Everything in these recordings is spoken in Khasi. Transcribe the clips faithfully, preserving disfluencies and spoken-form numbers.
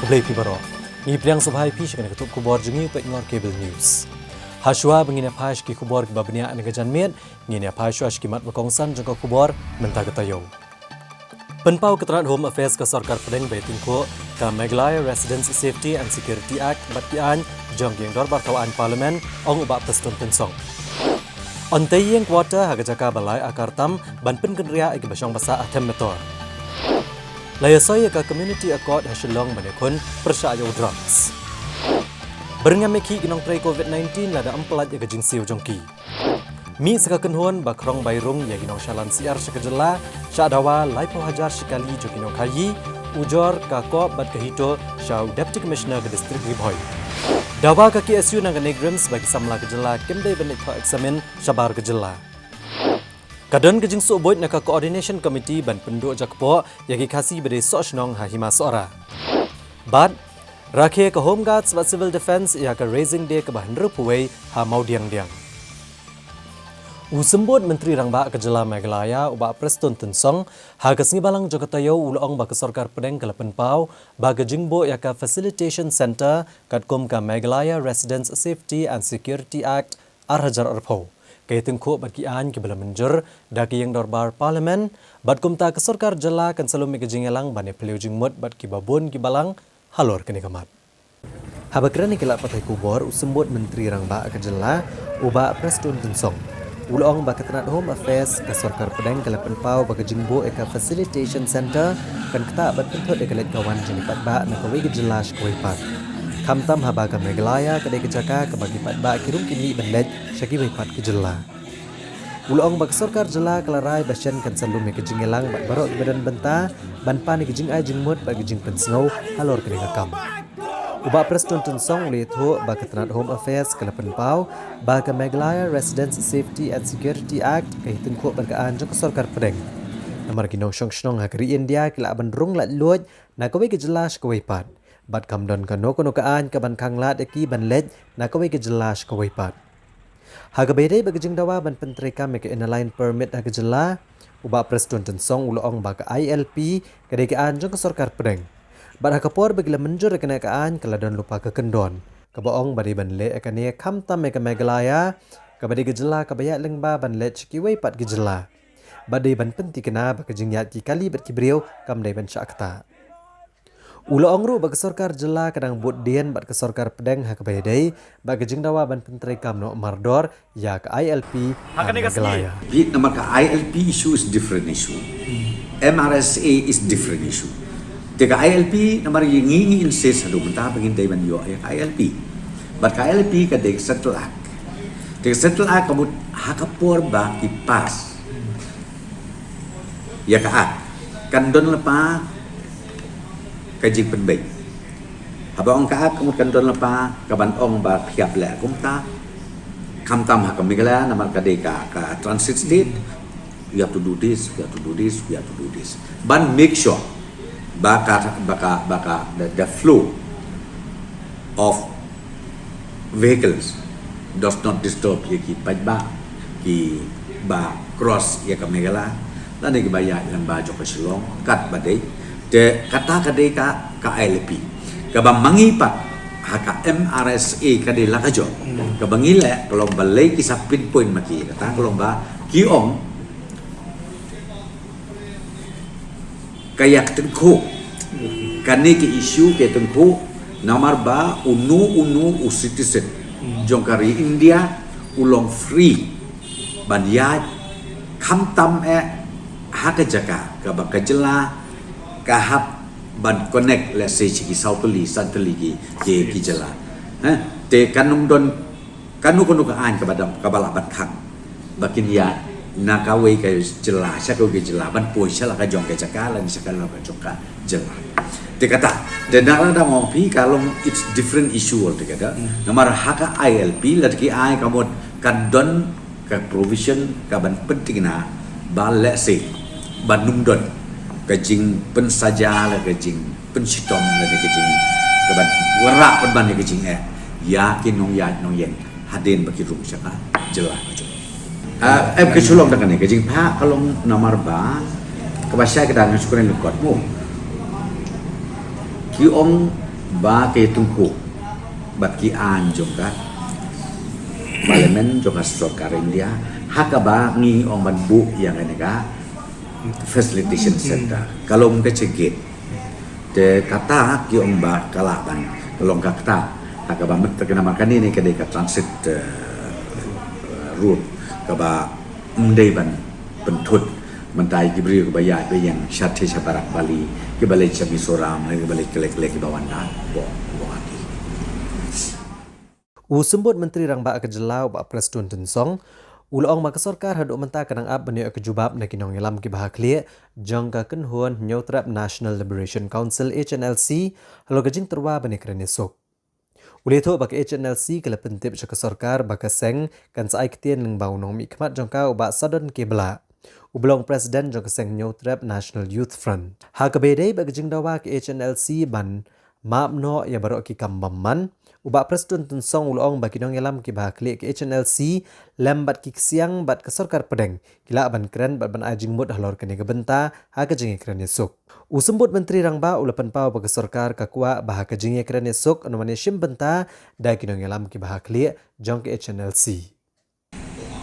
Khublei phi baroh. Ngi pdiang sngewbha ïa phi sha kane ka tup khubor jong ngi u Peit Ngor Cable News. Hashwa ba ngin ïa phai sha ki khubor kiba bniah na ka janmiet, ngin ïa phai shuwa sha ki mat ba kongsan jong ka khubor mynta ka taïew. Pynpaw ka tnat Home Affairs ka sorkar pdeng ba ïatyngkhuh ka Meghalaya Residents Safety and Security Act bad ki aiñ jong ka ïing dorbar thaw aiñ Parliament, ong u Bah Prestone Tynsong. Yn tei ïing quarter ha ka jaka ba lai akar tam ban pynkynriah ïa kiba shong ba sah ha Them Metor. La ïasoi ïa ka Community Accord ha Shillong ban ïakhun pyrshah ïa u drugs. Byrngem ïa ki nongtrei Covid nineteen lada ym pyllait ïa ka jingsiew jong ki. Mih sa ka kynhun ba khrong bai rung ïa ki nongshalan syiar sha ka jylla, shah dawa laiphew hajar shi kali jong ki nongkhaïi, ujor ka kop bad ka HITO sha u Deputy Commissioner ka District Ri Bhoi. Dawa ka KSU na ka NEIGRIHMS ba ki samla ka jylla kim dei ban leit thoh eksamin shabar ka jylla. Ka don ka jingsuh buit na ka Coordination Committee ban pynduh jakpoh ïa ki Khasi ba dei soh shnong ha Hima Sohra. Bad rakhe ka Home Guards bad Civil Defence ïa ka Raising Day kaba hynriewphew wei ha Mawdiangdiang. U Symbud Myntri Rangbah ka jylla Meghalaya u Bah Prestone Tynsong ha ka sngi Balang jong ka taïew u la ong ba ka sorkar pdeng ka la pynpaw ba ka jingbuh ïa ka Facilitation Centre katkum ka Meghalaya Residents Safety and Security Act ar hajar arphew ka ïatyngkhuh bad ki aiñ kiba la mynjur da ka ïing dorbar Parliament, bad kumta ka sorkar jylla kan sa lum ïa ka jingïalang ban ïa phylliew jingmut bad kiba bun ki balang halor kane ka mat. Haba kren ïa ki lad pathai khubor, u Symbud Myntri Rangbah ka jylla u Bah Prestone Tynsong u la ong ba ka tnat Home Affairs ka sorkar pdeng ka la pynpaw ba ka jingbuh ïa ka Facilitation Centre kan ktah bad pynthut ïa ka leit ka wan jong ki paidbah na kawei ka jylla sha kawei pat. Khamtam haba ka Meghalaya ka dei ka jaka kaba ki paidbah ki rung ki mih ban leit sha kiwei pat ki jylla. U la ong ba ka sorkar jylla ka la rai ba shen kan sa lum ïa ka jingïalang bad baroh kiba don bynta ban pan ïa ka jingai jingmut bad ka jingpynsngew halor kane ka kam. U Bah Prestone Tynsong u la ïathuh ba ka tnat Home Affairs ka la pynpaw ba ka Meghalaya Residents Safety and Security Act ka ïatyngkhuh bad ka aiñ jong ka sorkar pdeng. Namar ki nongshong shnong ha ka ri India ki lah ban rung laitluid na kawei ka jylla sha kawei pat, bad kam don kano kano ka aiñ kaban khanglad ïa ki ban leit na kawei ka jylla sha kawei pat. Ha kaba ïadei bad ka jingdawa ban pyntreikam ïa ka Inner Line Permit ha ka jylla, u Bah Prestone Tynsong u la ong ba ka I L P ka dei ka aiñ jong ka sorkar pdeng. Bad ha ka por ba ki la mynjur ïa kane ka aiñ ka la don lypa ka kyndon kaba ong ba dei ban leh ïa kane khamtam ïa ka Meghalaya kaba dei ka jylla kaba ïaid lyngba ban leit sha kiwei pat ki jylla. Bad dei ban pynthikna ba ka jingïaid ki kali bad ki briew kam dei ban shah ktah. U la ong ruh ba ka sorkar jylla ka dang bud dien bad ka sorkar pdeng ha kaba ïadei bad ka jingdawa ban pyntreikam noh mardor ïa ka I L P ha Meghalaya. Namar ka I L P issue is different issue. M R S A is different issue. Te ka I L P namar ïa ngi ngi insist haduh mynta ba ngin dei ban ïoh ïa ka I L P. Bad ka I L P ka dei ka Central Act. Te ka Central Act ka mut ha ka por ba ki pass ïa ka Act kan don lypa ka jingpynbeit. Haba ong ka Act ka mut kan don lypa kaban ong ba phi hap leh kumta. Khamtam ha ka Meghalaya namar ka dei ka, ka transit state. We have to do this, we have to do this, we have to do this. Ban make sure ba ka, ba ka, ba ka, the, the flow of vehicles does not disturb ïa ki paidbah kiba cross ïa ka Meghalaya lane kiba ïaid lyngba jong ka Shillong katba dei. Te kata ka dei ka, ka I L P. Kaba ma ngi pat ha ka M R S A ka dei la ka jong. Kaba ngi leh ka long ba lei ki sa pinpoint ma ki, kata ka long ba ki ong ka ïatyngkhuh. Kane ka issue ka ïatyngkhuh namar ba uno uno u citizen jong ka ri India u long free ban ïaid khamtam eh ha ka jaka kaba ka jylla ka hap ban connect, let's say, sha ki saw tylli san tylli ki, ki, ki jylla. Eh, te kan ym don kano kano ka aiñ kaba dang, kaba lah ban khang ba kin ïaid na kawei ka jylla sha kawei ka jylla ban poi sha la ka jong ka jaka lane sha la ka jong ka jylla. Te kata, te na la dang ong phi ka long, it's different issue altogether. Namar ha ka I L P lada ki ai ka mut kan don ka provision kaban pynthikna ba, let's say, ban ym don ka jingpynsaja la ka jingpynshitom la ka jing, kaban wanrah pynban ïa ka jingeh ïa ki nongïaid nongïeng hadien ba ki rung sha ka jylla ka jong. Ah, em ka shu long da kane ka jingphah ka long namar ba kaba shai ka dang shu kren lyngkot mo. Ki ong Ba ki tyngkhuh bad ki aiñ jong ka Parliament jong ka sorkar India, ha kaba ngi ong ban buh ïa kane ka facilitation center, ka long ka check gate. Te kata ki ong ba ka lah ban long ka kata, ha kaba mynta ka namar kane ne ka dei ka transit, eh, road kaba ym dei ban pynthut mynta ïa ki briew kiba ïaid ba ïeng sha thei sha barak Bali, kiba leit sha Mizoram, kiba leit kylleng kylleng kiba wan na Guwahati. U Symbud Myntri Rangbah ka Jylla u Bah Prestone Tynsong u la ong ba ka sorkar haduh mynta ka dang ap ban ïoh ka jubab na ki nongïalam kiba ha khlieh jong ka kynhun Hynñiewtrep National Liberation Council, H N L C, halor ka jingtyrwa ban ïakren ïasuk. U la ïathuh ba ka H N L C ka la pyntip sha ka sorkar ba ka seng kan sa ai ktien lyngba u nongmihkhmat jong ka u Bah Sadon K Blah, uba long president jong ka seng Hynñiewtrep National Youth Front. Ha kaba ïadei bad ka jingdawa ka H N L C ban map noh ïa baroh ki kam bymman, u Bah Prestone Tynsong u la ong ba ki nongïalam kiba ha khlieh ka H N L C lem bad ki ksiang bad ka sorkar pdeng ki lah ban kren bad ban ai jingmut halor kane ka bynta ha ka jingïakren ïasuk. U Symbud Myntri Rangbah u la pynpaw ba ka sorkar ka kwah ba ha ka jingïakren ïasuk yn wan ïashim bynta da ki nongïalam kiba ha khlieh jong ka H N L C.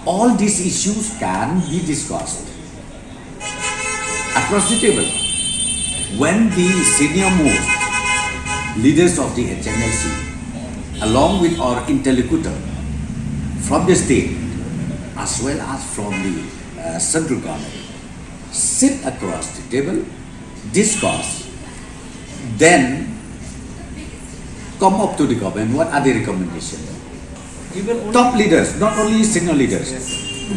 All these issues can be discussed across the table when the senior most leaders of the H N L C, along with our interlocutor from the state as well as from the, uh, central government, sit across the table, discuss, then come up to the government. What are the recommendations? Top leaders, not only senior leaders,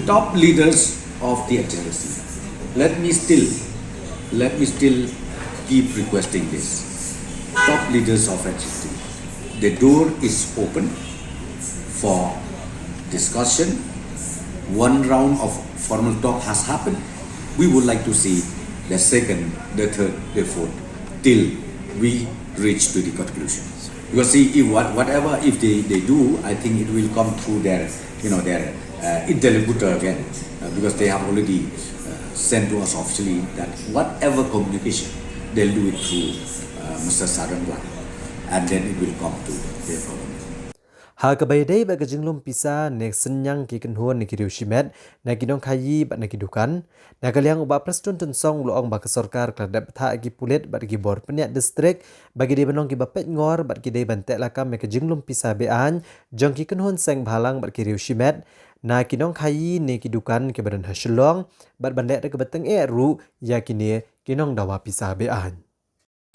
top leaders of the H N L C. Let me still, let me still keep requesting this. Top leaders of H N L C, the door is open for discussion. One round of formal talk has happened. We would like to see the second, the third, the fourth, till we reach to the conclusion. Because see, if what, whatever, if they, they do, I think it will come through their, you know, their, uh, interlocutor again, uh, because they have already, uh, sent to us officially that whatever communication, they'll do it through, uh, Mister Sadon Blah, and then it will come to their government. Ha kaba ïadei bad ka jinglum pisa ne synñiang ki kynhun ne ki riew shimet na ki nongkhaïi bad na ki dukan, na ka liang u Bah Prestone Tynsong u la ong ba ka sorkar ka la dep bthah ïa ki pulit bad ki bor pynïaid distrik ba ki dei ban long kiba peitngor bad ki dei ban teh lakam ïa ka jinglum pisa be-aiñ jong ki kynhun seng bhalang bad ki riew shimet na ki nongkhaïi ne ki dukan kiba don ha Shillong, bad ban leh da kaba tyngeh ruh ïa kine ki nongdawa pisa be-aiñ.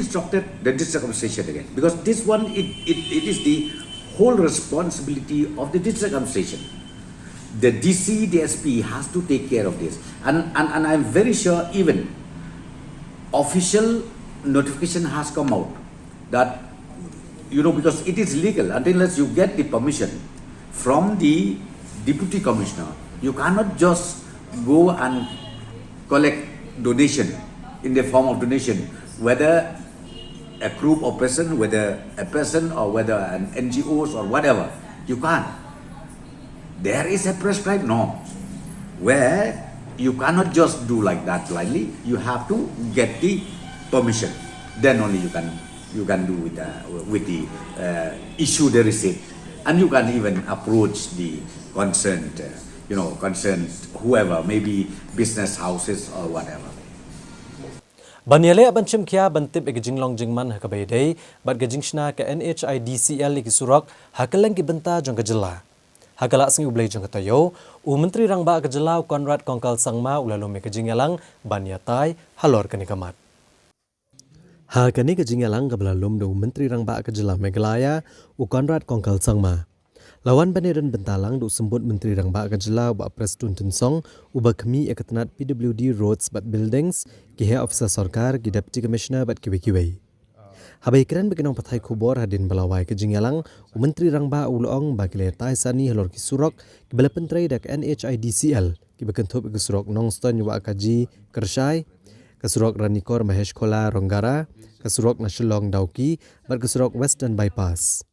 Instructed the district administration again, because this one, it, it, it is the whole responsibility of the district administration. The D C, the S P has to take care of this. And, and, and I'm very sure even official notification has come out that, you know, because it is legal, until unless you get the permission from the deputy commissioner, you cannot just go and collect donation in the form of donation, whether a group of person, whether a person or whether an N G Os or whatever. You can't. There is a prescribed norm where you cannot just do like that blindly. You have to get the permission. Then only you can, you can do with the, with the, uh, issue the receipt, and you can even approach the concerned, uh, you know, concerned whoever, maybe business houses or whatever. Ban ïaleh ban shim khia ban tip ïa ka jinglong jingman ha kaba ïadei bad ka jingshna ka N H I D C L ïa ki surok ha kylleng ki bynta jong ka jylla. Ha ka Lad Sngi U Blei jong ka taïew, u Myntri Rangbah ka jylla u Conrad Kongkal Sangma u la lum ïa ka jingïalang ban ïatai halor kane ka mat. Ha kane ka jingïalang kaba la lum da u Myntri Rangbah ka jylla Meghalaya, u Conrad Kongkal Sangma, la wan ban ïadon bynta lang da u Symbud Myntri Rangbah ka jylla u Bah Prestone Tynsong, uba khmih ïa ka tnat P W D, Roads bad Buildings, ki heh officer sorkar, ki Deputy Commissioner bad kiwei kiwei. Haba ïakren bad ki nongpathai khubor hadien ba la wai ka jingïalang, u Myntri Rangbah u la ong ba ki la ïatai sani halor ki surok kiba la pyntrei da ka N H I D C L, kiba kynthup ïa ka surok Nongstoiñ Wahkaji Kyrshai, ka surok Ranikor Maheshkholi Rongara, ka surok na Shillong Dawki, bad ka surok Western Bypass.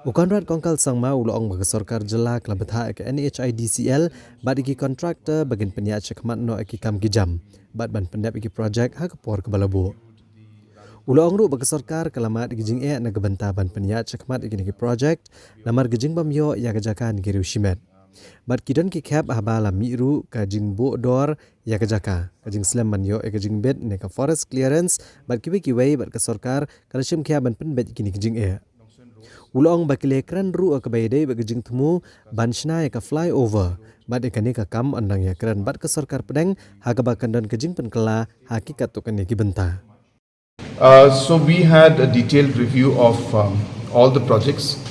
U Conrad Kongkal Sangma u la ong ba ka sorkar jylla ka la bthah ïa ka N H I D C L bad ïa ki contractor ba kin pynïaid shakhmat noh ïa ki kam ki jam bad ban pyndep ïa ki projek ha ka por kaba la buh. U la ong ruh ba ka sorkar ka la mad ïa ki jingeh na ka bynta ban pynïaid shakhmat ïa kine ki project namar ka jingbym ïoh ïa ka jaka na ki riew shimet. Bad ki don ki khep haba la mih ruh ka jingbuh dor ïa ka jaka, ka jingslem ban ïoh ïa ka jingbit ne ka forest clearance bad kiwei kiwei, bad ka sorkar ka la shim khia ban pynbeit ïa kine ki jingeh. U la ong ba ki la kren ruh ïa kaba ïadei bad ka jingthmu ban shna ïa ka flyover, bad ïa kane ka kam yn dang ïakren bad ka sorkar pdeng ha kaba kan don ka jingpynkylla ha ki katto katne ki bynta. Uh, so we had a detailed review of um, all the projects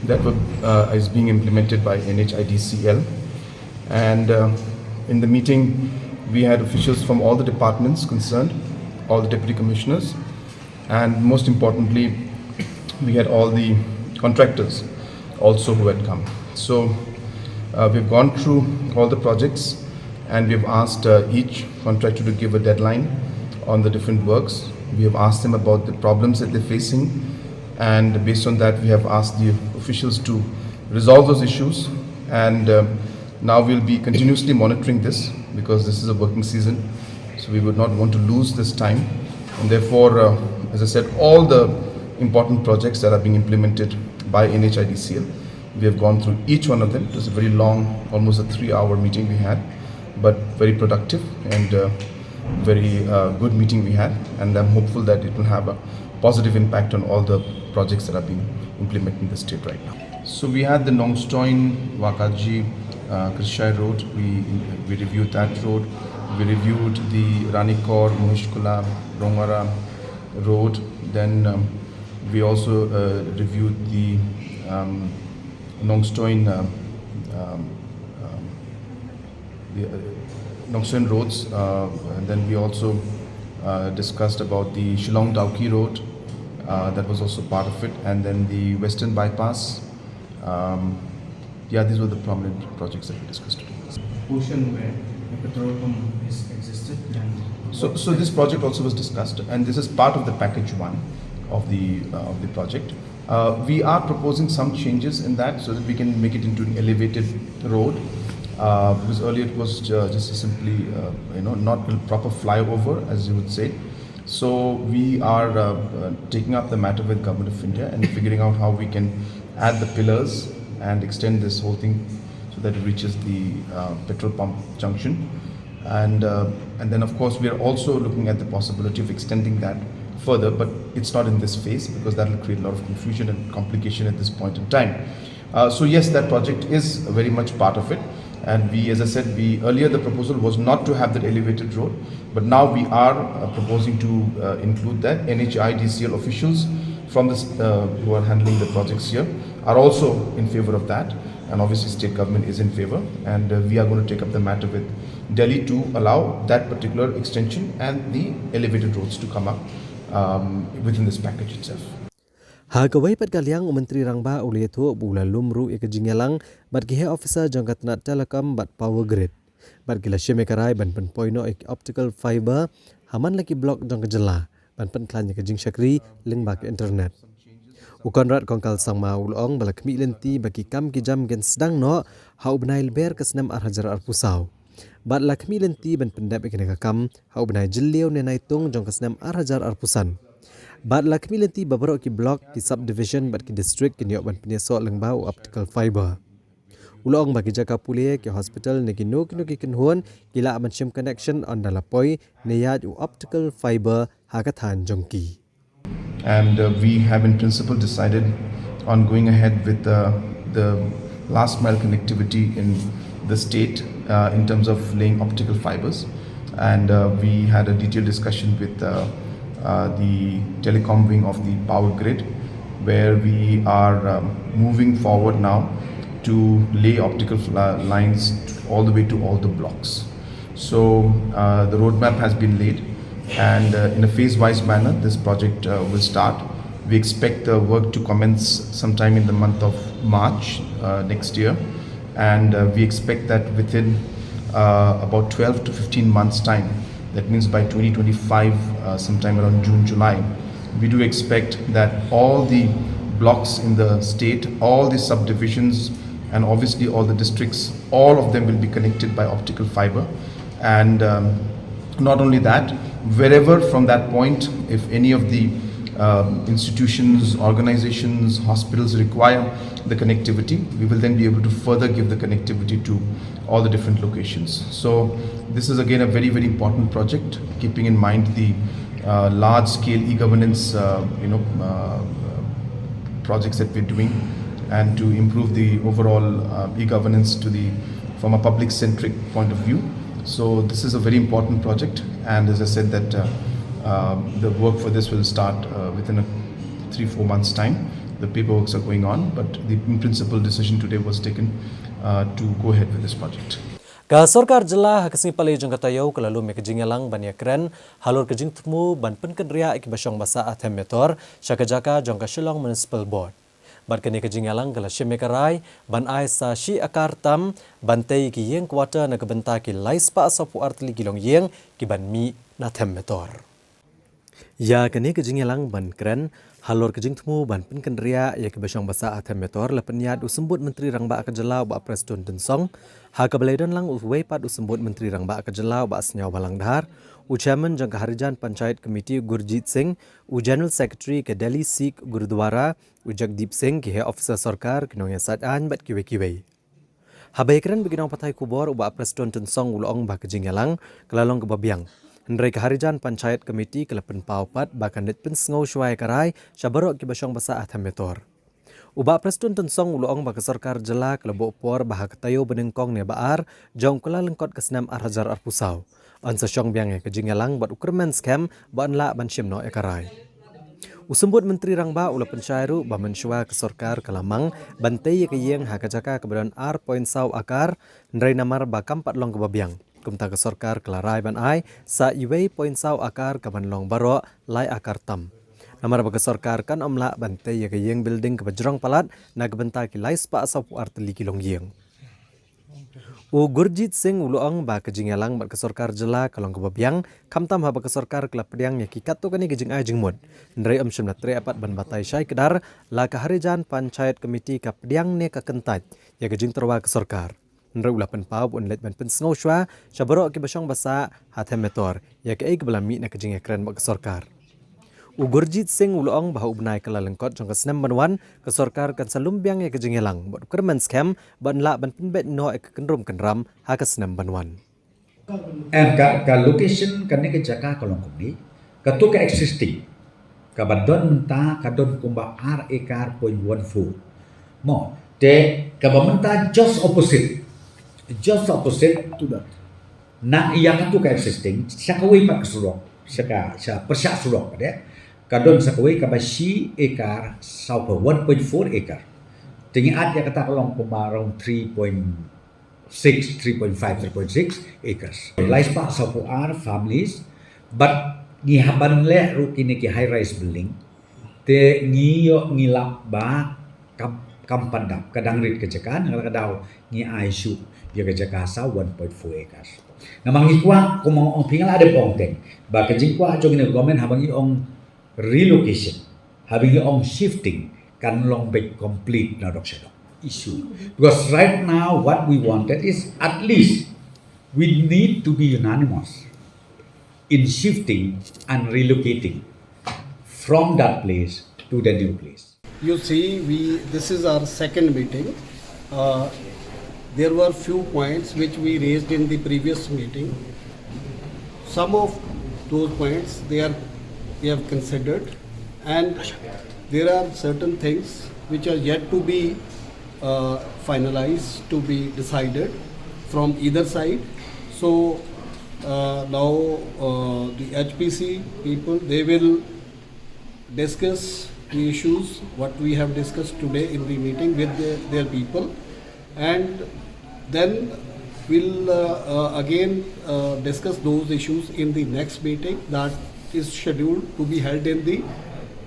that were uh, is being implemented by N H I D C L, and uh, in the meeting we had officials from all the departments concerned, all the deputy commissioners, and most importantly, we had all the contractors also who had come. So uh, we've gone through all the projects and we've asked uh, each contractor to give a deadline on the different works. We have asked them about the problems that they're facing, and based on that, we have asked the officials to resolve those issues. And uh, now we'll be continuously monitoring this because this is a working season, so we would not want to lose this time. And therefore, uh, as I said, all the important projects that are being implemented by N H I D C L, we have gone through each one of them. It was a very long, almost a three-hour meeting we had, but very productive and uh, very uh, good meeting we had. And I'm hopeful that it will have a positive impact on all the projects that are being implemented in the state right now. So we had the Nongstoin Wakaji uh, Krishai Road. We we reviewed that road. We reviewed the Ranikor Muhishkula Rongara Road. Then um, we also uh, reviewed the um, Nongstoin uh, um, um, the uh, Nongstoin roads, uh, and then we also uh, discussed about the Shillong Dawki road. Uh, that was also part of it, and then the Western Bypass. Um, yeah, these were the prominent projects that we discussed today. Portion where the petrol pump is existed and So, so this project also was discussed, and this is part of the package one of the uh, of the project. Uh, we are proposing some changes in that so that we can make it into an elevated road. Uh, because earlier it was uh, just a simply, uh, you know, not a proper flyover, as you would say. So we are uh, uh, taking up the matter with Government of India and figuring out how we can add the pillars and extend this whole thing so that it reaches the uh, petrol pump junction. And uh, and then of course we are also looking at the possibility of extending that further, but it's not in this phase because that will create a lot of confusion and complication at this point in time. Uh, so yes, that project is very much part of it. And we, as I said, we earlier the proposal was not to have that elevated road, but now we are uh, proposing to uh, include that. N H I D C L officials from this uh, who are handling the projects here are also in favor of that, and obviously state government is in favor. And uh, we are going to take up the matter with Delhi to allow that particular extension and the elevated roads to come up um, within this package itself. Ha kawei pat ka liang, u Myntri Rangbah u la ïathuh ba u la lum ruh ïa ka jingïalang bad ki heh officer jong ka tnat Telecom bad Power Grid, bad ki la shim ïa ka rai ban pynpoi noh ïa ki optical fiber ha man la ki block jong ka jylla ban pynkhlaiñ ïa ka jingshakri lyngba ka internet. U Conrad Kongkal Sangma u la ong ba la khmih lynti ba ki kam ki jam kin sdang noh ha u bnai Lber ka snem ar hajar arphew saw, bad la khmih lynti ban pyndep ïa kane ka kam ha u bnai Jylliew ne Naitung jong ka snem ar hajar arphew san. Bad la khmih lynti ba baroh ki block, ki subdivision bad ki district kin ïoh ban pynïasoh lyngba u optical fiber. U la ong ba ki jaka pule, ki hospital ne kino kino ki kynhun ki lah ban shim connection ynda la poi ne ïaid u optical fiber ha ka thaiñ jong ki. And uh, we have in principle decided on going ahead with uh, the last mile connectivity in the state uh, in terms of laying optical fibers. And uh, we had a detailed discussion with uh, uh, the telecom wing of the power grid, where we are um, moving forward now to lay optical fla- lines all the way to all the blocks. So uh, the roadmap has been laid, and uh, in a phase-wise manner, this project uh, will start. We expect the work to commence sometime in the month of March uh, next year, and uh, we expect that within uh, about twelve to fifteen months' time, that means by twenty twenty-five, uh, sometime around June, July, we do expect that all the blocks in the state, all the subdivisions, and obviously all the districts, all of them will be connected by optical fiber. And um, not only that, Wherever from that point, if any of the um, institutions, organizations, hospitals require the connectivity, we will then be able to further give the connectivity to all the different locations. So this is again a very, very important project, keeping in mind the uh, large-scale e-governance, uh, you know, uh, projects that we're doing, and to improve the overall uh, e-governance to the from a public-centric point of view. So this is a very important project, and as I said, that uh, um, the work for this will start uh, within a three four months time. The paperworks are going on, but the in principle decision today was taken uh, to go ahead with this project. Ka sorkar jylla ha ka sngi Palei jong ka taïew ka la lum ïa ka jingïalang ban ïakren halor ka jingthmu ban pynkynriah ïa ki bashong basa ha Them Metor sha ka jaka jong ka Shillong Municipal Board. Bad kane ka jingïalang ka la shim ïa ka rai ban ai sa shi akar tam ban tei ïa ki ïing quarter na ka bynta ki lai spah saw phew ar tylli ki longïing ki ban mih na Them Metor. Ïa kane ka jingïalang ban kren halor ka jingthmu ban pynkynriah ïa ki bashong basa ha Them Metor la pynïaid u Symbud Myntri Rangbah ka jylla u Bah Prestone Tynsong, ha kaba la ïadon lang uwei pat u Symbud Myntri Rangbah ka jylla u Bah Sniawbhalang Dhar, u Chairman jong ka Harijan Panchayat Committee Gurjit Singh, u General Secretary ka Delhi Sikh Gurudwara, u Jagdeep Singh, ki heh officer sorkar, ki nongïasaid aiñ bad kiwei kiwei. Haba ïakren bad ki nongpathai khubor u Bah Prestone Tynsong u la ong ba ka jingïalang ka la long kaba biang. Hynrei ka Harijan Panchayat Committee ka la pynpaw pat ba kan leit pynsngew shuwa ïa ka rai sha baroh ki bashong basa ha Them Metor. U Bah Prestone Tynsong u la ong ba ka sorkar jylla ka la buh por ba ha ka taïew banyngkong ne ba ar jong u Kyllalyngkot ka snem ar hajar arphew saw yn sa shong biang ïa ka jingïalang bad u kyrmen skhem ba yn lah ban shim noh ïa ka rai. U Symbud Myntri Rangbah u la pynshai ruh ba mynshuwa ka sorkar ka la mang ban tei ïa ka ïing ha ka jaka kaba don ar point saw akar, hynrei namar ba kam pat long kaba biang, kumta ka sorkar ka la rai ban ai sa uwei point saw akar kaban long baroh lai akar tam. Namar ba ka sorkar kan ym lah ban tei ïa ka ïing building kaba jrong palat na ka bynta ki lai spah saw phew ar tylli ki longïing. U Gurjit Singh u la ong ba ka jingïalang bad ka sorkar jylla ka long kaba biang, khamtam haba ka sorkar ka la pdiang ïa ki katto katne ki jingai jingmut. Hynrei ym shym la treh pat ban batai shai kdar la ka Harijan Panchayat Committee ka pdiang ne ka kyntait ïa ka jingtyrwa ka sorkar. Hynrei u la pynpaw ba un leit ban pynsngew shuwa sha baroh ki bashong basa ha Them Metor ïa kaei kaba la mih na ka jingïakren bad ka sorkar. U Gurjit Singh u la ong ba ha u bnai Kyllalyngkot jong ka snem ban wan ka sorkar kan sa lum biang ïa ka jingïalang bad u kyrmen skhem ban lah ban pynbeit noh ïa ka kynrum kynram ha ka snem ban wan. And ka, ka location kane ka jaka ka long kumne, kato ka existing kaba don mynta ka don kumba ar ekar point one four. Mo, te kaba mynta just opposite, just opposite to that. Na ïa kato ka existing sha kawei pat ka surok, sha ka, sha pyrshah surok ka dei, ka don sha kawei kaba shi ekar saw phew, one point four acre. Te ngi add ïa kata ka long kumba around three point six, three point five, three point six acres. Lai spah saw phew ar families, but ngi hap ban leh ruh kine ki high rise building. Te ngi ïoh ngi lap ba kam, kam pat dap, ka dang rit ka jaka, na ka daw ngi ai shuh ïa ka jaka sa one point four acres. Namar ngi kwah, kum ong phi nga la dep ong teng ba ka jingkwah jong ngi na government haba ngi ong relocation, haba ngi ong shifting, kan long beit complete na dok sha dok issue. Because right now what we wanted is at least we need to be unanimous in shifting and relocating from that place to the new place. You see, we, this is our second meeting. Uh, there were few points which we raised in the previous meeting. Some of those points they are, they have considered, and there are certain things which are yet to be uh, finalized, to be decided from either side. So uh, now uh, the H P C people, they will discuss the issues what we have discussed today in the meeting with the, their people, and then we'll uh, uh, again uh, discuss those issues in the next meeting that is scheduled to be held in the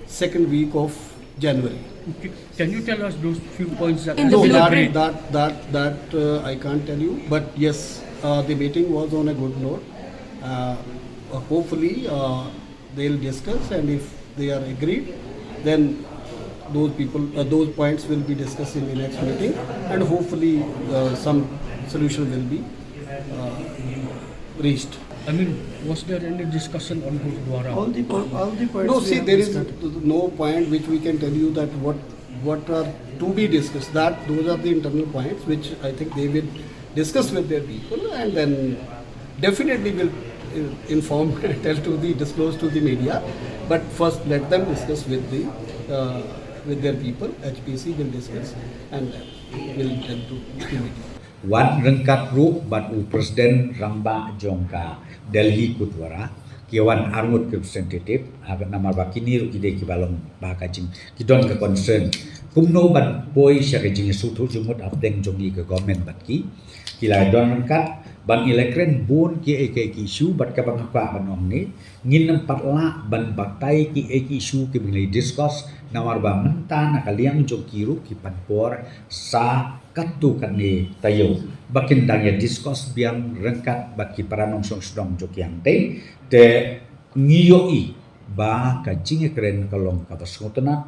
second week of January. Okay. Can you tell us those few points that In the No, blue that, print. that, that, that uh, I can't tell you, but yes, uh, the meeting was on a good note. Uh, uh, hopefully, uh, they'll discuss, and if they are agreed, then those people, uh, those points will be discussed in the next meeting, and hopefully, uh, some solution will be uh, reached. I mean, was there any discussion on Gurdwara? All the po- all the points. No, we see, have there is discussed. no point which we can tell you that what what are to be discussed. That those are the internal points which I think they will discuss with their people, and then definitely will uh, inform and tell to the disclose to the media. But first, let them discuss with the uh, with their people. H P C will discuss and then will tell to the media. Wat ryngkat ruh bad u President Rangbah jong ka Delhi Gurdwara, ki wan arngut ki representative, ha, namar ba kine ruh ki dei kiba long ba ka jing, ki don ka concern. Kumno ban poi sha ka jingsngewthuh jingmut hapdeng jong ngi ka government bad ki. Ki la don ryngkat ban ïa la kren bun ki ei ki ei ki issue, bad kaba nga kwah ban ong ne, ngin ym pat lah ban batai ki ei ki issue kiba ngi la discuss, namar ba mynta na ka liang jong ki ruh ki pan por sa katto katne taïew ba kin dang ïa discuss biang ryngkat bad ki para nongshong shnong jong ki hangtei. Te ngi ïohi ba ka jingïakren ka long kaba sngewtynnat,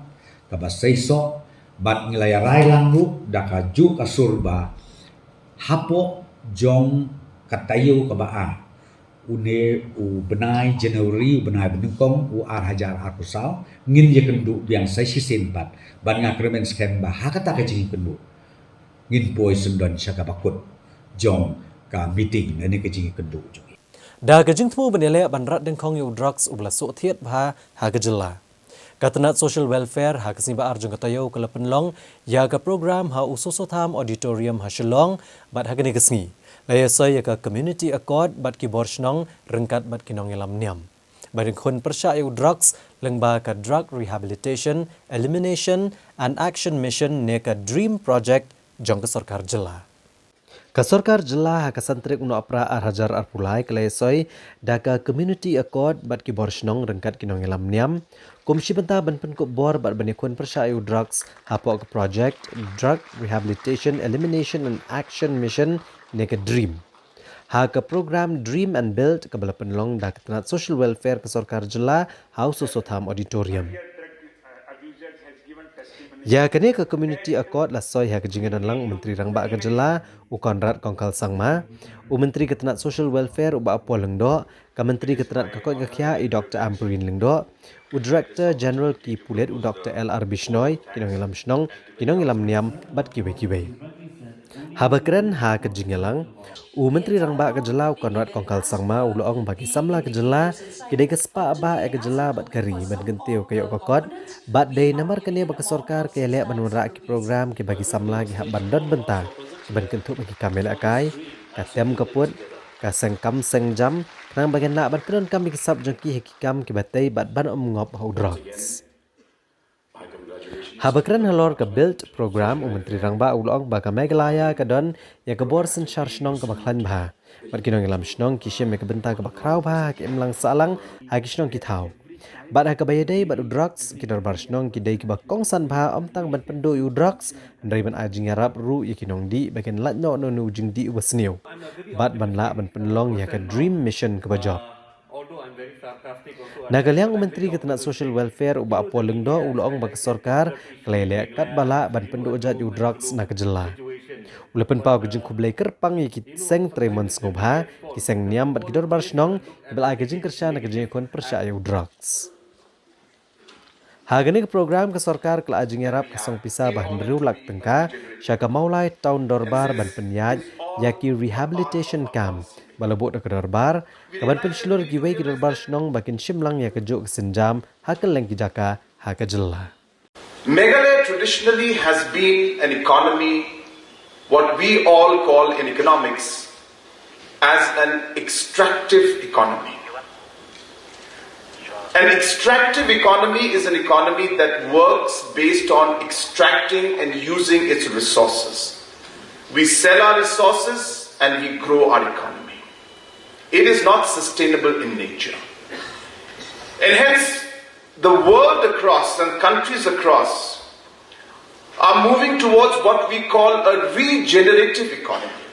kaba seisoh, bad ngi la ïa rai lang ruh da kajuh ka sur ba hapoh jong ka taïew kaba ar, une u bnai January, u bnai ba nyngkong u ar hajar arphew saw, ngin ïakynduh biang sa shisien pat. Bad nga kyrmen skhem ba ha kata ka jingïakynduh ngin poi syndon sha kaba kut jong ka meeting lane ka jingïakynduh jong ngi. Da ka jingthmu ban ïaleh ban rat dyngkhong ïa u drugs uba la suk thied bha ha ka jylla, ka tnat Social Welfare ha ka sngi ba ar jong ka taïew ka la pynlong ïa ka program ha u Sosotham Auditorium ha Shillong, bad ha kane ka sngi la ïasoi ïa ka Community Accord bad ki bor shnong ryngkat bad ki nongïalam niam ba dang khun pyrshah ïa u drugs lyngba ka Drug Rehabilitation, Elimination and Action Mission ne ka DREAM Project jong ka sorkar jylla. Ka sorkar jylla ha ka san tarik u Nohprah ar hajar arphew lai ka la ïasoi da ka Community Accord bad ki bor shnong ryngkat ki nongïalam niam kum shi bynta ban pynkup bor bad ban ïakhun pyrshah ïa u drugs hapoh ka project Drug Rehabilitation, Elimination and Action Mission ne ka DREAM. Ha ka program DREAM and BUILD kaba la pynlong da ka tnat Social Welfare ka sorkar jylla ha u Sosotham Auditorium. Ïa kane ka Community Accord la soi ha ka jingïadon lang u Myntri Rangbah ka jylla u Conrad Kongkal Sangma, u Myntri ka tnat Social Welfare u Bah Paul Lyngdoh, ka Myntri ka tnat ka koit ka khiah i Doctor Ampareen Lyngdoh, u Director General ki pulit u Doctor L R Bishnoi, ki nongïalam shnong, ki nongïalam niam bad kiwei kiwei. Haba kren ha ka jingïalang, u Myntri Rangbah ka jylla u Conrad Kongkal Sangma u la ong ba ki samla ka jylla ki dei ka spah bah ïa ka jylla bad ka ri ban kyntiew ka ïoh ka kot, bad dei namar kane ba ka sorkar ka ïaleh ban wanrah ki program kiba ki samla ki hap ban don bynta, ki ban kynthup ïa ki kam ïalehkai, ka tem ka put, ka seng kam seng jam, khnang ba kin lah ban pyndonkam ïa ki sap jong ki ha ki kam kiba tei bad ban ym ngop ha u drugs. Haba kren halor ka BUILD program, u Myntri Rangbah u la ong ba ka Meghalaya ka don ïa ka bor synshar shnong kaba khlaiñ bha, bad ki nongïalam shnong ki shim ïa ka bynta kaba khraw bha ha ka imlang sahlang ha ki shnong ki thaw. Bad ha kaba ïadei bad u drugs, ki dorbar shnong ki dei kiba kongsan bha ym tang ban pynduh ïa u drugs, hynrei ban ai jingïarap ruh ïa ki nongdih ba kin lait noh na une u jingdih uba sniew, bad ban lah ban pynlong ïa ka DREAM Mission kaba jop. Na ka liang u Myntri ka tnat Social Welfare u Bah Paul Lyngdoh u la ong ba ka sorkar ka la ïaleh katba lah ban pynduh jait ïa u drugs na ka jylla. U la pynpaw ka jingkhublei kyrpang ïa ki seng trei mon sngewbha, ki seng niam bad ki dorbar shnong kiba la ai ka jingkyrshan ha ka jingïakhun pyrshah ïa u drugs. Ha kane ka program ka sorkar ka la ai jingïarap ka song pisa ba hynriew lak tyngka sha ka Mawlai Town Dorbar ban pynïaid ïa ki rehabilitation camp ba la buh da ka dorbar, ka ban pynshlur ïa kiwei ki dorbar shnong ba kin shim lang ïa kajuh ka sienjam ha kylleng ki jaka ha ka jylla. Meghalaya traditionally has been an economy, what we all call in economics as an extractive economy. An extractive economy is an economy that works based on extracting and using its resources. We sell our resources and we grow our economy. It is not sustainable in nature. And hence, the world across and countries across are moving towards what we call a regenerative economy,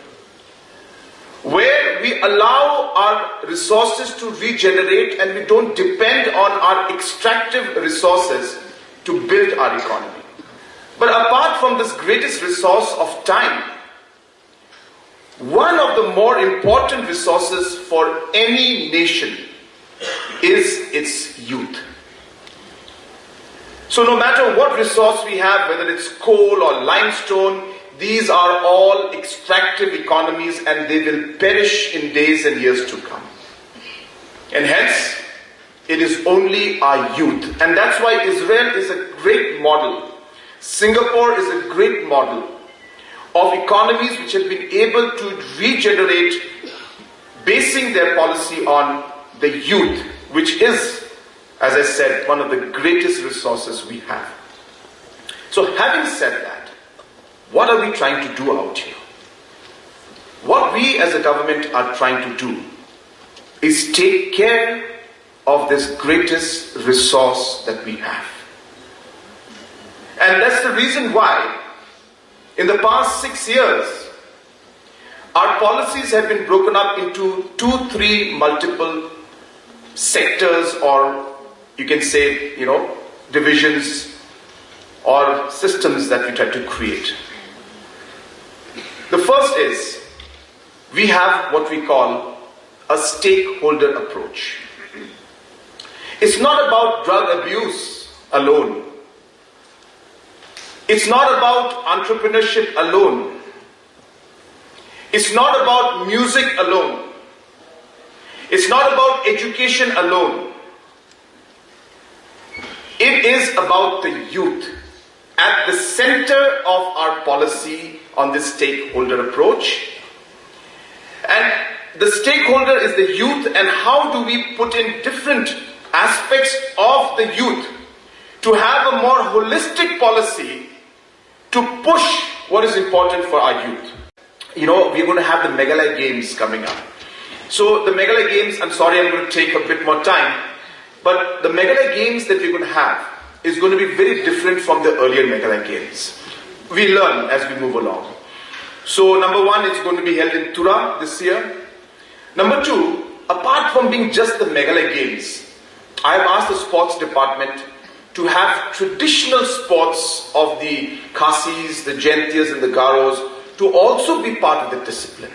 where we allow our resources to regenerate and we don't depend on our extractive resources to build our economy. But apart from this greatest resource of time, One of the more important resources for any nation is its youth. So, no matter what resource we have, whether it's coal or limestone, these are all extractive economies and they will perish in days and years to come. And hence, it is only our youth. And that's why Israel is a great model. Singapore is a great model of economies which have been able to regenerate, basing their policy on the youth, which is, as I said, one of the greatest resources we have. So, having said that, what are we trying to do out here? What we as a government are trying to do is take care of this greatest resource that we have. And that's the reason why, in the past six years, our policies have been broken up into two, three multiple sectors, or you can say, you know, divisions or systems that we try to create. The first is we have what we call a stakeholder approach. It's not about drug abuse alone. It's not about entrepreneurship alone. It's not about music alone. It's not about education alone. It is about the youth at the center of our policy on this stakeholder approach. And the stakeholder is the youth, and how do we put in different aspects of the youth to have a more holistic policy to push what is important for our youth? You know, we're going to have the Meghalaya Games coming up. So, the Meghalaya Games, I'm sorry, I'm going to take a bit more time, but the Meghalaya Games that we're going to have is going to be very different from the earlier Meghalaya Games. We learn as we move along. So, number one, it's going to be held in Tura this year. Number two, apart from being just the Meghalaya Games, I have asked the sports department to have traditional sports of the Khasis, the Jaintias, and the Garos to also be part of the discipline.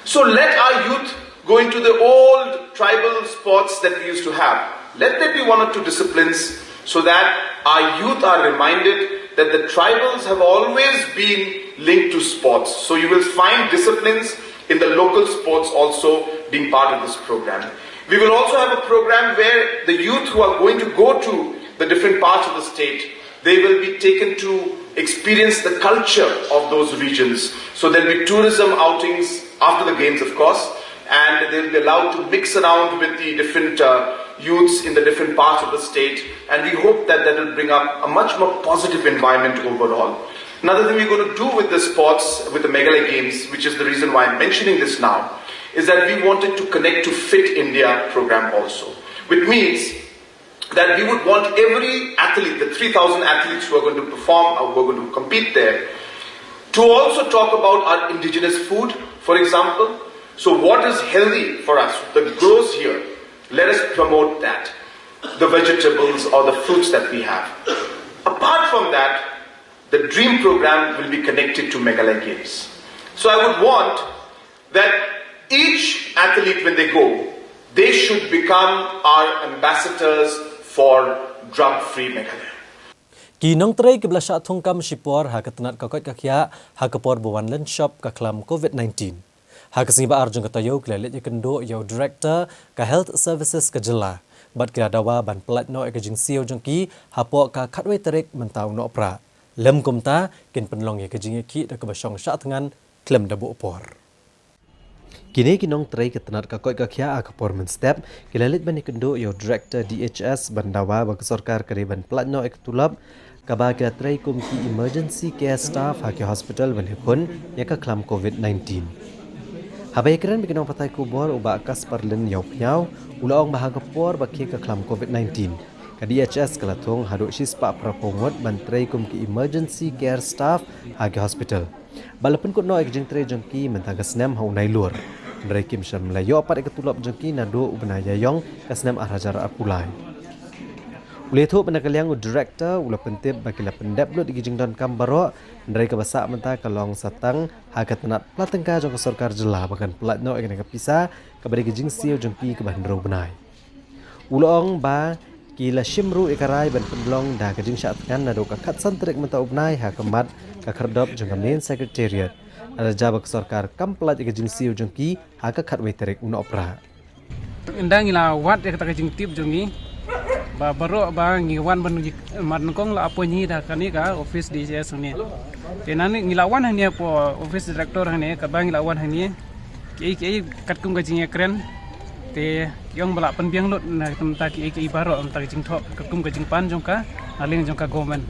So let our youth go into the old tribal sports that we used to have. Let there be one or two disciplines so that our youth are reminded that the tribals have always been linked to sports. So you will find disciplines in the local sports also being part of this program. We will also have a program where the youth who are going to go to the different parts of the state, they will be taken to experience the culture of those regions. So there'll be tourism outings after the games, of course, and they'll be allowed to mix around with the different uh, youths in the different parts of the state. And we hope that that will bring up a much more positive environment overall. Another thing we're going to do with the sports, with the Meghalaya Games, which is the reason why I'm mentioning this now, is that we wanted to connect to Fit India program also, which means that we would want every athlete, the three thousand athletes who are going to perform or who are going to compete there, to also talk about our indigenous food, for example. So, what is healthy for us, the grows here, let us promote that, the vegetables or the fruits that we have. Apart from that, the DREAM program will be connected to Meghalaya Games. So, I would want that each athlete, when they go, they should become our ambassadors for drug free Meghalaya. Ki nongtrei kiba la shah thungkam shipor ha ka tnat ka koit ka khiah ha ka por ba wan lynshop ka khlam COVID-19. Ha ka sngi ba ar jong ka taïew ki la leit ïakynduh ïa u director ka Health Services ka jylla bad ki la dawa ban pyllait noh ïa ka jingsiew jong ki hapoh ka khatwei tarik mynta u Nohprah. Lym kumta kin pynlong ïa ka jingïakhih da kaba shong shah thngan khlem da buh por. Kine ki nongtrei ka tnat ka koit ka khiah ha ka por mynstep ki la leit ban ïakynduh ïa u director DHS ban dawa ba ka sorkar ka dei ban pyllait noh ïa ka tulop kaba ki la trei kum ki emergency care staff ha ki hospital ban ïakhun ïa ka khlam COVID-19. Haba ïakren bad ki nongpathai khubor u Bah Kasparlin Ïawphniaw u la ong ba ha ka por ba khie ka khlam COVID-19 ka DHS ka la thung haduh shispah phraphew ngut ban trei kum ki emergency care staff ha ki hospital. Bad la pynkut noh ïa ka jingtrei jong ki mynta ka snem ha u Nailur. Hynrei kim shym la ïoh pat ïa ka tulop jong ki naduh u bnai Ïaïong ka snem ar hajar arphew lai. U la ïathuh ba na ka liang u director u la pyntip ba ki la pyndep lut ïa ki jingdonkam baroh, hynrei kaba sah mynta ka long sa tang ha ka tnat pla tyngka jong ka sorkar jylla ba kan pyllait noh ïa kane ka pisa kaba dei ka jingsiew jong ki kaba hynriew bnai. U la ong ba ki la shim ruh ïa ka rai ban pynlong da ka jingshah thngan naduh ka khatsan tarik mynta u bnai ha khmat ka khyrdop jong ka main secretariat, lada jia ba ka sorkar kam pyllait ïa ka jingsiew jong ki ha ka khatwei tarik u Nohprah. Ynda ngi la wad ïa kata ka jingtip jong ngi ba baroh ba ngi wan ban ngi, mar nyngkong la appoint ngi da kane ka office D H S hangne. Te nangne ngi la wan hangne hapoh office director hangne, kaba ngi la wan hangne, kiei kiei katkum ka jingïakren. Te ki ong ba la pynbiang lut na ka bynta kiei kiei baroh, na ka bynta ka jingthoh katkum ka jingpan jong ka, na liang jong ka government.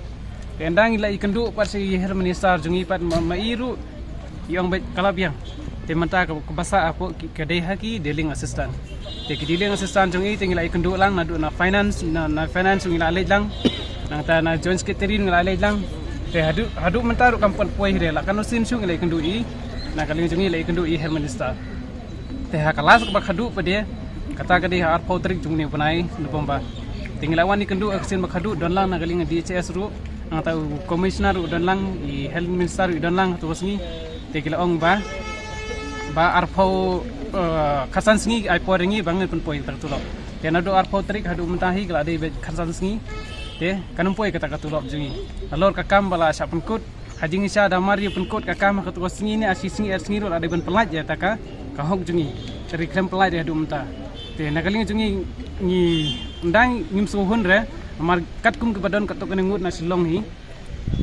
Te ynda ngi la ïakynduh pat sha i health minister jong ngi pat ma, ma i ruh i ong beit ka la biang. Te mynta ka, kaba sah hapoh ki, ka dei ha ki dealing assistant. Te ki dealing assistant jong i te ngi la ïakynduh lang naduh na finance, na, na finance ngi la leit lang. Nangta na joint secretary ngi la leit lang. Te haduh, haduh mynta ruh kam pat poi hi re, la katno sien shuh ngi la ïakynduh i. Na ka liang jong ngi la ïakynduh i health minister. Te ha ka last kaba khadduh pat de, kata ka dei ha arphew tarik jong une u bnai November. Te ngi la wan ïakynduh ha ka sien ba khadduh, don lang na ka liang D H S ruh, nangta u commissioner ruh don lang, i health minister ruh i don lang ha kato ka sngi. Te ki la ong ba, ba arphew, eh, khatsan sngi ai por ïa ngi ba ngin pynpoi kata ka tulop. Te naduh arphew tarik haduh mynta hi ka la dei beit khatsan sngi. Te kan ym poi kata ka tulop jong ngi. Nalor ka kam ba la shah pynkut, ha jingshisha da mar ïa pynkut ka kam ha kato ka sngi ne, ha shi sngi ar sngi ruh la dei ban pyllait ïa kata ka, ka hok jong ngi. Te ri khlem pyllait ïa haduh mynta. Te na ka liang jong ngi, ngi, ynda ngim sngewhun re, namar katkum kiba don katto katne ngut na Shillong hi.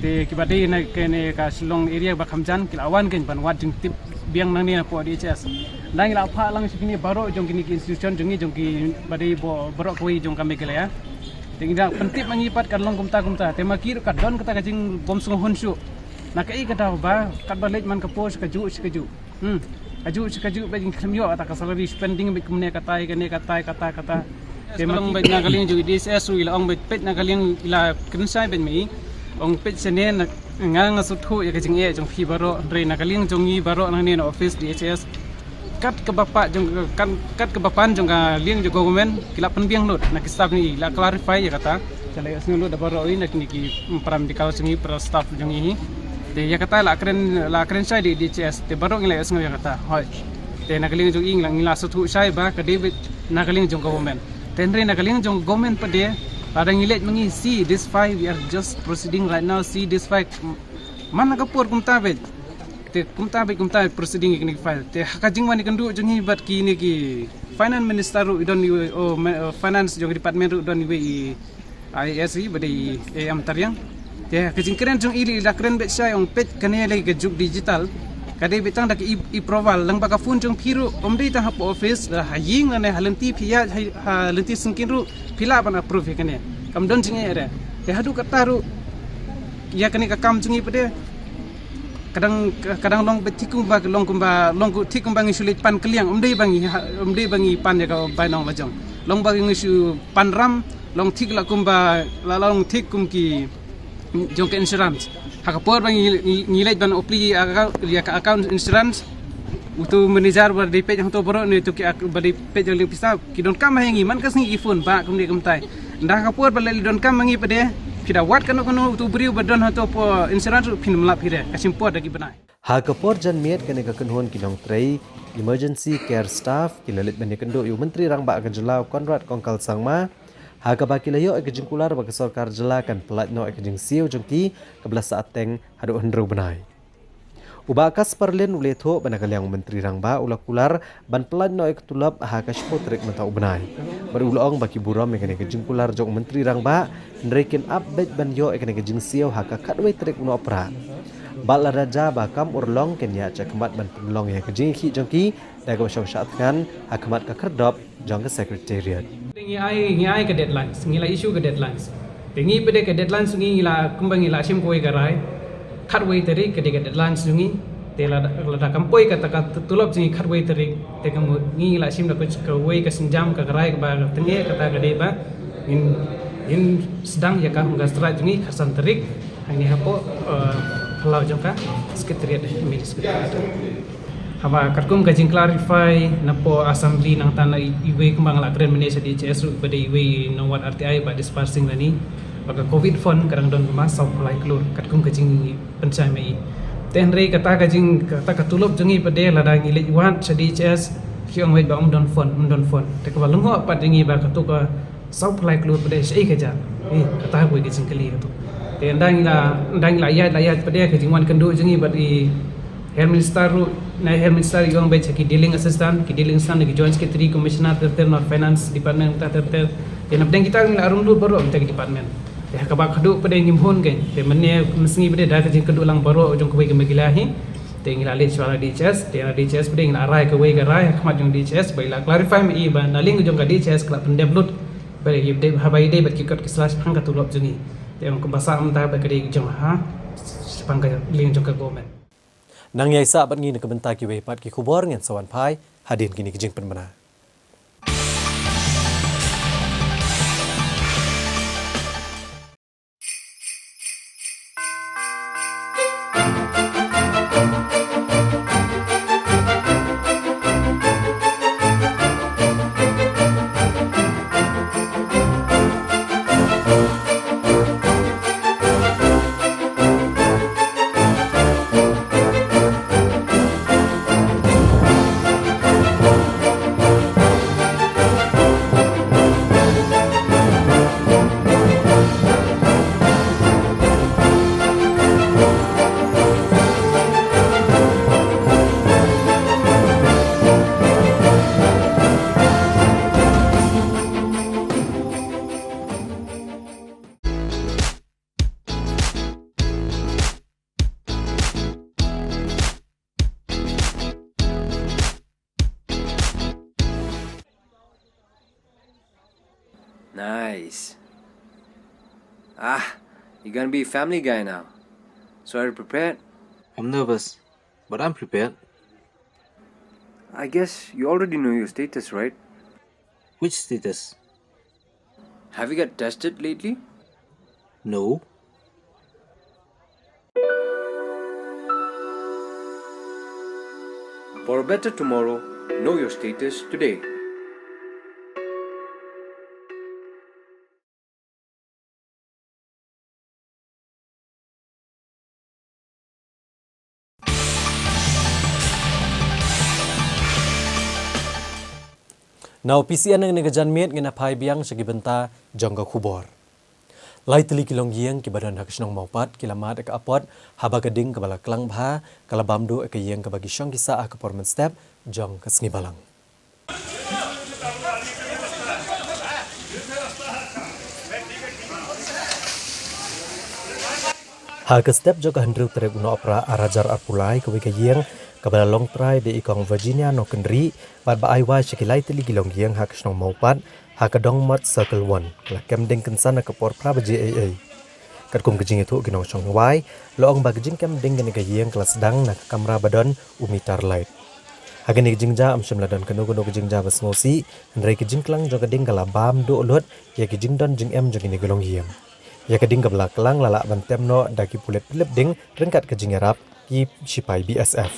Te kiba dei na kane ka Shillong area ba kham jan ki la wan kein ban wad jingtip biang nangne napoh D H S. Ynda ngi la phah lang sha kine baroh jong kine ki institution jong ngi, jong ki ba dei bo-, baroh kawei jong ka Meghalaya. Te ngi da pyntip ma ngi pat kan long kumta kumta. Te ma ki ruh ka don kata ka jingbym sngewhun shuh. Na kaei ka daw ba katba leit man ka por sha kajuh sha kajuh. Hmm. Kajuh sha kajuh ba jingkhlem ïoh kata ka salary, spending beit kumne katai kane katai kata kata. Te ma ki beit na ka liang jong i D H S ruh i la ong beit, peit na ka liang i la kren shai beit ma i. Ong peit shane na nga nga sngewthuh ïa ka jingeh jong phi baroh, hynrei na ka liang jong ngi baroh nangne na office D H S. Kat kaba pan jong, kat, kat kaba pan jong ka liang jong government ki la pynbiang lut na ki staff ngi, la clarify ïa kata. Te la ïohsngew lut da baroh i na kine ki, mm, para medical jong ngi, para staff jong ngi hi. Te ïa kata la kren, la kren shai da i D H S. Te baroh ngi la ïohsngew ïa kata. Hooid. Te na ka liang jong i ngi la, ngi la sngewthuh shai ba ka dei beit na ka liang jong government. Te hynrei na ka liang jong government pat de, lada ngi leit ma ngi, see this file, we are just proceeding right now, see this file. Man na ka por kumta beit. Te kumta beit, kumta beit proceeding ïa kine ki file. Te ha ka jingwan ïakynduh jong ngi bad kine ki finance minister ruh i don iwei, oh, ma-, oh, finance jong ka department ruh i don iwei i I A S i ba dei i A M Tariang. Te ha ka jingkren jong i, i la kren beit shai, ong peit kane lei ka juk digital. Ka dei beit tang da ka e-, e-approval, lang ba ka phone jong phi ruh ym dei tang hapoh office, la ha ïing lane ha lynti phi ïaid, ha, ha lynti syngkien ruh phi lah ban approve ïa kane. Kam don jingeh re. Te haduh katta ruh ïa kane ka kam jong ngi pat de ka dang, ka dang long beit thik kumba, long kumba, long ku-, thik kumba ngi shu leit pan kylliang, ym dei ba ngi ha, ym dei ba ngi pan ïa ka bainong lajong. Long ba ngi shu pan ram, long thik la kumba, la long thik kum ki jong ka insurance. Ha ka por ba ngi, ngi, ngi leit ban apply ïa ka, ïa ka account insurance, uto u manager ba dei peit hangto baroh ne uto ki ak-, ba dei peit jong liang pisa, ki donkam ha ïa ngi man ka sngi ki phone ba kumne kumtai. Ynda ha ka por ba la leit donkam ha ngi pat de, phi da wad kano kano uto u briew ba don hato hapoh insurance ruh phin ym lap hi re, ka shim por da ki bnai. Ha ka por janmiet kane ka kynhun ki nongtrei Emergency Care Staff ki la leit ban ïakynduh ïa u Myntri Rangbah ka jylla u Conrad Kongkal Sangma, ha kaba ki la ïoh ïa ka jingkular ba ka sorkar jylla kan pyllait noh ïa ka jingsiew jong ki kaba la sahteng haduh hynriew bnai. U Bah Kasper Lyng u la ïathuh ba na ka liang u Myntri Rangbah u la kular ban pyllait noh ïa ka tulop ha ka shiphew tarik mynta u bnai. Bad u la ong ba ki burom ïa kane ka jingkular jong u Myntri Rangbah, hynrei kin ap beit ban ïoh ïa kane ka jingsiew ha ka khatwei tarik u Nohprah. Bad lada jia ba kam urlong kin ïaid shakhmat ban pynlong ïa ka jingïakhih jong ki da kaba shong shah thngan ha khmat ka khyrdop jong ka Secretariat. Ngi ai, ngi ai ka deadlines, ngi la issue ka deadlines. Te ngi pat de ka deadlines ngi, ngi la, kumba ngi la shim kawei ka rai, khatwei tarik ka dei ka deadlines jong ngi. Te lada, lada kam poi kata ka tu-, tulop jong ngi khatwei tarik, te ka mut ngi, ngi la shim da ka, kawei ka sienjam, ka rai kaba tyngeh, kata ka dei ba ngin, ngin sdang ïa ka hunger strike jong ngi khatsan tarik hangne hapoh, eh, phyllaw jong ka Secretariat, Mini Secretariat. Haba katkum ka jingclarify napoh assembly nangta na i-, iwei kumba nga la kren mynne sha D H S ruh ba dei iwei nongwad R T I Bah Dispar Singh Rani, ba ka covid fund ka dang don kumba saw phew lai klur katkum ka jingpynshai ma i. Te hynrei kata ka jing, kata ka tulop jong i pat de lada ngi leit wad sha D H S ki ong wei ba ym don fund, ym don fund. Te kaba lyngngoh pat jong i ba katu ka saw phew lai klur pat de shaei ka jia. Eh, kata kawei ka jingkylli katu. Te ynda ngi la, ynda ngi la ïaid, la ïaid pat de ka jingwan kynduh jong i bad i Health Minister ruh, na Health Minister i ong beit sha ki dealing assistant, ki dealing assistant, ki joint secretary, commissioner ter ter, na Finance Department ter ter. Te na pdeng kita ngi la rung lut baroh kita ki department. Te ha kaba khadduh pat de ngim hun kein. Te mynne mynsngi pat de da ka jingkynduh lang baroh jong kawei ka megila hi. Te ngi la leit shuwa na D H S, te na D H S pat de ngi la rai kawei ka rai ha khmat jong D H S ba i la clarify ma i ba na liang jong ka D H S ka la pyndep lut. Ba i dei, haba i dei bad ki kot ki sla shaphang ka tulop jong i. Te ong kumba sah mynta ba ka dei jong ha shaphang ka liang jong ka government. Nang ïai sah bad ngi na ka bynta kiwei pat ki khubor, ngin sa wan phai hadien kine ki jingpynbna. Nice. Ah, you're gonna be a family guy now. So are you prepared? I'm nervous, but I'm prepared. I guess you already know your status, right? Which status? Have you got tested lately? No. For a better tomorrow, know your status today. Na u P C N nang ne ka janmiet ngin ïa phai biang sha ki bynta jong ka khubor. Lai tylli ki longïing kiba don ha ka shnong Mawpat ki la mad ïa ka apot haba ka ding kaba la klang bha ka la bam duh ïa ka ïing kaba ki shong ki sah ha ka por mynstep jong ka sngi Balang. Ha ka step jong ka hynriew tarik u Nohprah ar hajar arphew lai, kawei ka ïing kaba la long trai da i Kong Virginia Nongkynrih bad ba ai wai sha ki lai tylli ki longïing ha ka shnong Mawpat ha ka Dongmot Circle One ka la kem ding kynsan ha ka por phra baje eiei. Katkum ka jingïathuh ki nongshong wai, la ong ba ka jingkem ding kane ka ïing ka la sdang na ka kamra ba don u meter light. Ha kane ka jingjia ym shym la don kano kano ka jingjia ba sngewsih, hynrei ka jingklang jong ka ding ka la bam duh lut ïa ka jingdon jingem jong kine ki longïing. Ïa ka ding kaba la klang la lah ban tem noh da ki pulit pynlip ding ryngkat ka jingïarap ki shipai B S F.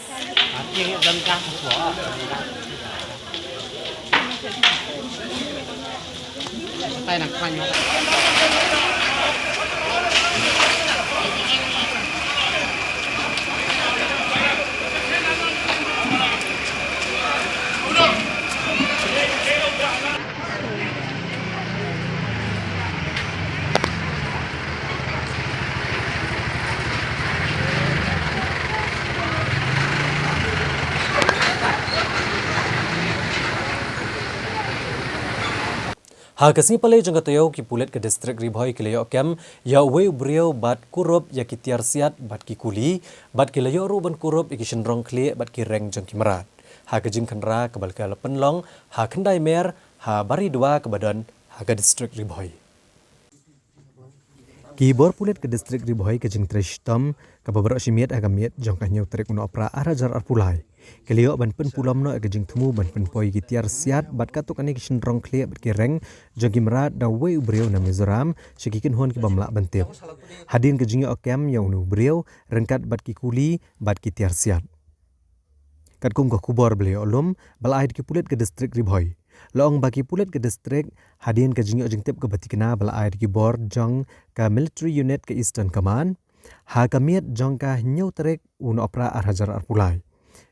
Ha ka sngi Palei jong ka taïew, ki pulit ka distrik Ri Bhoi ki la ïoh kem ïa uwei u briew bad kurup ïa ki tiar siat bad ki kuli, bad ki la ïoh ruh ban kurup ïa ki shynrong khlieh bad ki reng jong ki mrad. Ha ka jingkhynra kaba la ka la pynlong ha Khyndai Mer ha Baridua kaba don ha ka distrik Ri Bhoi. Ki bor pulit ka distrik Ri Bhoi ka jingtrei shitom kaba baroh shi miet ha ka miet jong ka hynñiew tarik u Nohprah ar hajar arphew lai, ki la ïoh ban pynpulom noh ïa ka jingthmu ban pynpoi ïa ki tiar siat bad katto katne ki shynrong khlieh bad ki reng jong ki mrad da uwei u briew na Mizoram sha ki kynhun ki bym lah ban tip. Hadien ka jingïoh kem ïa une u briew ryngkat bad ki kuli bad ki tiar siat. Katkum ka khubor ba la ïoh lum ba la ai da ki pulit ka distrik Ri Bhoi, la ong ba ki pulit ka distrik, hadien ka jingïoh jingtip kaba thikna ba la ai da ki bor jong ka military unit ka Eastern Command, ha ka miet jong ka hynñiew tarik u Nohprah ar hajar arphew lai,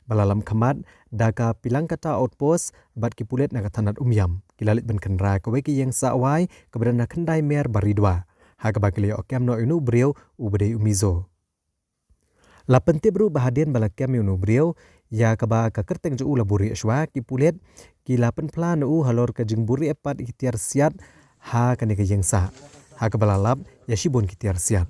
ba la lam khmat da ka Pilangkata Outpost bad ki pulit na ka thanat Umiam, ki la leit ban kynra kawei ka ïing sah wai kaba don ha Khyndai Mer Baridua, ha kaba ki la ïoh kem noh ïa uno u briew uba dei u Mizo. La pyntip ruh ba hadien ba la kem ïa uno u briew ïa kaba ka kyrteng jong u la buhrieh shuwa, ki pulit ki la pynphla na u halor ka jingbuhrieh pat ïa ki tiar siat ha kane ka ïing sah, ha kaba la lap ïa shibun ki tiar siat.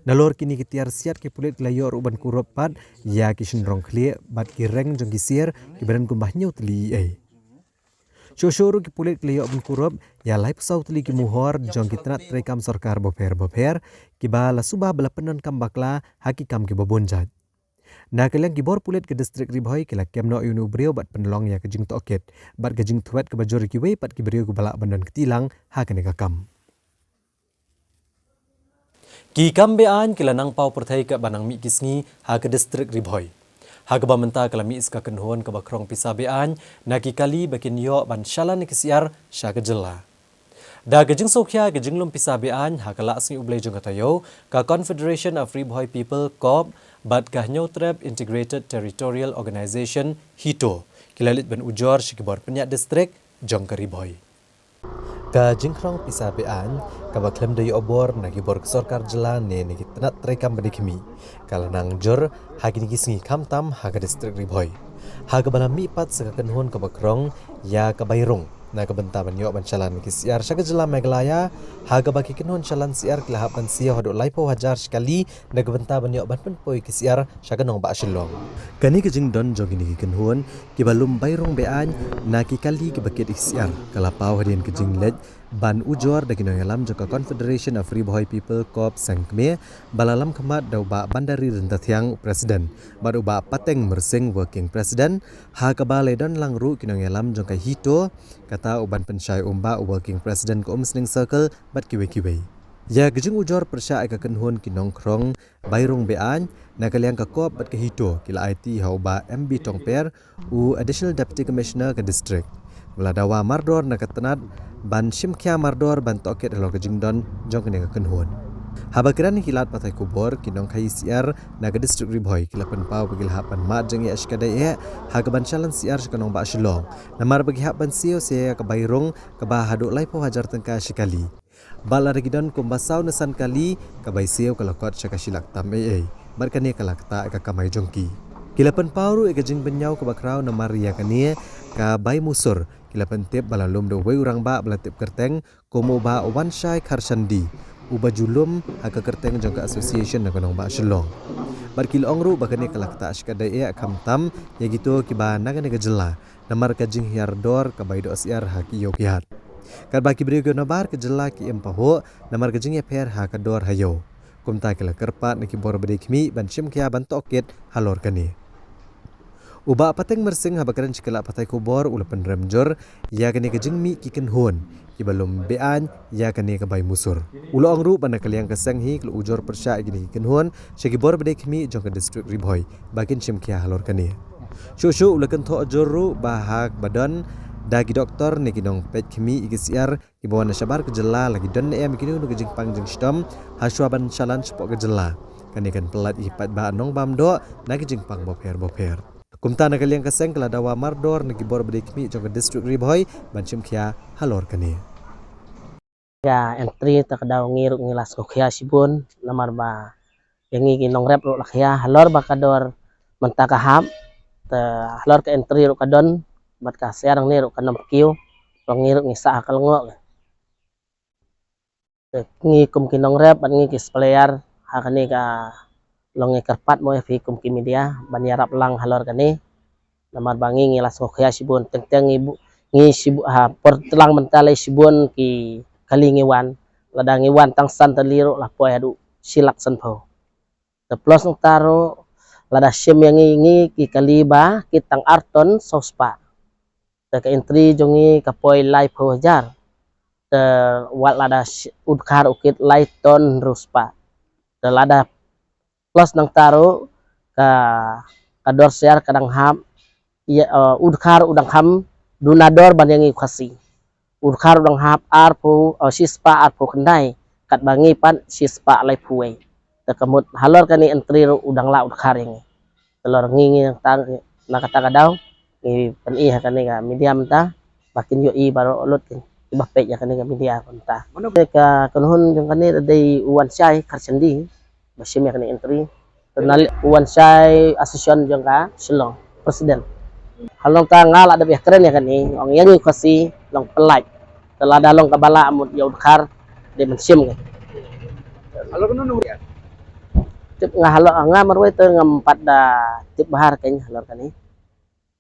Nalor kine ki tiar siat, ki pulit ki la ïoh ruh ban kurup pat ïa ki shynrong khlieh bad ki reng jong ki sier kiba don kumba hynñiew tylli ei ei. Shuh shuh ruh ki pulit ki la ïoh ban kurup ïa laiphew saw tylli ki muhor jong ki tnat treikam sorkar bapher bapher, kiba la suba ba la pyndonkam bakla ha ki kam kiba bun jait. Na ka liang ki bor pulit ka distrik Ri Bhoi ki la kem noh ïa uno u briew bad pynlong ïa ka jingtohkit bad ka jingthwet kaba jur ïa kiwei pat ki briew kiba lah ban don kti lang ha kane ka kam. Ki kam be-aiñ ki la nang paw pyrthei katba nang mih ki sngi ha ka distrik Ri Bhoi, ha kaba mynta ka la mih sa ka kynhun kaba khrong pisa be-aiñ na ki kali ba kin ïoh ban shalan ïa ki syiar sha ka jylla. Da ka jingsngewkhia ka jinglum pisa be-aiñ ha ka Lah Sngi U Blei jong ka taïew, ka Confederation of Ri Bhoi People, CoRP, bad ka Hynñiewtrep Integrated Territorial Organization, HITO, ki la leit ban ujor sha ki bor pynïaid distrik jong ka Ri Bhoi. Ka jingkhrong pisa be-aiñ kaba khlem da ïoh bor na ki bor ka sorkar jylla ne na ki tnat treikam ba dei khmih, ka la nang jur ha kine ki sngi, khamtam ha ka distrik Ri Bhoi, ha kaba la mih pat sa ka kynhun kaba khrong ïa ka bai rung na ka bynta ban ïoh ban shalan ïa ki syiar sha ka jylla Meghalaya, ha kaba ki kynhun shalan syiar ki la hap ban siew haduh laiphew hajar shi kali na ka bynta ban ïoh ban pynpoi ki syiar sha ka nongbah Shillong. Kane ka jingdon jong kine ki kynhun kiba lum bai rung be-aiñ na ki kali kiba kit ïa ki syiar ka la paw hadien ka jingleit ban ujor da ki nongïalam jong ka Confederation of Ri Bhoi People, CoRP, seng kmie, ba la lam khmat da u Bah Bandari Ryntathiang, u President, bad u Bah Pateng Myrsing, Working President, ha kaba la don lang ruh ki nongïalam jong ka HITO, kata u Ban Pynshai Umbah, u Working President ka Umsning Circle, bad kiwei kiwei. Ïa ka jingujor pyrshah ïa ka kynhun ki nongkhrong bai rung be-aiñ na ka liang ka CoRP bad ka HITO ki la aiti ha u Bah M B Tongper, u Additional Deputy Commissioner ka distrik, ba la dawa mardor na ka tnat ban shim khia mardor ban tohkit halor ka jingdon jong kane ka kynhun. Haba kren ïa ki lad pathai khubor, ki nongkhaïi syiar na ka distrik Ri Bhoi ki la pynpaw ba ki la hap ban mad jingeh shikatdei eh ha kaban shalan syiar sha ka nongbah Shillong, namar ba ki hap ban siew sha ïa ka bai rung kaba haduh laiphew hajar tyngka shi kali. Bad lada ki don kumba saw ne san kali, ka bai siew ka la kot sha ka shi lak tam ei ei, bad kane ka la ktah ïa ka kamai jong ki. Ki la pynpaw ruh ïa ka jingbynñiaw kaba khraw namar ïa kane ka bai musur, ki la pyntip ba la lum da uwei u rangbah ba la tip kyrteng kum u Bah Wanshai Kharshandi, uba ju lum ha ka kyrteng jong ka association na ka nongbah Shillong. Bad ki la ong ruh ba kane ka la ktah shikatdei eh khamtam ïa kito kiba na kane ka jylla, namar ka jinghiar dor ka bai doh syiar ha ki ïew ki hat. Katba ki briew kiba nabar ka jylla ki im pahuh namar ka jingïapher ha ka dor ha ïew. Kumta ki la kyrpad na ki bor ba dei khmih ban shim khia ban tohkit halor kane. U Bah Pateng Myrsing, haba kren sha ki lad pathai khubor, u la pynrem jur ïa kane ka jingmih ki kynhun kiba lum be-aiñ ïa kane ka bai musur. U la ong ruh ba na ka liang ka seng hi ka la ujor pyrshah ïa kine ki kynhun sha ki bor ba dei khmih jong ka distrik Ri Bhoi ba kin shim khia halor kane. Shuh shuh u la kynthoh jur ruh ba haba don da ki doktor ne ki nongpeit khmih ïa ki syiar kiba wan na shabar ka jylla, la ki don ne em ïa kino kino ki jingpang jingshitom ha shuwa ban shalan shapoh ka jylla, kane kan pyllait ïa ki paidbah nongbam doh na ki jingpang bapher bapher. Kumta na ka liang ka seng ka la dawa mardor na ki bor ba dei khmih jong ka distrik Ri Bhoi ban shim khia halor kane. Ka entry ta ka daw ngi ruh ngi la sngewkhia shibun, namar ba ïa ngi ki nongrep ruh la khia halor ba ka dor mynta ka hap, te halor ka entry ruh ka don, bad ka syiar ngi ruh ka nang kiew, ba ngi ruh ngi sah ha ka lyngngoh. Te ngi kum ki nongrep bad ngi ki supplier, ha kane ka long ngi kyrpad mo ïa phi kum ki media ban ïarap lang halor kane. Namar ba ngi ngi la sngewkhia shibun, teng teng ngi bu-, ngi shibu-, ha, por tlang mynta lei shibun ki kali ngi wan. Lada ngi wan tang san tylli ruh la poi haduh shi lak sanphew. Te plus nangta ruh lada shim ïa ngi, ngi ki kali ba kit tang ar ton saw spah. Te ka entry jong ngi ka poi laiphew hajar. Te wat lada sh-, u dkhar u kit lai ton hynriew spah. Te lada plus nangta ruh ka ka dor syiar ka dang hap, ïa, eh, u dkhar u dang kham duna dor ban ïa ngi u Khasi. U dkhar u dang hap arphew, eh, shispah arphew khyndai, katba ngi pat shispah laiphew wei. Te ka mut halor kane entry ruh u dang lah u dkhar ïa ngi. Te halor ngi ngi tang na kata ka daw ngi pyni ha kane ka media mynta ba kin ïohi baroh lut kin kiba peit ïa kane ka media mynta. Ka kynhun jong kane da dei u Wanshai Kharshandi ba shim ïa kane entry. Te na u Wanshai association jong ka Shillong, president. Halor ta nga la dep ïa kren ïa kane, ong ïa ngi Khasi long pyllait. Te lada long kaba lah mut ïa u dkhar dei ban shim ka. Halor kano nong ria? Tip nga halor nga marwei te ngam pat da tip bha kein halor kane.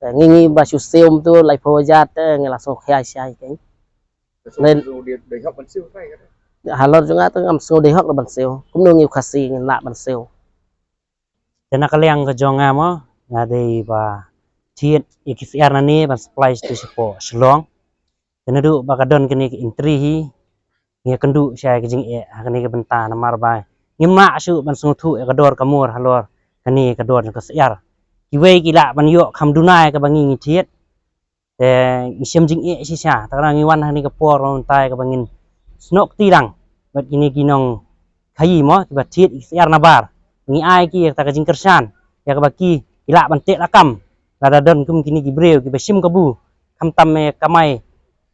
Te ngi ngi ba shu siew tu laiphew hajar te ngi la sngewkhia shai kein. Len dei hok ban siew kai ka. Halor jong nga te ngam sngewdei hok ban siew. Kumno ngi u Khasi ngin lah ban siew. Te na ka liang ka jong nga mo, nga dei ba thied ïa ki syiar nane ban supply tu shapoh Shillong. Te naduh ba ka don kane ka entry hi, ngi ïa kynduh shai ka jingeh ha kane ka bynta namar ba ngim lah shuh ban sngewthuh ïa ka dor ka mur halor kane ka dor ka syiar. Kiwei ki lah ban ïoh kham duna ïa kaba ngi ngi thied. Te ngi shem jingeh shisha, te ka ngi wan ha kane ka por mynta ïa kaba ngin snoh kti lang bad kine ki nongkhaïi mo kiba thied ïa ki syiar nabar. Ngi ai ki ïa kata ka jingkyrshan ïa kaba ki ki lah ban teh lakam lada don kum kine ki briew kiba shim kabu khamtam ïa kamai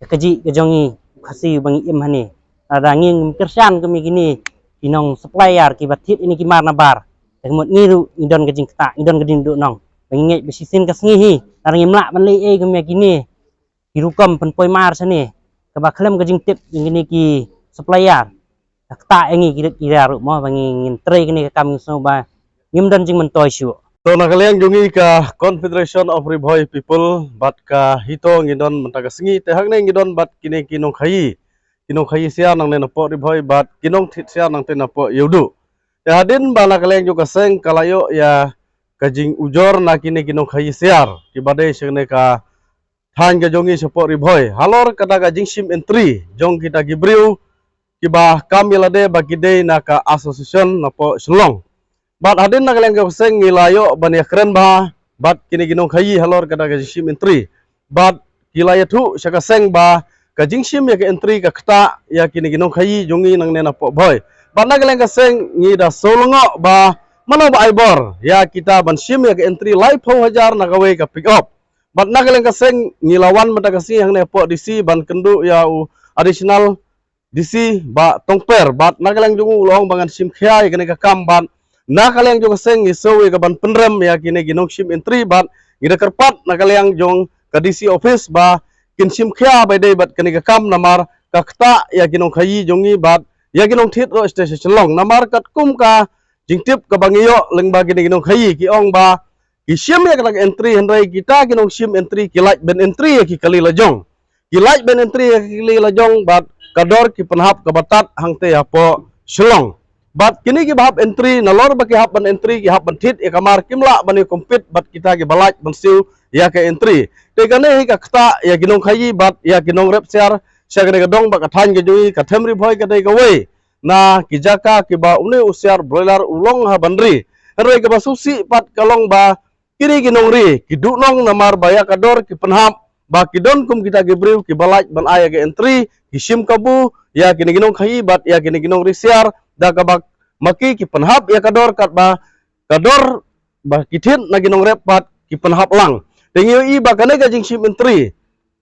ïa ka jingim ka jong ngi u Khasi uba ngi im hangne. Lada ngi ngim kyrshan kum ïa kine ki nong supplier kiba thied ïa kine ki mar nabar. Te ka mut ngi ruh ngi don ka jingktah, ngi don ka jingduhnong ba ngi ngeit ba shisien ka sngi hi lada ngim lah ban leh ei kum ïa kine ki rukom pynpoi mar shane kaba khlem ka jingtip jong kine ki supplier. Ka ktah ïa ngi ki rit ki rar ruh mo ba ngi ngin trei kane ka kam ngi sngew ba ngim don jingmyntoi shuh. To na ka liang jong ngi ka Confederation of Ri Bhoi People bad ka HITO ngi don mynta ka sngi te hangne ngi don bad kine ki nongkhaïi. Ki nongkhaïi syiar nangne napoh Ri Bhoi bad ki nongthied syiar nangte napoh Ïewduh. Te hadien ba na ka liang jong ka seng ka la ïoh ïa ka jingujor na kine ki nongkhaïi syiar kiba dei sha kane ka thaiñ ka jong ngi shapoh Ri Bhoi halor kata ka jingshim entry jong kita ki briew kiba kam ïa lade ba ki dei na ka association napoh Shillong. Bad hadien na ka liang ka seng ngi la ïoh ban ïa kren bha bad kine ki nongkhaïi halor kata ka jingshim entry. Bad ki la ïathuh sha ka seng ba ka jingshim ïa ka entry ka ktah ïa kine ki nongkhaïi jong ngi nangne napoh Bhoi. Bad na ka liang ka seng ngi da sngewlyngngoh ba mano ba ai bor ïa kita ban shim ïa ka entry laiphew hajar na kawei ka pick up. Bad na ka liang ka seng ngi la wan mynta ka sngi hangne hapoh D C ban kynduh ïa u additional D C Bah Tongper bad na ka liang jong u u la ong ba ngan shim khia ïa kane ka kam bad na ka liang jong ka seng ngi sngew ïa ka ban pynrem ïa kine ki nongshim entry bad ngi da kyrpad na ka liang jong ka D C office ba kin shim khia ba dei bad kane ka kam namar ka ktah ïa ki nongkhaïi jong ngi bad ïa ki nongthied ruh sha station Shillong namar katkum ka jingtip kaba ngi ïoh lyngba kine ki nongkhaïi ki ong ba ki shim ïa kata ka entry hynrei kita ki nongshim entry ki lait ban entry ïa ki kali lajong. Ki lait ban entry ïa ki kali lajong bad ka dor ki pynhap kaba tad hangtei hapoh Shillong. Bad kine kiba hap entry nalor ba ki hap ban entry ki hap ban thied ïa ka mar kim lah ban ïa compete bad kita kiba lait ban siew ïa ka entry. Te kane hi ka ktah ïa ki nongkhaïi bad ïa ki nongrep syiar sha kane ka dong bad ka thaiñ ka jong ngi ka Them Ri Bhoi ka dei kawei na ki jaka kiba une u syiar broiler u long ha ban ri. Hynrei kaba sngewsih pat ka long ba kine ki nongri ki duhnong namar ba ïa ka dor ki pynhap ba ki don kum kita ki briew kiba lait ban ai ïa ka entry ki shim kabu ïa kine ki nongkhaïi bad ïa kine ki nongri syiar da kaba ma ki ki pynhap ïa ka dor katba ka dor ba ki thied na ki nongrep pat ki pynhap lang. Te ngi ïohi ba kane ka jingshim entry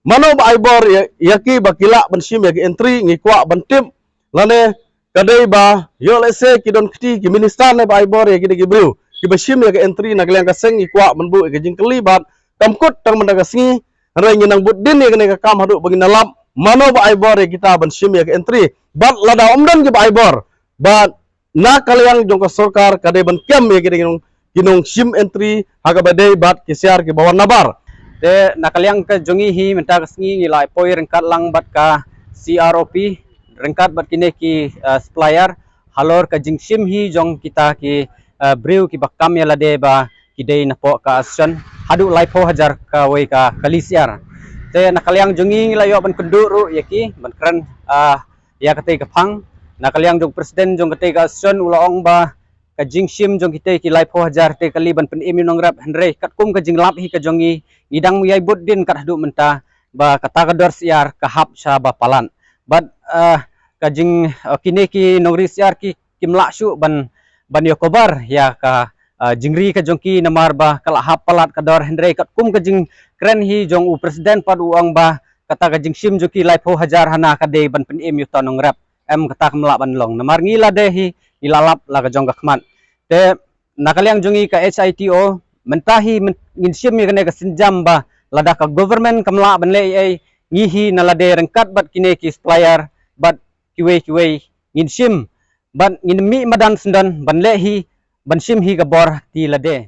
mano ba ai bor ïa, ïa ki ba ki lah ban shim ïa ka entry ngi kwah ban tip lane ka dei ba ïoh lehse ki don kti ki minister ne ba ai bor ïa kine ki briew kiba shim ïa ka entry na ka liang ka seng ngi kwah ban buh ïa ka jingkylli bad kam kut tang mynta ka sngi hynrei ngi nang bud dien ïa kane ka kam haduh ba ngin ïalap mano ba ai bor ïa kita ban shim ïa ka entry bad lada ym don kiba ai bor bad na ka liang jong ka sorkar ka dei ban kem ïa ki dei ki nong, ki nongshim entry ha kaba dei bad ki syiar kiba wan nabar. Te na ka liang ka jong ngi hi mynta ka sngi ngi la poi ryngkat lang bad ka C R O P ryngkat bad kine ki, eh, supplier halor ka jingshim hi jong kita ki, eh, briew kiba kam ïa lade ba ki dei napoh ka association haduh laiphew hajar kawei ka kali syiar. Te na ka liang jong ngi ngi la ïoh ban kynduh ruh ïa ki ban kren, ah, ïa katei ka phang. Na ka liang jong president jong katei ka association u la ong ba ka jingshim jong kita ki laiphew hajar te kali ban pynim ïa u nongrep, hynrei katkum ka jinglap hi ka jong ngi, ngi dang ïai bud dien kat haduh mynta ba kata ka dor syiar ka hap sha ba palat. Bad, ah, ka jing, ah, kine ki nongri syiar ki, kim lah shuh ban, ban ïa cover ïa ka, ah, jingri ka jong ki namar ba ka la hap palat ka dor, hynrei katkum ka jingkren hi jong u president pat u ong ba kata ka jingshim jong ki laiphew hajar hana ka dei ban pynim ïa uta u nongrep. Em, kata kam lah ban long namar ngi la dei hi, ngi la lap la ka jong ka khmat. Te na ka liang jong ngi ka H I T O, mynta hi myn-, ngin shim ïa kane ka sienjam ba lada ka government kam lah ban leh ei ei, ngi hi na lade ryngkat bad kine ki supplier bad kiwei kiwei ngin shim bad ngin mih madan syndon ban leh hi, ban shim hi ka bor ti lade.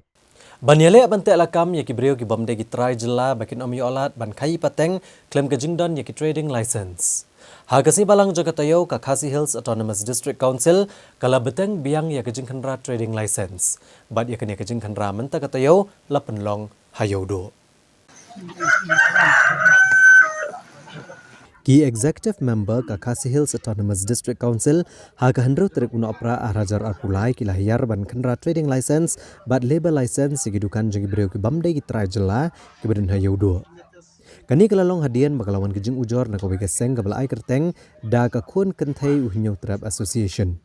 Ban ïaleh ban teh lakam ïa ki briew ki bym dei ki trai jylla ba kin ym ïoh lad ban khaïi pateng khlem ka jingdon ïa ki trading license. Ha ka sngi Balang jong ka taïew, ka Khasi Hills Autonomous District Council ka la bteng biang ïa ka jingkhynra trading license. Bad ïa kane ka jingkhynra mynta ka taïew la pynlong ha Ïewduh. Ki Executive Member ka Khasi Hills Autonomous District Council ha ka hynriew tarik u Nohprah ar hajar arphew lai ki la hiar ban khynra trading license bad labour license ïa ki dukan jong ki briew ki bym dei ki trai jylla kiba don ha Ïewduh. Kane ka la long hadien ba ka la wan ka jingujor na kawei ka seng kaba la ai kyrteng da ka Khun Kynthei U Hynñiewtrep Association.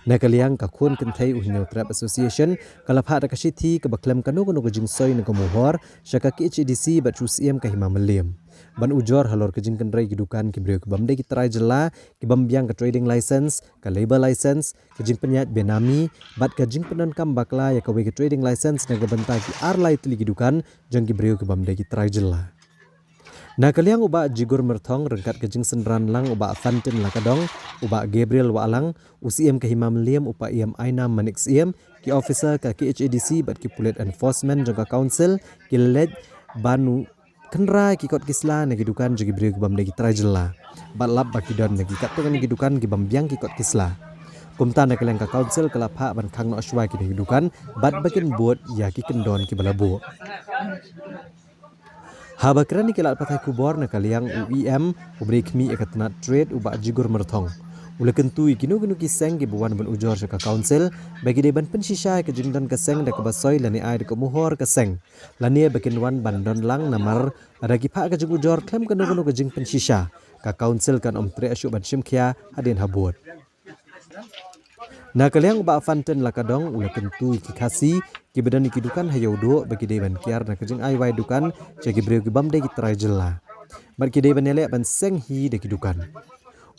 Na ka liang ka Khun Kynthei U Hynñiewtrep Association ka la phah da ka shithi kaba khlem kano kano ka jingsoi na ka mohor sha ka K H A D C bad sha u Syiem ka Hima Mylliem ban ujor halor ka jingkhynra ïa ki dukan ki briew ki bym dei ki trai jylla, ki bym biang ka trading license, ka labour license, ka jingpynïaid benami bad ka jingpyndonkam bakla ïa kawei ka trading license na ka bynta ki ar lai tylli ki dukan jong ki briew ki bym dei ki trai jylla. Na ka liang u Bah Jigur Myrthong ryngkat ka jingsynran lang u Bah Fantin Lakadong, u Bah Gabriel Wahlang, u Syiem ka Hima Mylliem u Bah Iam Ainam Manik Syiem, ki officer ka K H A D C bad ki pulit enforcement jong ka council ki la leit ban khynra ki kot ki sla na ki dukan jong ki briew ki bym dei ki trai jylla. Bad lap ba ki don na ki katto katne ki dukan ki bym biang ki kot ki sla. Kumta na ka liang ka council ka la phah ban khang noh shuwa kine ki dukan bad ba kin bud ïa ki kyndon kiba la buh. Haba kren ïa ki lad pathai khubor na ka liang u E M uba dei khmih ïa ka tnat trade u Bah Jigur Myrthong u la kyntu ïa kino kino ki seng kiba wan ban ujor sha ka council ba ki dei ban pynshisha ïa ka jingdon ka seng da kaba soi lane ai da ka mohor ka seng lane ba kin wan ban don lang namar lada ki phah ka jingujor khlem kano kano ka jingpynshisha ka council kan ym treh shuh ban shim khia hadien habud. Na ka liang u Bah Fantin Lakadong u la kyntu ïa ki Khasi kiba don ïa ki dukan ha Ïewduh ba ki dei ban kiar na ka jingai wai dukan sha ki briew ki bym dei ki trai jylla bad ki dei ban ïaleh ban seng hi da ki dukan.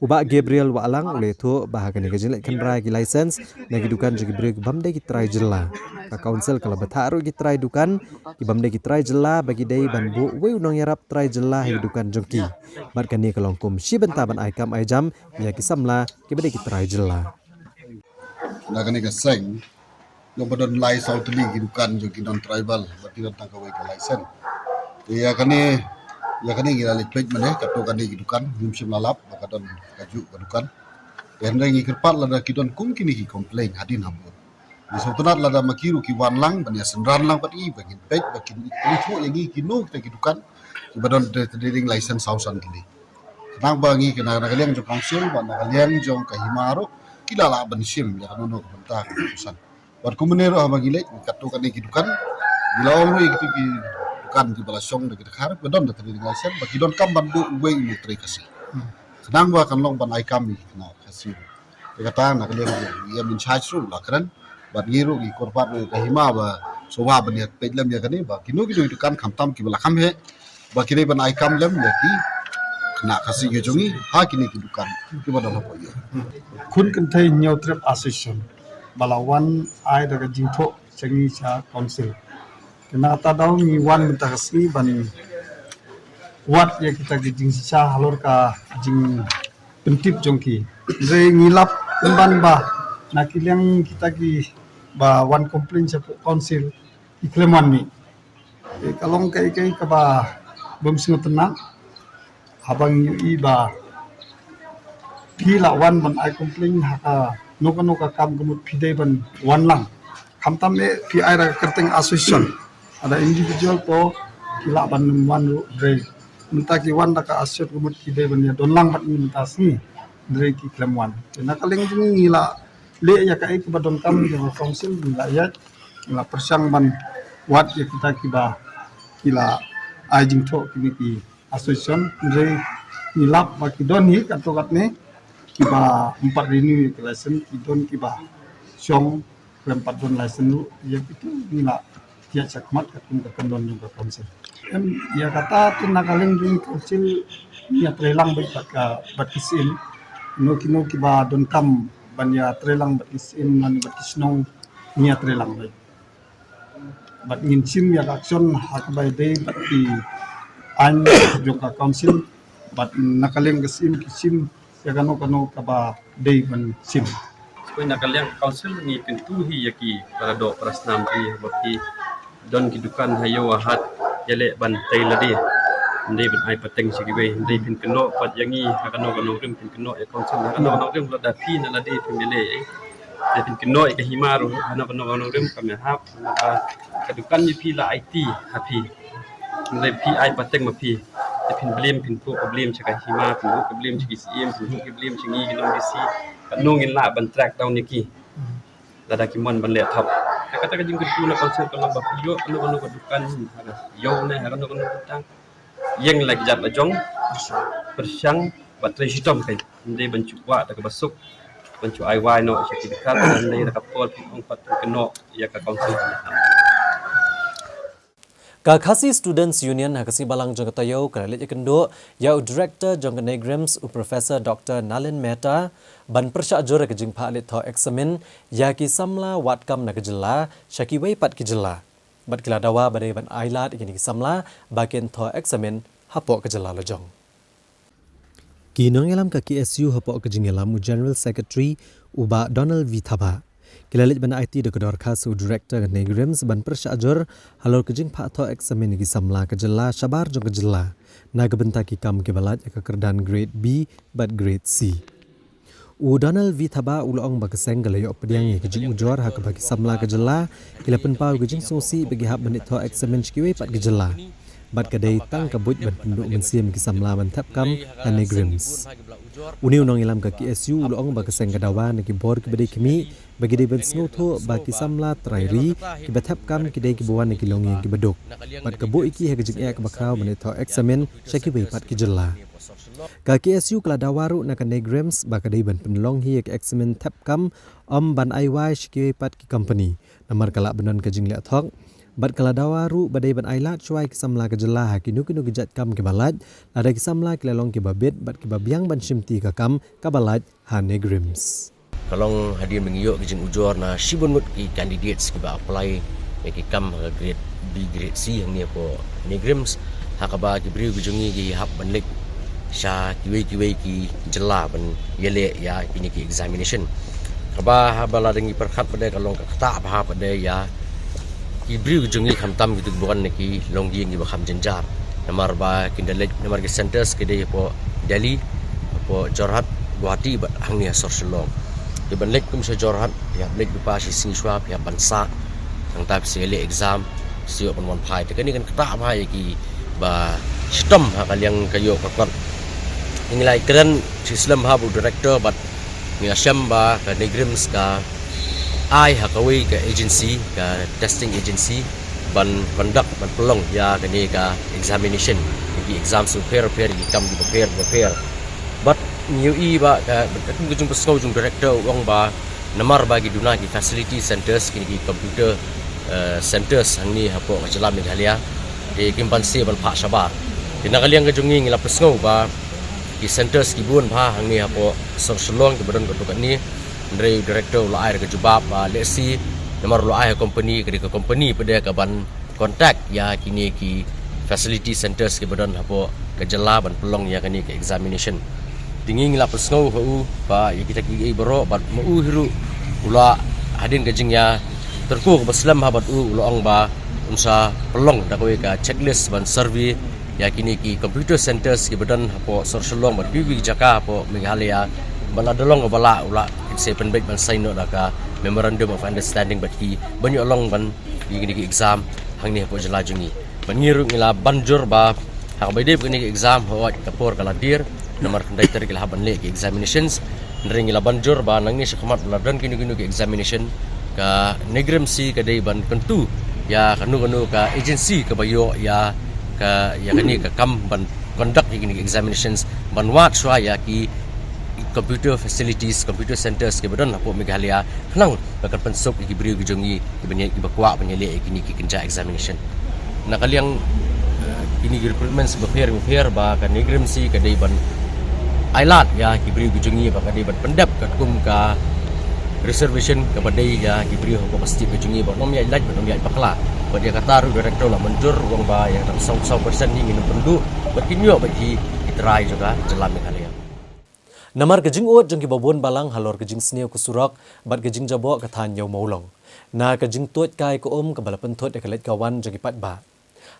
U Bah Gabriel Wahlang u la ïathuh ba ha kane ka jingleit khynra ïa ki license na ki dukan jong ki briew ki bym dei ki trai jylla, ka council ka la bthah ruh ïa ki trai dukan ki bym dei ki trai jylla ba ki dei ban buh uwei u nongïarap trai jylla ha ki dukan jong ki. Bad kane ka long kum shi bynta ban ai kam ai jam ïa ki samla kiba dei ki trai jylla. Na kane ka seng jong ba don lai saw tylli ki dukan jong ki non tribal ba ki don tang kawei ka license. Te ïa kane, ïa kane ngi la leit peit mynne katto katne ki dukan, ngim shym la lap ba ka don kajuh ka dukan. Te hynrei ngi kyrpad lada ki don kum kine ki complain hadien habud. Ngi sngewtynnat lada ma ki ruh ki wan lang ban ïa synran lang bad ngi ba ngin peit ba kin ïathuh ïa ngi kino kita ki dukan kiba don trading license saw san tylli. Khnang ba ngi kane na ka liang jong council bad na ka liang jong ka Hima ruh ki la lah ban shim ïa kano kano ka bynta ka san. Bad kumne ruh haba ngi leit katto katne ki dukan ngi la ong ruh ïa kito ki dukan kiba la shong da ki dkhar ba don da trading license ba ki donkam ban buh uwei u nongtrei Khasi. Khnang ba kan long ban ai kam ïa ki khynnah Khasi. Te kata na ka liang jong u E M in charge ruh u la kren bad ngi ruh ngi kyrpad ruh ïa ka Hima ba shuwa ban ïa peit lem ïa kane ba kino kino ki dukan khamtam kiba la kham heh ba ki dei ban ai kam lem ïa ki khynnah Khasi ki jong ngi ha kine ki dukan kiba don hapoh ïing. Khun Kynthei Hynñiewtrep Association ba la wan ai da ka jingthoh sha ngi sha council. Te na kata daw ngi wan mynta ka sngi ban wad ïa kita ki jingshisha halor ka jingpyntip jong ki. Hynrei ngi lap pynban ba na ki liang kita kiba wan complain sha council ki khlem wan mih. Te ka long kaei kaei kaba bym sngewtynnat haba ngi ïohi ba phi la wan ban ai complain ha kano kano ka kam ka mut phi dei ban wan lang. Khamtam eh phi ai da ka kyrteng association. Lada individual to ki lah ban ym wan ruh hynrei mynta ki wan da ka association ka mut ki dei ban ïa don lang bad ngi mynta sngi hynrei ki khlem wan. Te na ka liang jong ngi la Leh ïa kaei kaba donkam jong ka council, ngi la ïaid, ngi la pyrshang ban wad ïa kita kiba ki la ai jingthoh, kine ki association, hynrei ngi lap ba ki don hi katto katne kiba ym pat renew ïa ki license, ki don kiba shong khlem pat don license ruh, ïa kitu ngi la ïaid shakhmat katkum ka kyndon jong ka council. Em, ïa kata te na ka liang jong ka council ngi ïatreilang beit bad ka, bad ki syiem. Kino kino kiba donkam ban ïatreilang bad ki syiem lane bad ki shnong, ngi ïatreilang beit. Bad ngin shim ïa ka action ha kaba ïadei bad ki aiñ jong ka council, bad na ka liang ka syiem ki shim ïa kano kano kaba dei ban shim. Khuid na ka liang ka council ngi kyntu hi ïa ki para doh para snam ki, ba ki don ki dukan ha ïew ha hat, ïaleh ban tei lade. Ym dei ban ai pateng sha kiwei, ym dei phin kynnoh pat ïa ngi ha kano kano rim, phin kynnoh ïa council ha kano kano rim, lada phi na lade phim ïaleh. Te phin kynnoh ïa ka hima ruh ha kano kano rim, kam ïahap. Ka dukan jong phi la aiti ha phi. Ym dei phi ai pateng ma phi. Te phin blame, phin phuh ka blame sha ka hima, phin phuh ka blame sha ki syiem, phin phuh ka blame sha ngi ki nong D C. Katno ngin lah ban track down ïa ki lada kim wan ban leh thap. Te kata ka jingkyntu na council ka long ba phi ïoh kano kano ka dukan ha ka ïew ne ha kano kano ka tang, ïeng la ki jait la jong, pyrshang bad trei shitom, ym dei ban shu kwah da kaba suk ban shu ai wai noh sha ki dkhar, ym dei da ka por phin ong pat phin kynnoh ïa ka council. Ka Khasi Students Union ha ka sngi Balang jong ka taïew ka la leit ïakynduh ïa u Director jong ka NEIGRIHMS, u Professor Doctor Nalin Mehta, ban pyrshah jur ïa ka jingphah leit thoh eksamin ïa ki samla wad kam na ka jylla sha kiwei pat ki jylla. Bad ki la dawa ba dei ban ai lad ïa kine ki samla ba kin thoh eksamin hapoh ka jylla la jong. Ki nongïalam ka K S U hapoh ka jingïalam u General Secretary u Bah Donald V Thabah, ki la leit ban aiti da ka dorkhas u Director ka NEIGRIHMS ban pyrshah jur halor ka jingphah thoh eksamin ïa ki samla ka jylla shabar jong ka jylla na ka bynta ki kam kiba lait ïa ka kyrdan Grade B bad Grade C. U Donald V Thabah u la ong ba ka seng ka la ïoh pdiang ïa ka jingujor ha kaba ki samla ka jylla ki la pynpaw ïa ka jingsngewsih ba ki hap ban leit thoh eksamin sha kiwei pat ki jylla. Bad ka dei tang ka buit ban pynduh mynsiem ïa ki samla ban thep kam ha NEIGRIHMS. Une u nongïalam ka K S U u la ong ba ka seng ka dawa na ki bor kiba dei khmih ba ki dei ban sngewthuh ba ki samla trai ri kiba thep kam ki dei kiba wan na ki longïing kiba duk. Bad ka buh ïa ki ha ka jingeh kaba khraw ban leit thoh eksamin sha kiwei pat ki jylla. Ka K S U ka la dawa ruh na ka NEIGRIHMS ba ka dei ban pynlong hi ïa ka eksamin thep kam, ym ban ai wai sha kiwei pat ki company. Namar ka lah ban don ka jingleh thok. Bad ka la dawa ruh ba dei ban ai lad shuwa ïa ki samla ka jylla ha kino kino ki jait kam kiba lait, lada ki samla ki la long kiba bit bad kiba biang ban shimti ïa ka kam kaba lait ha NEIGRIHMS. Ka long hadien ba ngi ïoh ki jingujor na shibun ngut ki candidates kiba apply ïa ki kam ha ka Grade B, Grade C hangne hapoh NEIGRIHMS, ha kaba ki briew ki jong ngi ki hap ban leit sha kiwei kiwei ki jylla ban ïaleh ïa kine ki examination. Kaba haba la dang ïa pyrkhat pat de ka long ka ktah bha pat de ïa ki briew ki jong ngi, khamtam kito kiba wan na ki longïing kiba kham jynjar. Namar ba kin da leit, namar ki centres ki dei hapoh Delhi, hapoh Jorhat, Guwahati bad hangne ha sor Shillong. Te ban leit kum sha Jorhat, phi hap leit lypa shi sngi shuwa, phi hap ban sah, hangta phi sa ïaleh exam, phi sa ïoh ban wan phai. Te kane kan ktah bha ïa kiba shitom ha ka liang ka ïoh ka kot. Ngi la ïakren shi slem ha u Director bad ngi la shem ba ka NEIGRIHMS ka ai ha kawei ka agency, ka testing agency, ban conduct, ban pynlong ïa kane ka examination, ïa ki exams bapher bapher, ïa ki kam bapher bapher. Bad ngi ïohi ba ka, ka jingpynsngew jong u Director u ong ba namar ba ki duna ki facility centres, kine ki computer, eh, centres hangne hapoh ka jylla Meghalaya, te kim banse ban phah shabar. Te na ka liang ka jong ngi ngi la pynsngew ba ki centres ki bun bha hangne hapoh sor Shillong kiba don katto katne. Hynrei u Director u la ai da ka jubab ba lehse namar u la ai ha company, ka dei ka company pat de ka ban contact ïa kine ki facility centres kiba don hapoh ka jylla ban pynlong ïa kane ka examination. Te ngi ngi la pynsngew ha u ba ïa kita kiei baroh, bad ma u hi ruh u la, hadien ka jingïatyrko kaba slem ha bad u, u la ong ba un sa pynlong da kawei ka checklist ban survey ïa kine ki computer centres kiba don hapoh sor Shillong bad kiwei kiwei ki jaka hapoh Meghalaya. Bad lada long kaba lah, u la sa pynbeit ban sign noh da ka memorandum of understanding bad ki ban ïoh long ban ïa kine ki exam hangne hapoh jylla jong ngi. Bad ngi ruh ngi la ban jur ba ha kaba ïadei bad kine ki exam, hooid ka por ka la dier, namar khyndai tarik ki la hap ban leh ki examinations. Hynrei ngi la ban jur ba nangne shakhmat la don kino kino ki examination, ka NEIGRIHMC ka dei ban kyntu ïa kano kano ka agency kaba ïoh ïa ka, ïa kane ka kam ban conduct ïa kine ki examinations, ban wad shuwa ïa ki computer facilities, computer centres kiba don hapoh Meghalaya, khnang ba kan pynsuk ïa ki briew ki jong ngi kiba ïa, kiba kwah ban ïaleh ïa kine ki kynja examination. Na ka liang, eh, kine ki recruitments bapher bapher ba ka NEIGRIHMC ka dei ban ailad ïa ki briew ki jong ngi ba ka dei ban pyndep katkum ka reservation kaba dei ïa ki briew hapoh ka state ka jong ngi ba ym ïaid lait ba ym ïaid bakla. Bad ïa kata ruh director la mynjur, u ong ba ïa ka saw saw percent hi ngin ym pynduh bad kin ïoh bad ki, ki trai jong ka jylla Meghalaya. Namar ka jingud jong kiba bun balang halor ka jingsniew ka surok bad ka jingjaboh ka thaiñ Ïew Mawlong, na ka jingtuid kai ka um kaba la pynthut ïa ka leit ka wan jong ki paidbah,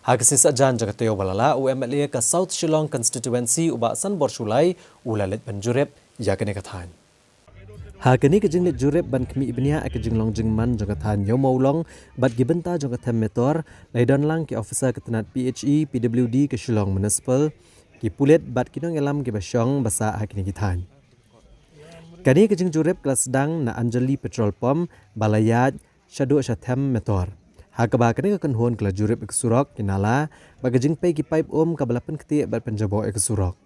ha ka sngi Saitjaiñ jong ka taïew ba la lah, u MLA ka South Shillong Constituency, u Bah Sanbor Shullai, u la leit ban jurip ïa kane ka thaiñ. Ha kane ka jingleit jurip ban khmih bniah ïa ka jinglong jingman jong ka thaiñ Ïew Mawlong bad ki bynta jong ka them Metor, la ïadon lang ki officer ka tnat PHE PWD ka Shillong Municipal, ki pulit bad ki nongïalam kiba shong ba sah ha kine ki thaiñ. Kane ka jingjurip ka la sdang na Anjali Petrol Pump ba la ïaid shaduh sha them Metor, ha kaba kane ka kynhun ka la jurip ïa ka surok, ki nala bad ka jingpei ki paip um kaba la pynktieh bad pynjaboh ïa ka surok.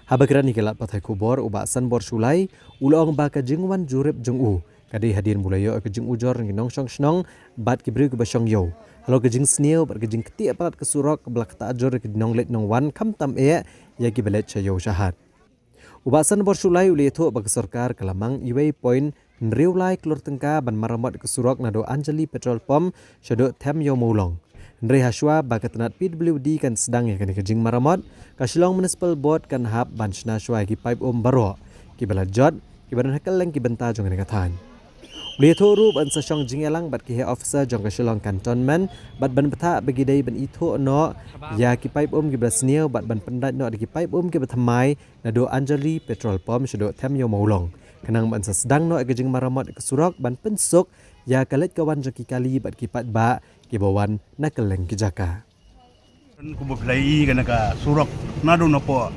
Haba kren ïa ki lad pathai khubor, u Bah Sanbor Shullai u la ong ba ka jingwan jurip jong u ka dei hadien ba u la ïoh ïa ka jingujor na ki nongshong shnong bad ki briew kiba shong ïew halor ka jingsniew bad ka jingktieh palat ka surok kaba la ktah jur ïa ki nongleit nongwan, khamtam eh ïa kiba leit sha ïew sha hat. U Bah Sanbor Shullai u la ïathuh ba ka sorkar ka la mang uwei point hynriew lai klur tyngka ban maramot ïa ka surok naduh Anjali Petrol Pump shaduh them Ïew Mawlong. Hynrei hashwa ba ka tnat PWD kan sdang ïa kane ka jingmaramot, ka Shillong Municipal Board kan hap ban shna shuwa ïa ki paip um baroh kiba la jot, kiba don ha kylleng ki bynta jong kane ka thaiñ. U la ïathuh ruh ban sa shong jingïalang bad ki heh officer jong ka Shillong Cantonment bad ban bthah ba ki dei ban ithuh noh ïa ki paip um kiba la sniew bad ban pyndait noh da ki paip um kiba thymmai naduh Anjali Petrol Pump shaduh them Ïew Mawlong, khnang ban sa sdang noh ïa ka jingmaramot ïa ka surok ban pynsuk ïa ka leit ka wan jong ki kali bad ki paidbah kiba wan na kylleng ki jaka. Kumba phi la ïohi kane ka surok naduh napoh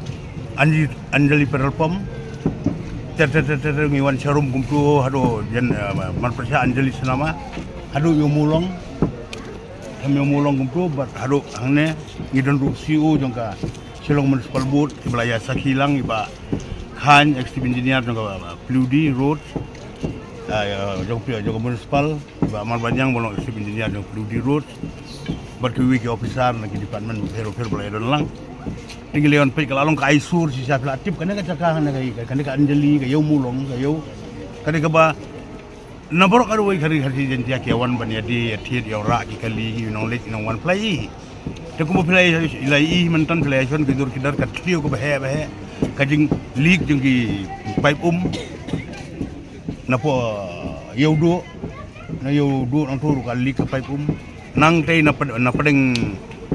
Anji-, Anjali Petrol Pump, ter ter ter ter ngi wan sharum kumto haduh jan, eh, man pyrshah Anjali Cinema haduh Ïew Mawlong, them Ïew Mawlong kumto, bad haduh hangne ngi don ruh C E O jong ka Shillong Municipal Board, i ba la ïa sakhi lang, i Bah Khan, Executive Engineer jong ka, uh, PWD Road, uh, jong, jong ka Municipal, i Bah Marbaniang ba long Executive Engineer jong ka PWD Road, bad kiwei ki officer na ki department bapher bapher ba la ïa don lang. Te ngi la ïa wan peit ka la long ka aisur shisha, phi la tip kane ka jaka, kane ka, kane ka Anjali, ka Ïew Mawlong, ka Ïew, kane kaba na baroh kawei ka ri Khasi Jaiñtia ki ïa wan ban ïa die ïa thied ïa rah ki kali ki nongleit nongwan, phi la ïohi. Te kumba phi la ïohi, la ïohi mynta, phi la ïohi shon ki dur ki dar, ka thliew kaba heh ba heh, ka jing leak jong ki paip um. Napoh Ïewduh, na Ïewduh nangto ruh ka leak ka paip um. Nangtei na pd-, na pdeng,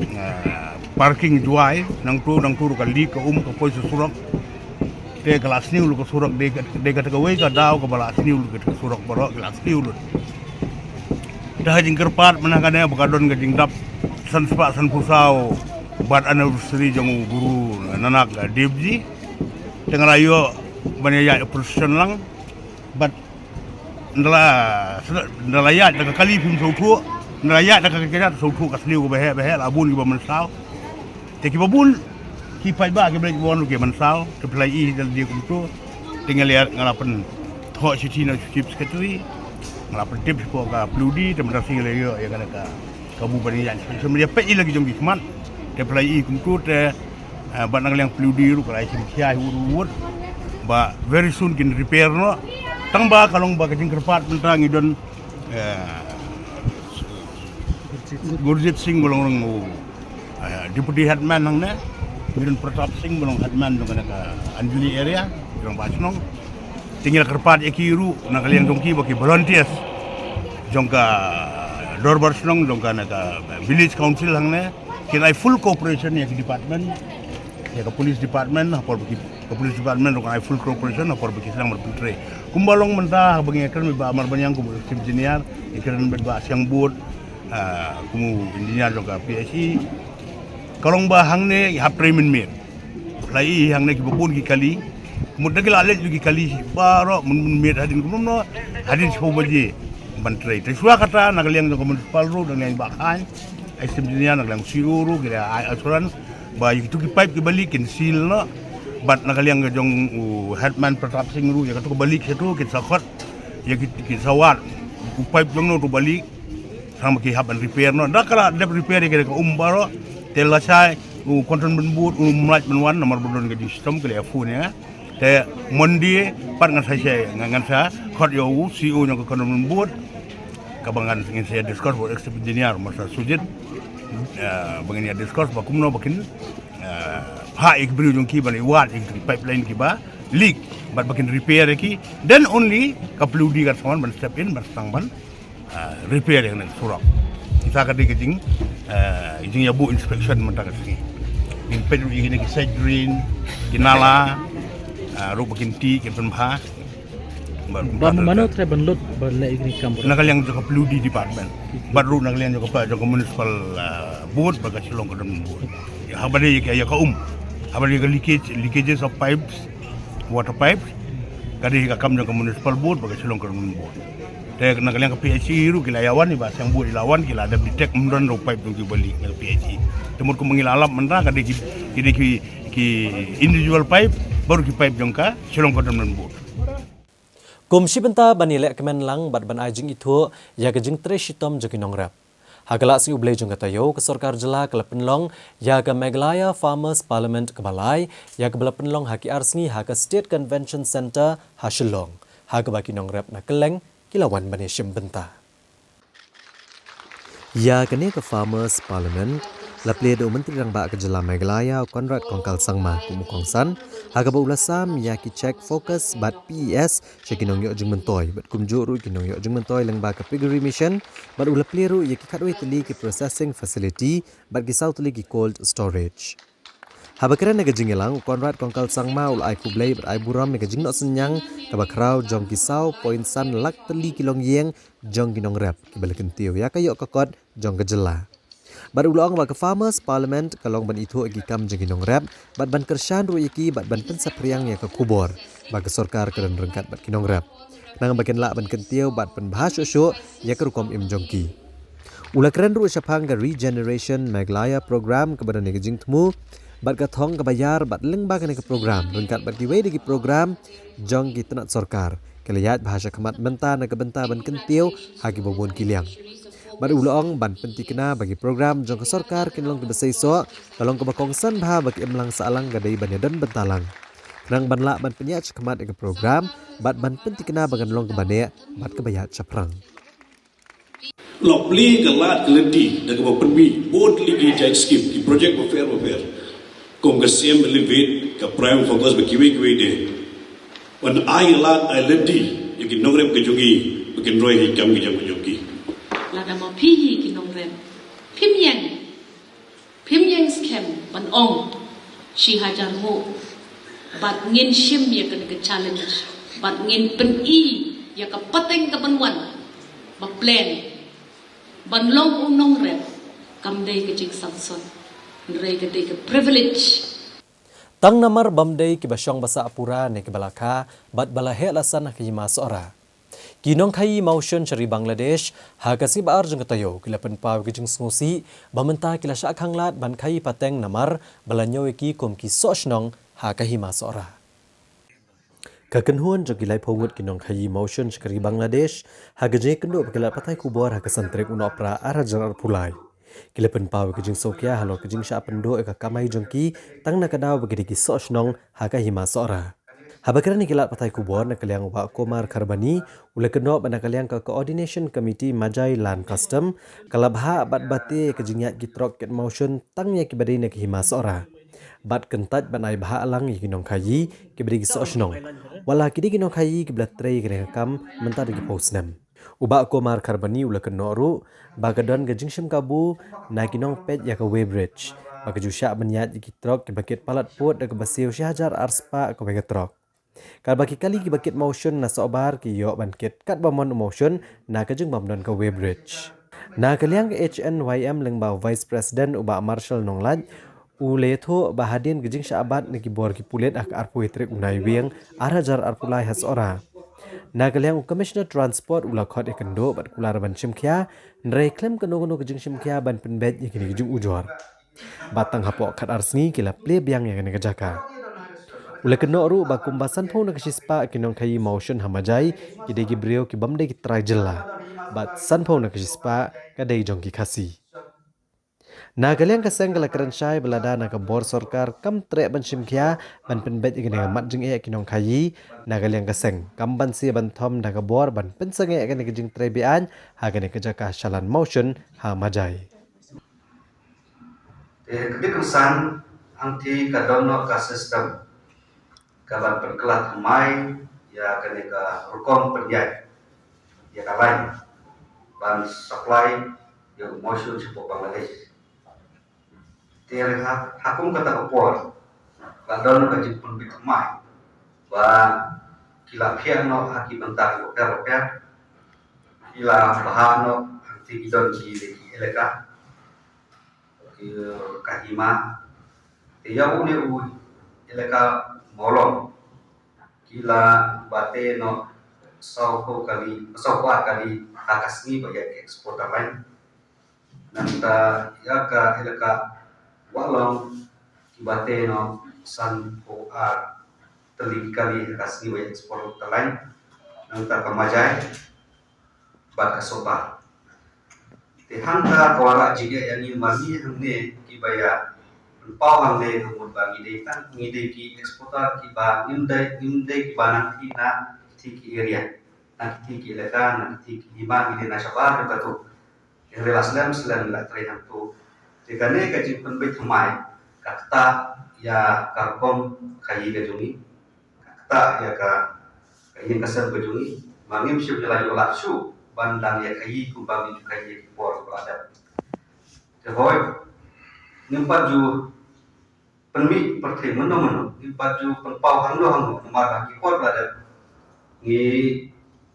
eh, parking Jowai, nangto, nangto ruh ka leak ka um ka poi sha surok. Te ka la sniew lut ka surok, dei ka, dei kata kawei ka daw kaba la sniew lut ka surok baroh, ka la sniew lut. Te ha jingkyrpad mynta kane ba ka don ka jingdap san spah sanphew saw birth anniversary jong u Guru Nanak Dev Ji. Te nga la ïoh ban ïa ïaid procession lang. Bad ynda la, ynda la ïaid da ka kali phim sngewthuh, ynda la ïaid da ka kjat sngewthuh ka sniew kaba heh ba heh, la bun kiba mynsaw. Te kiba bun ki paidbah kiba leit wan ruh ki mynsaw, te phi la ïohi da lade kumto. Te nga la, nga la pynthoh shithi na u Chief Secretary, nga la pyntip shapoh ka PWD, te mynta shi nga la ïoh ïa kane ka kabu ban ïaid, sha, sha, ïa peit ïa la ki jong ki khmat. Te phi la ïohi kumto te, eh, bad na ka liang PWD ruh ka la ïa shim khia hi wut wut. Ba very soon kin repair noh. Tang ba ka long ba ka jingkyrpad mynta ngi don, eh, Gurjit Singh ba long, long, eh, Deputy Headman hangne. Ngi don Pratap Singh ba long Headman jong kane ka Anjali area, jong ba shnong. Te ngi la kyrpad ïa ki ruh na ka liang jong ki ba ki volunteers jong ka Dorbar Shnong, jong kane ka Village Council hangne, kin ai full cooperation ïa ki department, ïa ka police department, ha por ba ki, ka police department ruh kan ai full cooperation ha por ba ki sdang ban pyntrei. Kumba long mynta ba ngi kren bad Bah Marbaniang kum u Chief Engineer, ngi kren bad Bah Siangbud, ah, kum u engineer jong ka PHE. Ka long ba hangne i hap trei mynmiet. Phi la ïohi hangne kiba bun ki kali, Mut da ki la leit ki kali baroh mynmiet hadien kumno hadien shiphew baje ban trei. Te shuwa kata na ka liang jong ka municipal ruh, na ka liang ba khan ai sim jinia na ka liang C E O ruh ki la ai assurance ba ïa kitu ki pipe ki ba leak kin seal noh. Bad na ka liang ka jong u headman Pratap Singh ruh ïa katu ka ba leak shatu kin sa khot ïa ki kin sa wad u pipe jong no tu ba leak. Tang ba ki hap ban repair noh. Da ka la dep repair ïa ka um baroh. Te lashai u control ban bud u mlach ban wan namar ba don ka jingshitom ka la ïa phone ïa nga. Te Monday pat ngan sa shai ngan sa khot ïa u C E O jong ka control ban bud. Ka ba ngan ngin sa discuss bad executive engineer Mister Sujit. Ba ngin ïa discuss ba kumno ba kin ha ïa ki briew jong ki ban ïa wad ïa ki pipeline ki ba leak bad ba kin repair ïa ki. Then only ka P W D kan sa wan ban step in ban sdang ban repair ïa kane ka surok. Kita ka dei ka jing jing ïa bu inspection mynta ka sngi. Ngin peit ruh ïa kine ki side drain, ki nala ruh ba kin ti kin pynbha. Ba mano trai ban lut ba leh ïa kine kam. Na ka liang jong ka P W D department. Bad ruh na ka liang jong ka jong ka municipal board ba ka Shillong ka board. Haba dei ïa ka um. Haba dei ïa ka leakage, leakages of pipes, water pipes. Ka dei ka kam jong ka municipal board ba ka Shillong ka board. Te na ka liang ka P H E ruh ki la ïa wan, i ba seng bud i la wan ki la dep detect ym don ruh pipe jong ki ba leak na ka P H E. Te mut kumba ngi la lap mynta ka dei ki ki dei ki ki individual pipe baroh ki pipe jong ka Shillong Cantonment Board. Kum shi bynta ban ïaleh kmen lang bad ban ai jingithuh ïa ka jingtrei shitom jong ki nongrep. Ha ka lad sngi U Blei jong ka taïew ka sorkar jylla ka la pynlong ïa ka Meghalaya Farmers Parliament kaba lai ïa kaba la pynlong ha ki ar sngi ha ka State Convention Centre ha Shillong. Ha kaba ki nongrep na kylleng ki la wan ban ïashim bynta. Ïa kane ka Farmers Parliament la plie da u Myntri Rangbah ka jylla Meghalaya u Conrad Kongkal Sangma kum u kongsan ha kaba u la sam ïa ki check focus bad P E S sha ki nongïoh jingmyntoi bad kumjuh ruh ki nongïoh jingmyntoi lyngba ka Piggery Mission bad u la plie ruh ïa ki khatwei tylli ki processing facility bad ki saw tylli ki cold storage. Haba kren ha ka jingïalang u Conrad Kongkal Sangma u la ai khublei bad ai burom ïa ka jingnoh synñiang kaba khraw jong ki saw point san lak tylli ki longïing jong ki nongrep kiba la kyntiew ïa ka ïoh ka kot jong ka jylla. Bad u la ong ba ka Farmers Parliament ka long ban ithuh ïa ki kam jong ki nongrep bad ban kyrshan ruh ïa ki bad ban pynsaphriang ïa ka khubor ba ka sorkar ka don ryngkat bad ki nongrep khnang ba kin lah ban kyntiew bad pynbha shuh shuh ïa ka rukom im jong ki. U la kren ruh shaphang ka Regeneration Meghalaya Program kaba don ïa ka jingthmu bad ka thong kaba ïar bad lyngba kane ka program ryngkat bad kiwei de ki program jong ki tnat sorkar ki la ïaid bha shakhmat mynta na ka bynta ban kyntiew ha kiba bun ki liang. Bad u la ong ban pynthikna ba ki program jong ka sorkar kin long kiba seisoh ka long kaba kongsan bha ba ki imlang sahlang ka dei ban ïadon bynta lang khnang ban lah ban pynïaid shakhmat ïa ka program bad ban pynthikna ba kan long kaba neh bad kaba ïaid shaphrang. La plie ka lad ka lynti da kaba pynmih bun tylli ki jait skim ki project bapher bapher. Kum ka C M Elevate, ka Prime Focus bad kiwei kiwei de. Ban ai lad ai lynti ïa ki nongrep ka jong ngi ba kin roi ha ki kam ki jam ka jong ki. Lada ma phi hi ki nongrep phim ïeng Phim ïeng skhem ban ong shi hajar nguh bad ngin shim ïa kane ka challenge bad ngin pyni ïa ka pateng kaban wan ba plan ban long u nongrep kam dei ka jingsangsot hynrei ka dei ka privilege. Tang namar bym dei kiba shong ba sah pura ne kiba la kha bad ba la heh la san ha ka hima Sohra. Ki nongkhaïi mawshun sha ri Bangladesh ha ka sngi ba ar jong ka taïew ki la pynpaw ïa ka jingsngewsih ba mynta ki la shah khang lad ban khaïi pateng namar ba la ñiew ïa ki kum ki soh shnong ha ka hima Sohra. Ka kynhun jong ki laiphew ngut ki nongkhaïi mawshun sha ri Bangladesh ha ka jingïakynduh bad ki lad pathai khubor ha ka san tarik u Nohprah ar hajar arphew lai. Ki la pynpaw ïa ka jingsngewkhia halor ka jingshah pynduh ïa ka kamai jong ki tang na ka daw ba ki dei ki soh shnong ha ka hima Sohra. Haba kren ïa ki lad pathai khubor na ka liang u Bah Kumar Kharbani u la kynnoh ba na ka liang ka Coordination Committee Majai Land Custom ka la bhah bad bate ïa ka jingïaid ki trok kit mawshun tang ïa kiba dei na ka hima Sohra bad kyntait ban ai bhah lang ïa ki nongkhaïi kiba dei ki soh shnong. Wat la ki dei ki nongkhaïi kiba la trei ïa kane ka kam mynta da ki phew snem. U Bah Kumar Kharbani u la kynnoh ruh ba ka don ka jingshim kabu na ki nongpeit ïa ka weighbridge ba ka ju shah ban ïaid ïa ki trok kiba kit palat pud da kaba siew shi hajar ar spah kawei ka trok. Katba ki kali kiba kit mawshun na Sohbar ki ïoh ban kit katba mon u mawshun na ka jingbym don ka weighbridge. Na ka liang ka H N Y M lyngba u Vice President u Bah Marshall Nonglait U la ïathuh ba hadien ka jingshah bat na ki bor ki pulit ha ka arphew tarik u Naiwieng ar hajar arphew lai ha Sohra, na ka liang u Commissioner Transport u la khot ïakynduh bad kular ban shimkhia, hynrei khlem kano kano ka jingshimkhia ban pynbeit ïa kine ki jingujor. Bad tang hapoh khatar sngi ki la plie biang ïa kane ka jaka. U la kynnoh ruh ba kumba sanphew na ka shispah ki nongkhaïi mawshun ha Majai ki dei ki briew ki bym dei ki trai jylla, bad sanphew na ka shispah ka dei jong ki Khasi. Na ka liang ka seng ka la kren shai ba lada na ka bor sorkar kam treh ban shimkhia ban pynbeit ïa kane ka mat jingeh ki nongkhaïi, na ka liang ka seng kam banse ban thom da ka bor ban pynsangeh ïa kane ka jingtrei be-aiñ ha kane ka jaka shalan mawshun ha Majai. Te ka dei ka san hangti ka don noh ka system ka ban pynkylla thymmai ïa kane ka rukom pynïaid ïa ka lain ban supply ïa u mawshun shapoh Bangladesh. Te ha, ha kum kata ka por la don ka jingpynbeit thymmai ba ki la phiah noh ha ki bynta ki bapher bapher, ki la bha noh hangti ki don ki, ki elaka, ki, ka hima. Te ïa une u elaka Mawlong ki la bate noh saw phew kali, saw phew ar kali ha ka sngi ba ïa ka exporter line. Nangta ïa ka elaka Wahlong ki bate noh san phew ar tylli ki kali ha ka sngi ba ïa exporter line. Nangta ka Majai bad ka Sohbar. Te hangta ka wanrah jingeh ïa ngi marngi hangne kiba ïa pynpaw hangne, ka mut ba ngi dei tang, ngi dei ki exporter kiba ngim dei, ngim dei kiba nang kti na kti ki area, na kti ki elaka, na kti ki hima, ngi dei na shabar jong katu. Hynrei la slem slem la trei hangtu. Te kane ka jingpynbeit thymmai ka ktah ïa ka rukom khaïi ka jong ngi, ka ktah ïa ka, ka ïing ka sem ka jong ngi. Ma ngim shym la ïoh lad shuh ban dang ïa khaïi kumba ngi ju khaïi ïa ki por ba la dep. Te hooid, ngim pat ju pynmih pyrthei mynno mynno, ngim pat ju pynpaw hangno hangno, namar ba ki por ba la dep ngi,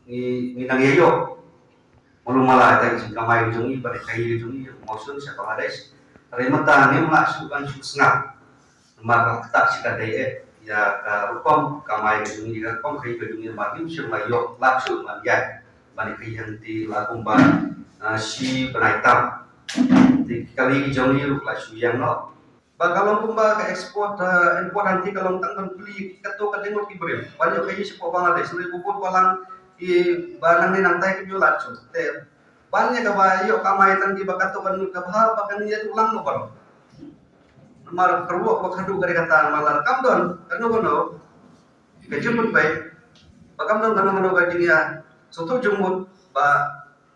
ngi, ngi nang ïa ïoh malu mala ïa ka jingkamai ka jong ngi, bad ïa ka ïing ka jong ngi, ïa u mawshun sha Bangladesh. Hynrei mynta ngim lah shuh ban shu sngap. Namar ba ktah shi katdei eh ïa ka rukom kamai ka jong ngi, ka rukom khaïi ka jong ngi, namar ngim shym la ïoh lad shuh ban ïaid ban ïa khaïi hangti la kumba, ah, shi bnai tam. Te ki kali ki jong ngi ruh la shu ïeng noh. Ba ka long kumba ka export, ah, import hangti ka long tang ban plie ïa kato ka dyngot ki briew ban ïoh khaïi shapoh Bangladesh, hynrei ba bun balang kiba nangne nangtai kim ïoh lad shuh. Te ban ïa kaba ïoh kamai tang kiba kato ka dyngot kaba bha ba kan ïa duh lang noh baroh. Namar ka ruh ba ka duh ka dei kata, namar lada kam don kano kano ka jingpynbeit, ba kam don kano kano ka jingïasngewthuh jingmut, ba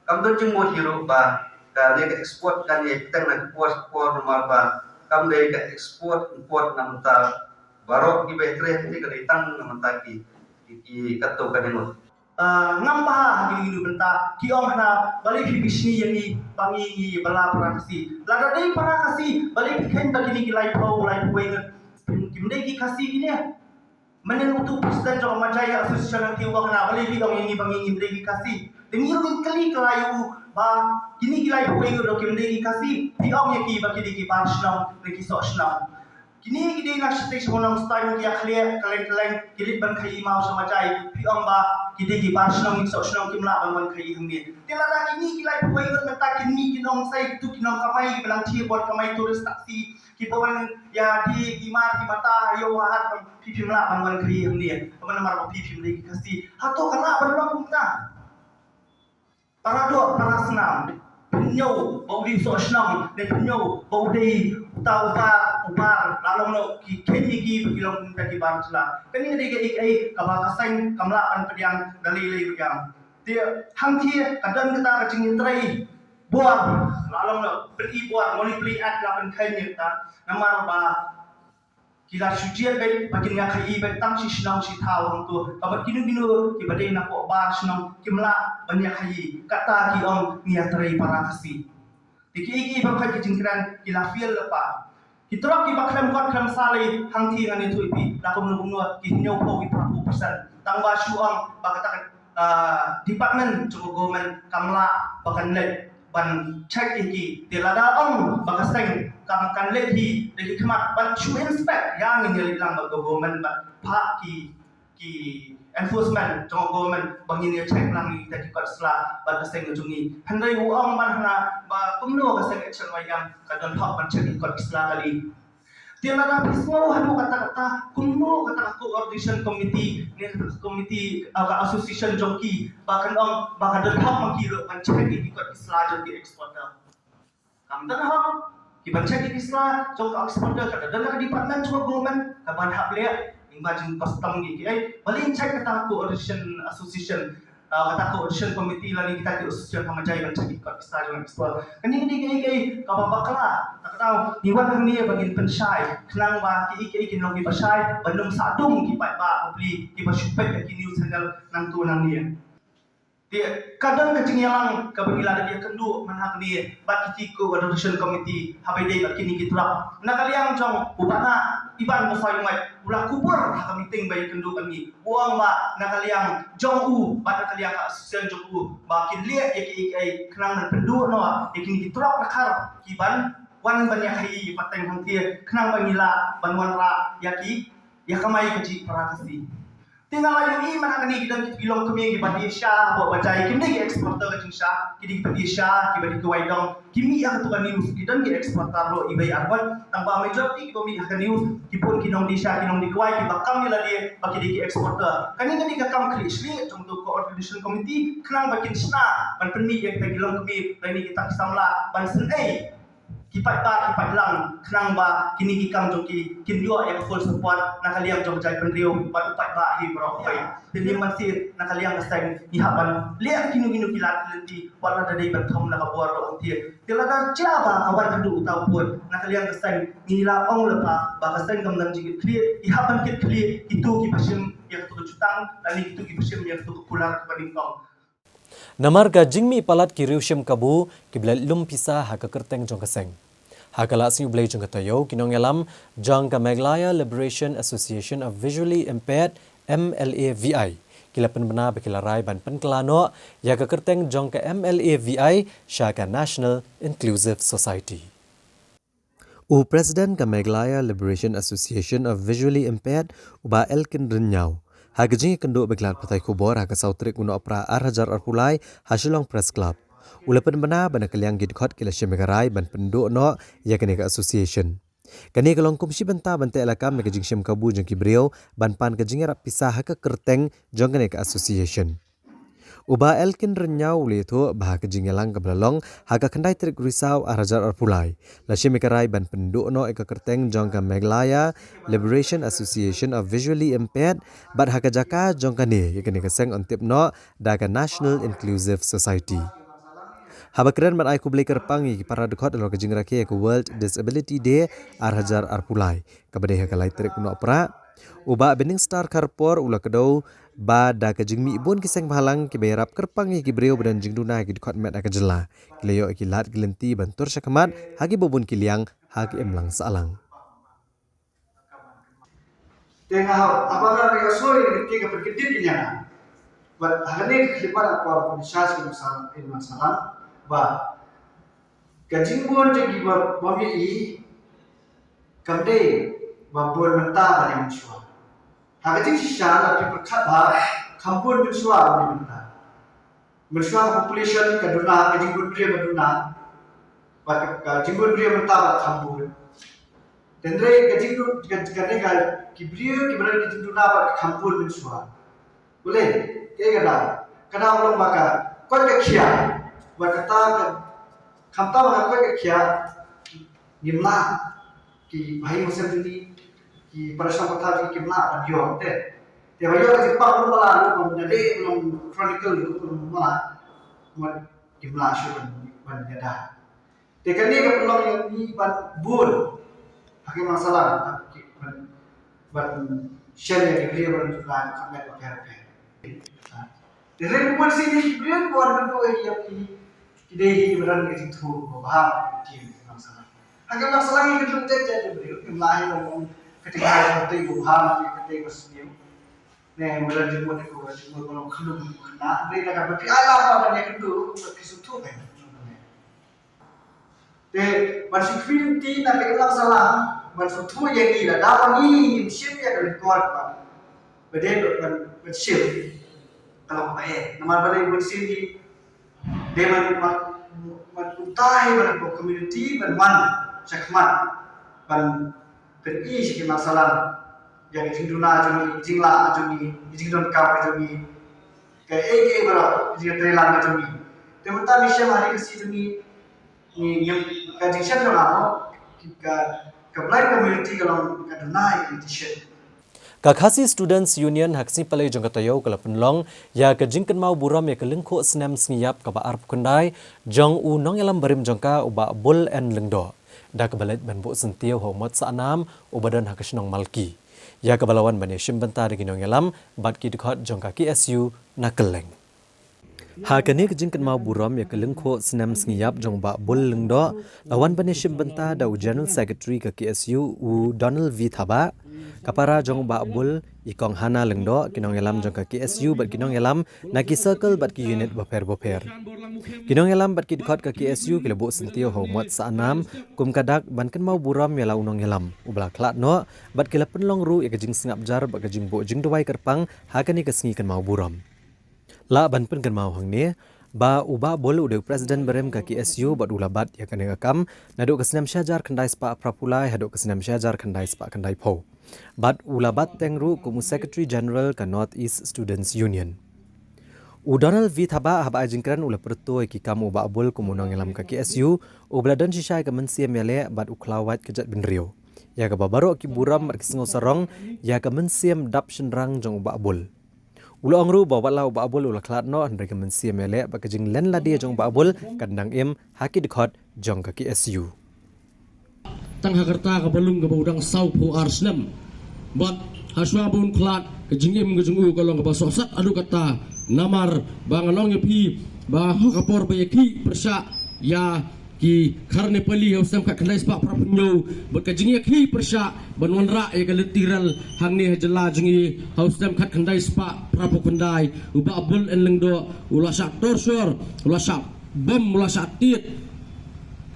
kam don jingmut hi ruh ba kane ka export kan ïa teng na ki por por, namar ba kam dei ka export import na mynta. Baroh kiba ïatrei hangti ka dei tang na mynta ki, ki, ki kato ka dyngot. Ah, ngam bha ha kine kine ki bynta, ki ong hana balei phi bishni ïa ngi ba ngi ngi ba la para Khasi. Lada dei para Khasi balei phi kheiñ ba kine ki laiphew, laiphew wei ngut kim dei ki Khasi kine. Mynnin utu president jong ka Majai Association hangti u ong hana balei phi ong ïa ngi ba ngi ngim dei ki Khasi. Te ngi ruh ngin kylli kylla ïa u ba kine ki laiphew wei ngut ruh kim dei ki Khasi, phi ong ïa ki ba ki dei ki bar shnong ne ki soh shnong. Kine ki dei na shatei sha Nongstoiñ, ki ïa khlieh kylleng kylleng, ki leit ban khaïi maw sha Majai, phi ong ba ki dei ki bar shnong, ki soh shnong, kim lah ban wan khaïi hangne. Te lada kine ki laiphew wei ngut mynta kin mih ki nongsei, kitu ki nongkamai kiba nang thied bad kamai tourist taxi, kiba wan ïa die ki mar ki mata ïa u hat, phi phim lah ban wan khaïi hangne. Namar ba phi phim dei ki Khasi. Hato ka lah ban long kumta? Para doh, para snam, pynñiew ba u dei u soh shnong, ne pynñiew ba u dei uta u bar, u bar, la long noh ki kheiñ ïa ki ba ki long kumta ki bar jylla. Kane ka dei kaei kaei kaba ka seng kam lah ban pdiang da lei lei ruh ïa. Te hangthie ka don kata ka jingïatrei bor, la long noh pyni bor, Money Plea Act la pynkheiñ ïa kata, namar ba ki la shu jied beit ba kin ïa khaïi beit tang shi shnong shi thaw hangto. Ka bad kino kino kiba dei na poh bar shnong kim lah ban ïa khaïi. Kata ki ong ngi ïatrei para Khasi. Te kiei kiei baroh ki jingkren ki la fail lypa. Ki trok kiba khlem kot khlem sah lei hangthie ngan ïathuh ïa phi. La kumno kumno ki hynñiewphew ki phraphew percent. Tang ba shu ong ba kata ka, ah, department jong ka government kam lah ba kan leit ban check ïa ki. Te lada ong ba ka seng tang kan leh hi da ki khmat ban shu inspect ïa ngin ïa leit lang bad ka government bad phah ki ki enforcement jong ka government ba ngin ïa check lang ïa kita ki kot sla bad ka seng jong ngi. Hynrei u ong man hana ba kumno ka seng H L Y M ka don hok ban check ïa ki kot sla kali. Te lada phi sngew haduh katta katta kumno kata ka coordination committee ne ka committee, ah, ka association jong ki ba kan ong ba ka don hok ma ki ruh ban check ïa ki kot sla jong ki exporter. Kam don hok ki ban check ïa ki sla jong ka exporter, ka don ka department jong ka government ka ban hap leh, ning ba jing custom ki ki ai ba lin check kata ka coordination association, ah, kata ka coordination committee lane kita ki association ha Majai ban check ïa ki sla jong ka exporter. Kane ka dei kaei kaei kaba bakla. Te ka daw ngi wan hangne ba ngin pynshai khnang ba kiei kiei kin long kiba shai ban ym sah dung ki paidbah bapli kiba shu peit ïa ki news channel nangto nangne. Te ka don ka jingïalang kaba ngi la dep ïakynduh man hangne bad kiti ki coordination committee haba ïadei bad kine ki truck. Na ka liang jong u Bah Iban Basaiawmoit u la kubur ha ka meeting ba ïakynduh bad ngi, u ong ba na ka liang jong u bad na ka liang ka association jong u ba kin leh ïa kiei kiei khnang ban pynduh noh ïa kine ki truck dkhar ki ban wan ban ïakhaii pateng hangtei khnang ba ngi lah ban wanrah ïa ki ïa kamai kajih para Khasi. Te nga la ïohi man ha kane ki don ki longkmie kiba die sha hapoh Bajai, kim dei ki exporter ka jingshisha, ki dei kiba die sha, kiba dei kiwei dong. Ki mih ïa katu ka news, ki don ki exporter ruh iwei arngut, tang ba majority kiba mih ha ka news ki bun ki nongdie sha, ki nongdie kiwei kiba kam ïa lade ba ki dei ki exporter. Kane ka dei ka kam khlieh shlih jong katu ka coordination committee khnang ba kin shna ban pynmih ïa kita ki longkmie lane kita ki samla ban synei ki paidbah ki paidlang khnang ba kine ki kam jong ki kin ïoh ïa ka full support na ka liang jong ka jaitbynriew bad u paidbah hi baroh hi. Te ngim mynsiem na ka liang ka seng ngi hap ban leh kino kino ki lad ki lynti wat la da dei ban thom na ka bor ruh hangtei. Te lada jia ba ka wan haduh uta u pud na ka liang ka seng ngi la ong lypa ba ka seng kam don jingkitkhlieh, ngi hap ban kitkhlieh kito kiba shim ïa katu ka jutang lane kito kiba shim ïa katu ka kular kaba nyngkong. Namar ka jingmih palat ki riewshim kabu kiba la lum pisa ha ka kyrteng jong ka seng. Ha ka Lad Sngi U Blei jong ka taïew, ki nongïalam jong ka Meghalaya Liberation Association of Visually Impaired, M L A V I, ki la pynbna ba ki la rai ban pynkylla noh ïa ka kyrteng jong ka M L A V I sha ka National Inclusive Society. U President ka Meghalaya Liberation Association of Visually Impaired, u Bah Elkin Rynñiaw, ha ka jingïakynduh bad ki lad pathai khubor ha ka saw tarik u Nohprah ar hajar arphew lai ha Shillong Press Club, u la pynbna ba na ka liang ki dkhot ki la shim ïa ka rai ban pynduh noh ïa kane ka association. Kane ka long kum shi bynta ban teh lakam ïa ka jingshim kabu jong ki briew ban pan ka jingïarap pisa ha ka kyrteng jong kane ka association. U Bah Elkin Rynñiaw u la ïathuh ba ha ka jingïalang kaba la long ha ka khyndai tarik Risaw ar hajar arphew lai, la shim ïa ka rai ban pynduh noh ïa ka kyrteng jong ka Meghalaya Liberation Association of Visually Impaired, bad ha ka jaka jong kane, ïa kane ka seng yn tip noh da ka National Inclusive Society. Haba kren ban ai khublei kyrpang ïa ki para dkhot halor ka jingrakhe ïa ka World Disability Day ar hajar arphew lai, kaba dei ha ka lai tarik u Nohprah, u Bah Binningstar Kharpor u la kdew ba da ka jingmih bun ki seng bhalang kiba ïarap kyrpang ïa ki briew ba don jingduna ha ki dkhot met ha ka jylla, ki la ïoh ïa ki lad ki lynti ban tur shakhmat ha kiba bun ki liang ha ka imlang sahlang. Te nga haba nga ïohsngew ïa kine ki pynkyndit ki ñiah, bad ha kane ka khyllipmat ka por ba ngi shah sha ka imlang sahlang, ba ka jingbun jong kiba bym ïohi kam dei ba bun mynta ban ïa mynshuwa. Ha ka jingshisha lada phi pyrkhat bha, kham bun mynshuwa ban ïa mynta. Mynshuwa ka population ka duna, ka jingbun briew ka duna, bad ka, ka jingbun briew mynta bad kham bun. Hynrei ka jing, ka, kane ka, ki briew kiba don ka jingduna bad ka kham bun mynshuwa. Balei? Kaei ka daw? Ka daw long ba ka koit ka khiah. Bad kata ka, khamtam ba ka koit ka khiah, ngim lah, ki bahaïing bahasem jong ngi, ki para shong pathaw jong ngi kim lah ban ïoh te. Te ba ïoh ka jingpang ruh ba lah ruh, ban ïadei ruh, ban chronicle ruh, ban ba lah, ban kim lah shuh ban, ban ïada. Te kane ka pynlong ïa ngi ban bun ha ki imlang sahlang, ban, ban shem ïa ki briew ba don jingduna ha ki dkhot met bapher bapher. Te hynrei bun sien ki briew ba don ïa ki, ki dei hi kiba don ka jingthoh ba bha ha ki imlang sahlang. Ha ki imlang sahlang ngi kynduh jait jait ki briew, kim lah hi ban long kata ka jingthoh ba bha, kata ka sniew. Ne, ba don jingmut, ko ba don jingmut ba long khyllung khynnah. Hynrei lada kaba phi ai lad ban ïakynduh, ba phi sngewthuh kan. Te Ban shu khmih lynti na ka imlang sahlang, ban shu thuh ïa ngi lada ba ngi ngim shim ïa ka lyngkor kaba, ba dei ban, ban shim. Ka long ba eh. Namar balei ban shim ngi, dei ban, ban, ban kumta hi ban ka community ban wan shakhmat, ban pyni sha ki imlang sahlang ïa ka jingduna jong ngi, ka jinglah jong ngi, ka jingdonkam ka jong ngi, kaei kaei baroh, ka jingïatreilang ka jong ngi. Te mynta ngi shem ha ri Khasi jong ngi, ngi, ngi, ka jingshem jong nga mo, ka, ka blind community ka long ka duna ïa ka jingshim. Ka Khasi Students Union ha ka sngi Palei jong ka taïew ka la pynlong ïa ka jingkynmaw burom ïa ka lyngkhuh snem sngi ïap kaba arphew khyndai jong u nongïalam barim jong ka, u Bah Bull N Lyngdoh, da kaba leit ban buh syntiew ha u Mot Sahnam uba don ha ka shnong Malki, ïa kaba la wan ban ïashim bynta da ki nongïalam bad ki dkhot jong ka K S U na kylleng. Ha kane ka jingkynmaw burom ïa ka lyngkhuh snem sngi ïap jong u Bah Bull Lyngdoh, la wan ban ïashim bynta da u General Secretary ka K S U, u Donald V Thabah, ka para jong u Bah Bull, i Kong Hana Lyngdoh, ki nongïalam jong ka K S U bad ki nongïalam na ki circle bad ki unit bapher bapher. Ki nongïalam bad ki dkhot ka K S U ki la buh syntiew ha u Mot Sahnam kum ka dak ban kynmaw burom ïa la u nongïalam uba la khlad noh, bad ki la pynlong ruh ïa ka jingsngap jar bad ka jingbuh jingduwai kyrpang ha kane ka sngi kynmaw burom. Lah ban pynkynmaw hangne ba u Bah Bull u dei u President barim ka K S U bad u la bat ïa kane ka kam naduh ka snem shihajar khyndai spah phraphew lai haduh ka snem shihajar khyndai spah khyndaiphew. Bad u la bat teng ruh kum u Secretary General ka North East Students Union. U Donald V Thabah haba ai jingkren u la pyrto ïa ki kam u Bah Bull kum u nongïalam ka K S U, uba la don shisha ïa ka mynsiem ïaleh bad u khlaw wait ka jaitbynriew, ïa kaba baroh ki burom bad ki sngewsarong ïa ka mynsiem dap shynrang jong u Bah Bull. U la ong ruh ba wat la u Bah Bull u la khlad noh, hynrei ka mynsiem ïaleh bad ka jinglen lade jong u Bah Bull kan dang im ha ki dkhot jong ka K S U. Tang ha ka rta kaba lung kaba u dang sawphew ar snem. Bad hashwa ba un khlad, ka jingim ka jong u ka long kaba sohsat haduh katta, namar ba ngan ong ïa phi ba ha ka por ba ïakhih pyrshah ïa ki khar Nepali ha u snem khatkhyndai spah phraphew hynñiew, bad ka jingïakhih pyrshah ban wanrah ïa ka lynti rel hangne ha jylla jong ngi ha u snem khatkhyndai spah phraphew khyndai, u Bah Bull N Lyngdoh u la shah torture, u la shah bom, u la shah tied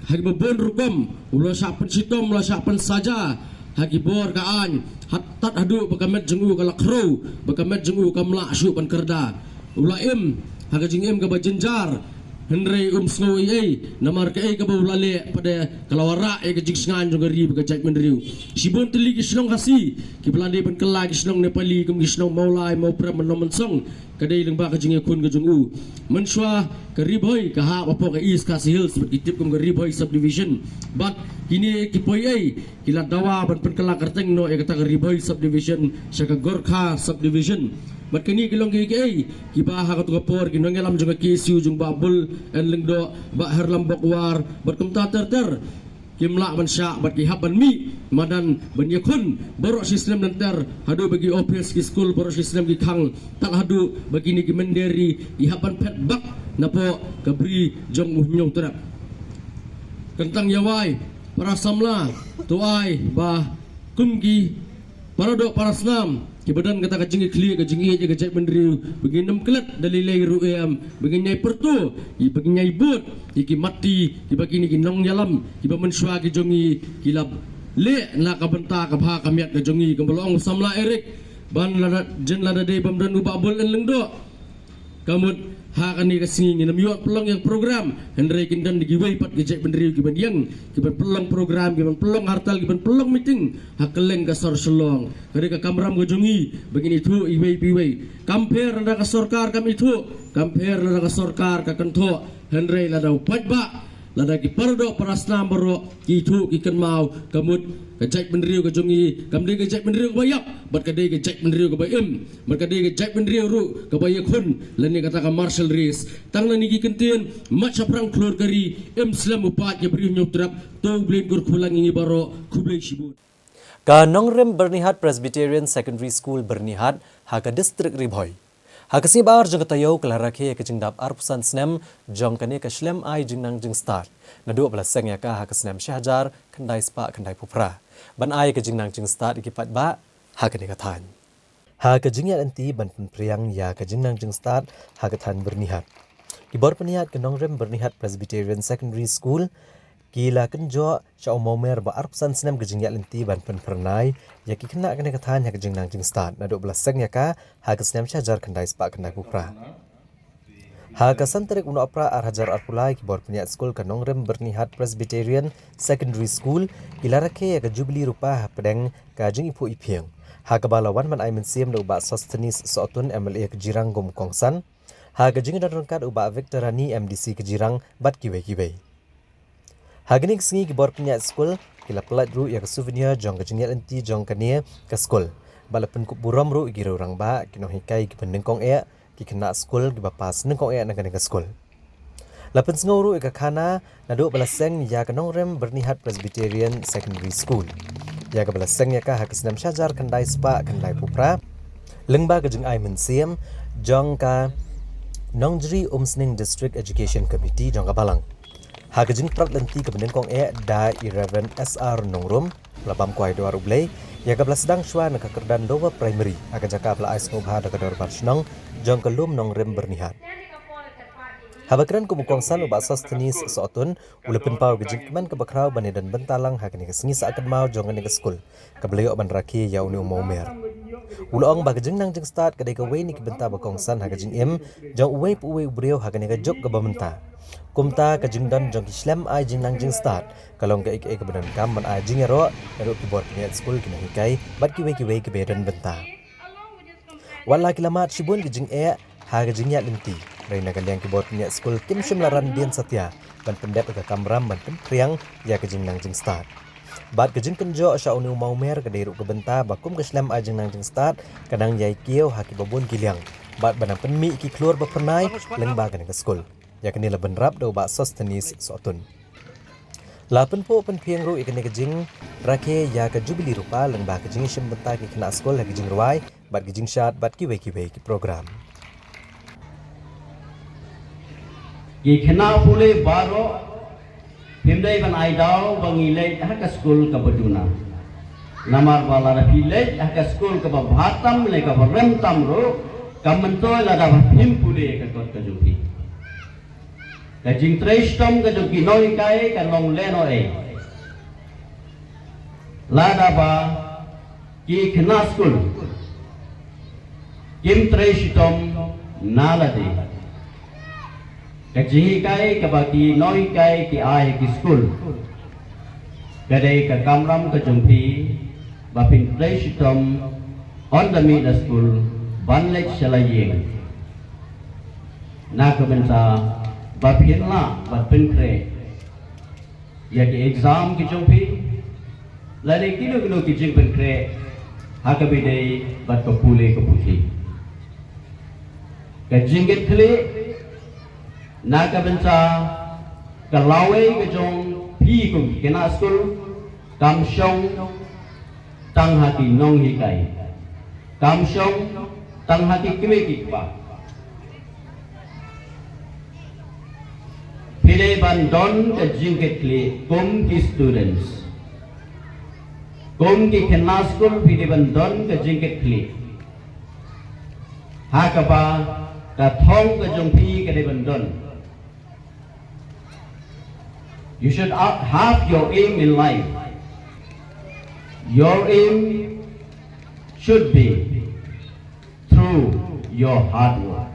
ha kiba bun rukom, u la shah pynshitom, u la shah pynsaja ha ki bor ka aiñ, haduh, tad haduh ba ka met jong u ka la khrew, ba ka met jong u kam lah shuh ban kyrda. U la im ha ka jingim kaba jynjar, hynrei um sngew ei ei, namar kaei kaba u la leh pat ka la wanrah ïa ka jingsngaiñ jong ka ri bad ka jaitbynriew. Shibun tylli ki shnong Khasi kiba la dei ban kylla ki shnong Nepali kum ki shnong Mawlai, Mawprem, Nongmynsong, ka dei lyngba ka jingïakhun ka jong u. Mynshuwa ka Ri Bhoi ka hap hapoh ka East Khasi Hills bad ki tip kum ka Ri Bhoi Subdivision. Bad kine ki poi ei ki la dawa ban pynkylla kyrteng noh ïa kata ka Ri Bhoi Subdivision sha ka Gorkha Subdivision. Bad kine ki long kiei kiei kiba ha kato ka por ki nongïalam jong ka K S U jong Bah Bull N Lyngdoh, Bah Herlambok War bad kumta ter ter kim lah ban shah bad ki hap ban mih madan ban ïakhun baroh shi snem lynter haduh ba ki ophis, ki skul baroh shi snem ki khang, tad haduh ba kine ki mynder ri ki hap ban phet bak napoh ka bri jong u Hynñiewtrep. Kyntang ïawai para samla, to ai ba kum ki para doh para snam kiba don kata ka jingïakhun ka jingïeit ïa ka jaitbynriew, ba ngin ym klet da lei lei ruh em, ba ngin ïai pyrto, ba ngin ïai bud ïa ki matti kiba kine ki nongïalam kiba mynshuwa ki jong ngi ki la leh na ka bynta ka bha ka miat ka jong ngi, kumba la ong u samla Eric, ban lada, jin lada dei bym don u Bah Bull N Lyngdoh, ka mut ha kane ka sngi ngin ym ïoh pynlong ïa ka program, hynrei kin don da kiwei pat ki jaitbynriew kiban ïeng, kiban pynlong program, kiban pynlong hartal, kiban pynlong meeting ha kylleng ka sor Shillong. Ka dei ka kamram ka jong ngi ba ngin ithuh iwei pa iwei. Kam pher lada ka sorkar kam ithuh, kam pher lada ka sorkar ka kynthoh, hynrei lada u paidbah, lada ki para doh para snam baroh ki ithuh ki kynmaw, ka mut ka jaitbynriew ka jong ngi kam dei ka jaitbynriew kaba ïap, bad ka dei ka jaitbynriew kaba im, bad ka dei ka jaitbynriew ruh kaba ïakhun lane kata ka martial race. Tang lane ki kyntien mat shaphrang khlur ka ri, im slem u paid ka bri Hynñiewtrep. To U Blei un kyrkhu lang ïa ngi baroh. Khublei shibun. Ka Nongrim Byrnihat Presbyterian Secondary School Byrnihat ha ka district Ri Bhoi, ha ka sngi ba ar jong ka taïew ka la rakhe ïa ka jingdap arphew san snem jong kane ka shlem ai jingnang jingstad, naduh ba la seng ïa ka ha ka snem shihajar khyndai spah khyndaiphew phra, ban ai ïa ka jingnang jingstad ïa ki paidbah ha kane ka thaiñ. Ha ka jingïaid lynti ban pynphriang ïa ka jingnang jingstad ha ka thaiñ Byrnihat, ki bor pynïaid ka Nongrim Byrnihat Presbyterian Secondary School ki la kynjoh sha u mawmer ba arphew san snem ka jingïaid lynti ban pynphyrnai ïa ki khynnah kane ka thaiñ ha ka jingnang jingstad naduh ba la seng ïa ka ha ka snem shihajar khyndai spah khyndaiphew phra. Ha ka san tarik u Nohprah arhajar arphew lai, ki bor pynïaid skul ka Nongrim Byrnihat Presbyterian Secondary School ki la rakhe ïa ka Jubilee Rupa hapdeng ka jingiphuh iphieng, ha kaba la wan ban ai mynsiem da u Bah Sosthenes Sohtun, M L A ka Jirang kum u kongsan, ha ka jingdon ryngkat u Bah Victor Rani, M D C ka Jirang, bad kiwei kiwei. Ha kane ka sngi ki bor pynïaid skul ki la pyllait ruh ïa ka souvenir jong ka jingïaid lynti jong kane ka skul, bad la pynkup burom ruh ïa ki riew rangbah, ki nonghikai kiba nyngkong eh, ki khynnah skul kiba pass nyngkong eh na kane ka skul. La pynsngew ruh ïa ka khana naduh ba la seng ïa ka Nongrim Byrnihat Presbyterian Secondary School, ïa kaba la seng ïa ka ha ka snem shihajar khyndai spah khyndaiphew phra, lyngba ka jingai mynsiem jong ka Nongjri Umsning District Education Committee jong ka Balang. Ha ka jingprat lynti kaba nyngkong eh da i Reverend S R Nongrum, la bam kwai Dwar U Blei ïa kaba la sdang shuwa na ka kyrdan Lower Primary ha ka jaka ba la ai sngewbha da ka Dorbar Shnong jong ka Lum Nongrim Byrnihat. Haba kren kum u kongsan, u Bah Sosthenes Sohtun u la pynpaw ka jingkmen kaba khraw ban ïadon bynta lang ha kane ka sngi sah kynmaw jong kane ka skul kaba la ïoh ban rakhe ïa une u mawmer. U la ong ba ka jingnang jingstad ka dei kawei na ki bynta ba kongsan ha ka jingim jong uwei pa uwei u briew ha kane ka juk kaba mynta. Kumta ka jingdon jong ki shlem ai jingnang jingstad ka long kaei kaei kaba donkam ban ai jingïaroh naduh ki bor pynïaid skul, ki nonghikai bad kiwei kiwei kiba ïadon bynta. Wat la ki la mad shibun ki jingeh ha ka jingïaid lynti, hynrei na ka liang ki bor pynïaid skul kim shym la ran dien satia ban pyndep ïa ka kamram ban pynphriang ïa ka jingnang jingstad. Bad ka jingkynjoh sha une u mawmer ka dei ruh ka bynta ba kum ka shlem ai jingnang jingstad ka nang ïai kiew ha kiba bun ki liang, bad ba nang pynmih ïa ki khlur ba phyrnai lyngba kane ka skul. Ïa kane la bynrap da u Bah Sosthenes Sohtun. La pynphuh pynphieng ruh ïa kane ka jingrakhe ïa ka Jubilee Rupa lyngba ka jingïashim bynta ki khynnah skul ha ki jingrwai bad ki jingshad bad kiwei kiwei ki program. Ki khynnah pule baroh, phim dei ban ai daw ba ngi leit ha ka skul kaba duna. Namar ba lada phi leit ha ka skul kaba bha tam ne kaba rem tam ruh, kam myntoi lada ba phim pule ïa ka kot ka jong phi. Ka jingtrei shitom ka jong ki nonghikai kan long lehnohei lada ba ki khynnah skul kim trei shitom na lade. Ka jinghikai kaba ki nonghikai ki ai ha ki skul ka dei ka kamram ka jong phi ba phin trei shitom ynda mih na skul ban leit sha la ïing, na ka bynta ba phin lah ban pynkhreh ïa ki exam ki jong phi lane kino kino ki jingpynkhreh ha kaba ïadei bad ka pule ka puthi. Ka jingkitkhlieh na ka bynta ka lawei ka jong phi kum ki khynnah skul kam shong tang ha ki nonghikai, kam shong tang ha ki kmie ki kpa. Phi dei ban don ka jingkitkhlieh kum ki students, kum ki khynnah skul phi dei ban don ka jingkitkhlieh ha kaba ka thong ka jong phi ka dei ban don. You should ha- have your aim in life. Your aim should be through your hard work.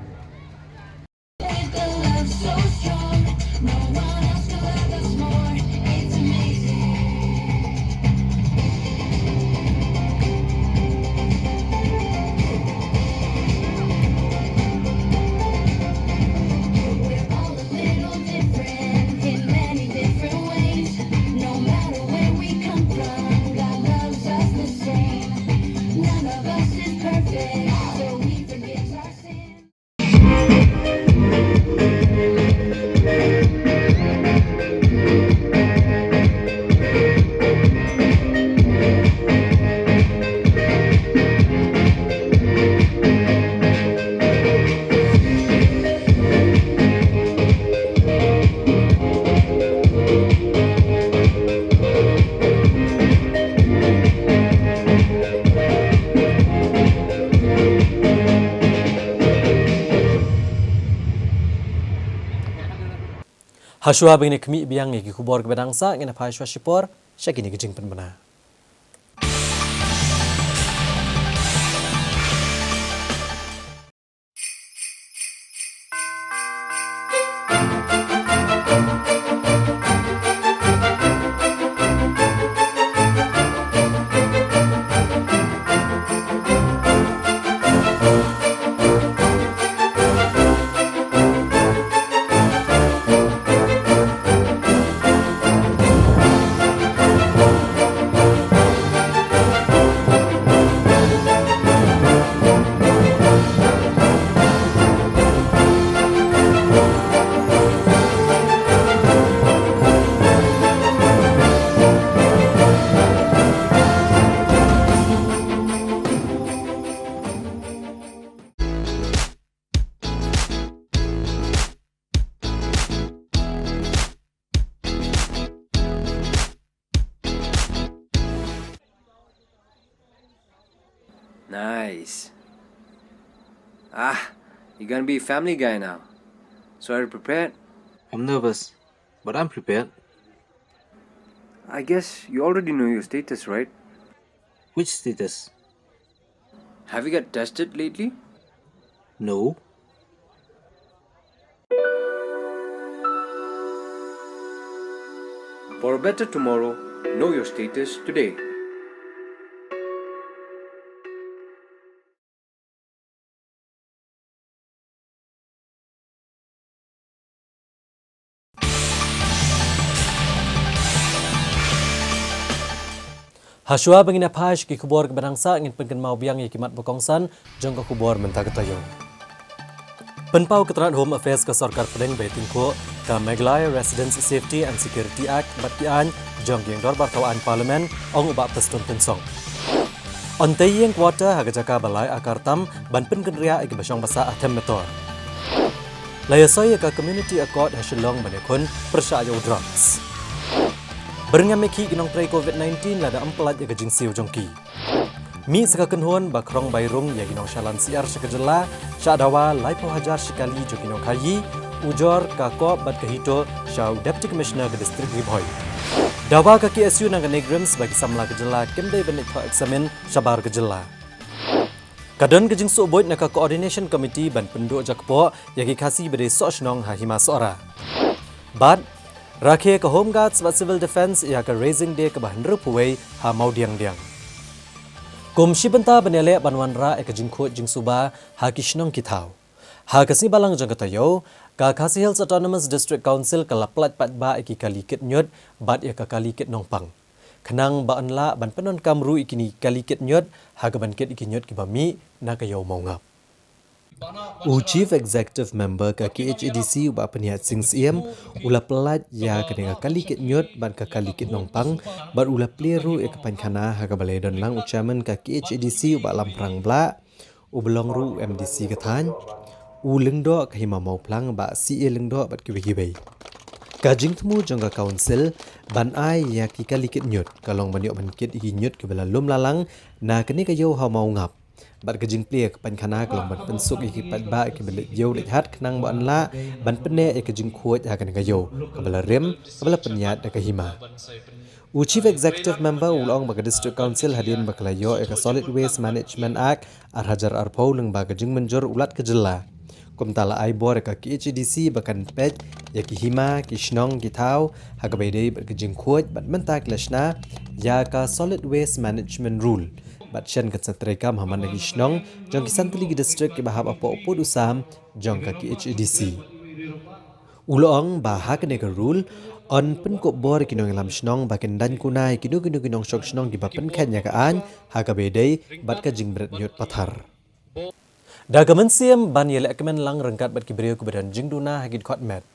Hashwa ba ngin ïa khmih biang ïa ki khubor kiba dang sah, ngin ïa phai shwa shipor sha kine ki jingpynbna. Nice. Ah, you're gonna be a family guy now. So are you prepared? I'm nervous, but I'm prepared. I guess you already know your status, right? Which status? Have you got tested lately? No. For a better tomorrow, know your status today. Hashwa ba ngin ïa phai sha ki khubor kiba dang sah, ngin pynkynmaw biang ïa ki mat ba kongsan jong ka khubor mynta ka taïew. Pynpaw ka tnat Home Affairs ka Sorkar Pdeng ba ïatyngkhuh, ka Meghalaya Residents Safety and Security Act bad ki aiñ jong ki ïing dorbar thaw aiñ Parliament, ong u Bah Prestone Tynsong. Yn tei ïing quarter ha ka jaka ba lai akar tam ban pynkynriah ïa kiba shong basa ha Them Metor. La ïasoi ïa ka Community Accord ha Shillong ban ïakhun pyrshah ïa u drugs. Byrngem ïa ki nongtrei covid nineteen lada ym pyllait ïa ka jingsiew jong ki. Mih sa ka kynhun ba khrong bai rung ïa ki nongshalan syiar sha ka jylla, shah dawa laiphew hajar shi kali jong ki nongkhaïi, ujor ka kop bad ka HITO sha u Deputy Commissioner ka District Ri Bhoi. Dawa ka KSU na ka NEIGRIHMS ba ki samla ka jylla kim dei ban leit thoh eksamin shabar ka jylla. Ka don ka jingsuh buit na ka Coordination Committee ban pynduh jakpoh ïa ki Khasi ba dei soh shnong ha Hima Sohra. Bad rakhe ka Home Guards bad Civil Defence ïa ka Raising Day kaba hynriewphew wei ha Mawdiangdiang. Kum shi bynta ban ïaleh ban wanrah ïa ka jingkhuid jingsuba ha ki shnong ki thaw, ha ka sngi Balang jong ka taïew, ka Khasi Hills Autonomous District Council ka la pyllait paidbah ïa ki kali kit ñiut bad ïa ka kali kit nongpang, khnang ba yn lah ban pyndonkam ruh ïa kine ki kali kit ñiut ha kaban kit ïa ki ñiut kiba mih na ka ïew mawngap. U Chief Executive Member ka KHADC u Bah Pynïaid Sing Syiem u la pyllait ïa kane ka kali kit ñiut bad ka kali kit nongpang, bad u la plie ruh ïa ka paiñkhana ha kaba la ïadon lang u Chairman ka KHADC u Bah Lamphrang Blah, uba long ruh u MDC ka thaiñ, u Lyngdoh ka Hima Mawphlang Bah C A Lyngdoh bad kiwei kiwei. Ka jingthmu jong ka Council ban ai ïa ki kali kit ñiut ka long ban ïoh ban kit ïa ki ñiut kiba la lum la lang na kane ka ïew ha mawngap. Bad ka jingplie ka paiñkhana ka long ban pynsuk ïa ki paidbah kiba leit ïew leit hat khnang ba yn lah ban pynneh ïa ka jingkhuid ha kane ka ïew kaba la rim, kaba la pynïaid da ka hima. U Chief Executive Member u la ong ba ka District Council hadien ba ka la ïoh ïa ka Solid Waste Management Act ar hajar arphew lyngba ka jingmynjur u Lat ka jylla, kumta la ai bor ïa ka KHADC ba kan peit ïa ki hima, ki shnong, ki thaw ha kaba ïadei bad ka jingkhuid, bad mynta ki la shna ïa ka Solid Waste Management Rule. Bad shen kan sa treikam ha man la ki shnong jong ki san tylli ki district kiba hap hapoh pud u sam jong ka KHADC. U la ong ba ha kane ka rule yn pynkup bor ïa ki nongïalam shnong ba kin daiñ kuna ïa kino kino ki nongshong shnong kiba pynkheiñ ïa ka aiñ ha kaba ïadei bad ka jingbret ñiut pathar. Da ka mynsiem ban ïalehkmen lang ryngkat bad ki briew kiba don jingduna ha ki dkhot met,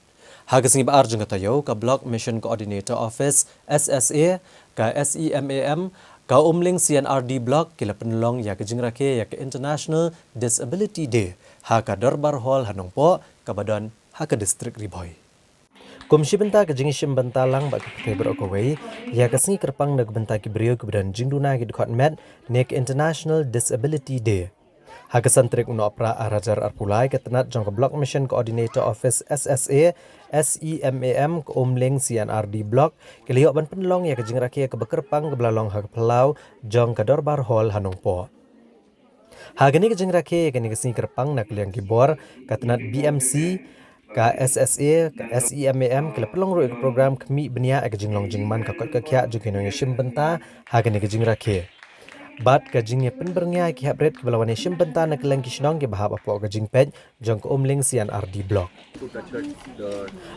ha ka sngi ba ar jong ka taïew, ka Block Mission Coordinator Office, SSA, ka SEMAM, ka Umling C and RD Block ki la pynlong ïa ka jingrakhe ïa ka International Disability Day ha ka Dorbar Hall ha Nongpoh, kaba don ha ka District Ri Bhoi. Kum shi bynta ka jingïashim bynta lang bad ka pyrthei baroh kawei ïa ka sngi kyrpang na ka bynta ki briew kiba don jingduna ha ki dkhot met ne ka International Disability Day, Ha ka san tarik u Nohprah ar hajar arphew lai, ka tnat jong ka Block Mission Coordinator Office, S S A, S E M A M, ka Umling C and R D Block, ki la ïoh ban pynlong ïa ka jingrakhe kaba kyrpang kaba la long ha ka phyllaw jong ka Dorbar Hall ha Nongpoh. Ha kane ka jingrakhe ïa kane ka sngi kyrpang, na ka liang ki bor ka tnat B M C, ka S S A, ka S E M A M, ki la pynlong ruh ïa ka program khmih bniah ïa ka jinglong jingman ka koit ka khiah jong ki nongïashim bynta ha kane ka jingrakhe. Bad ka jingïapynbyrngia ïa ki heprit kiba la wan ïashim bynta na kylleng ki shnong kiba hap hapoh ka jingpeit jong ka Umling C and R D Block.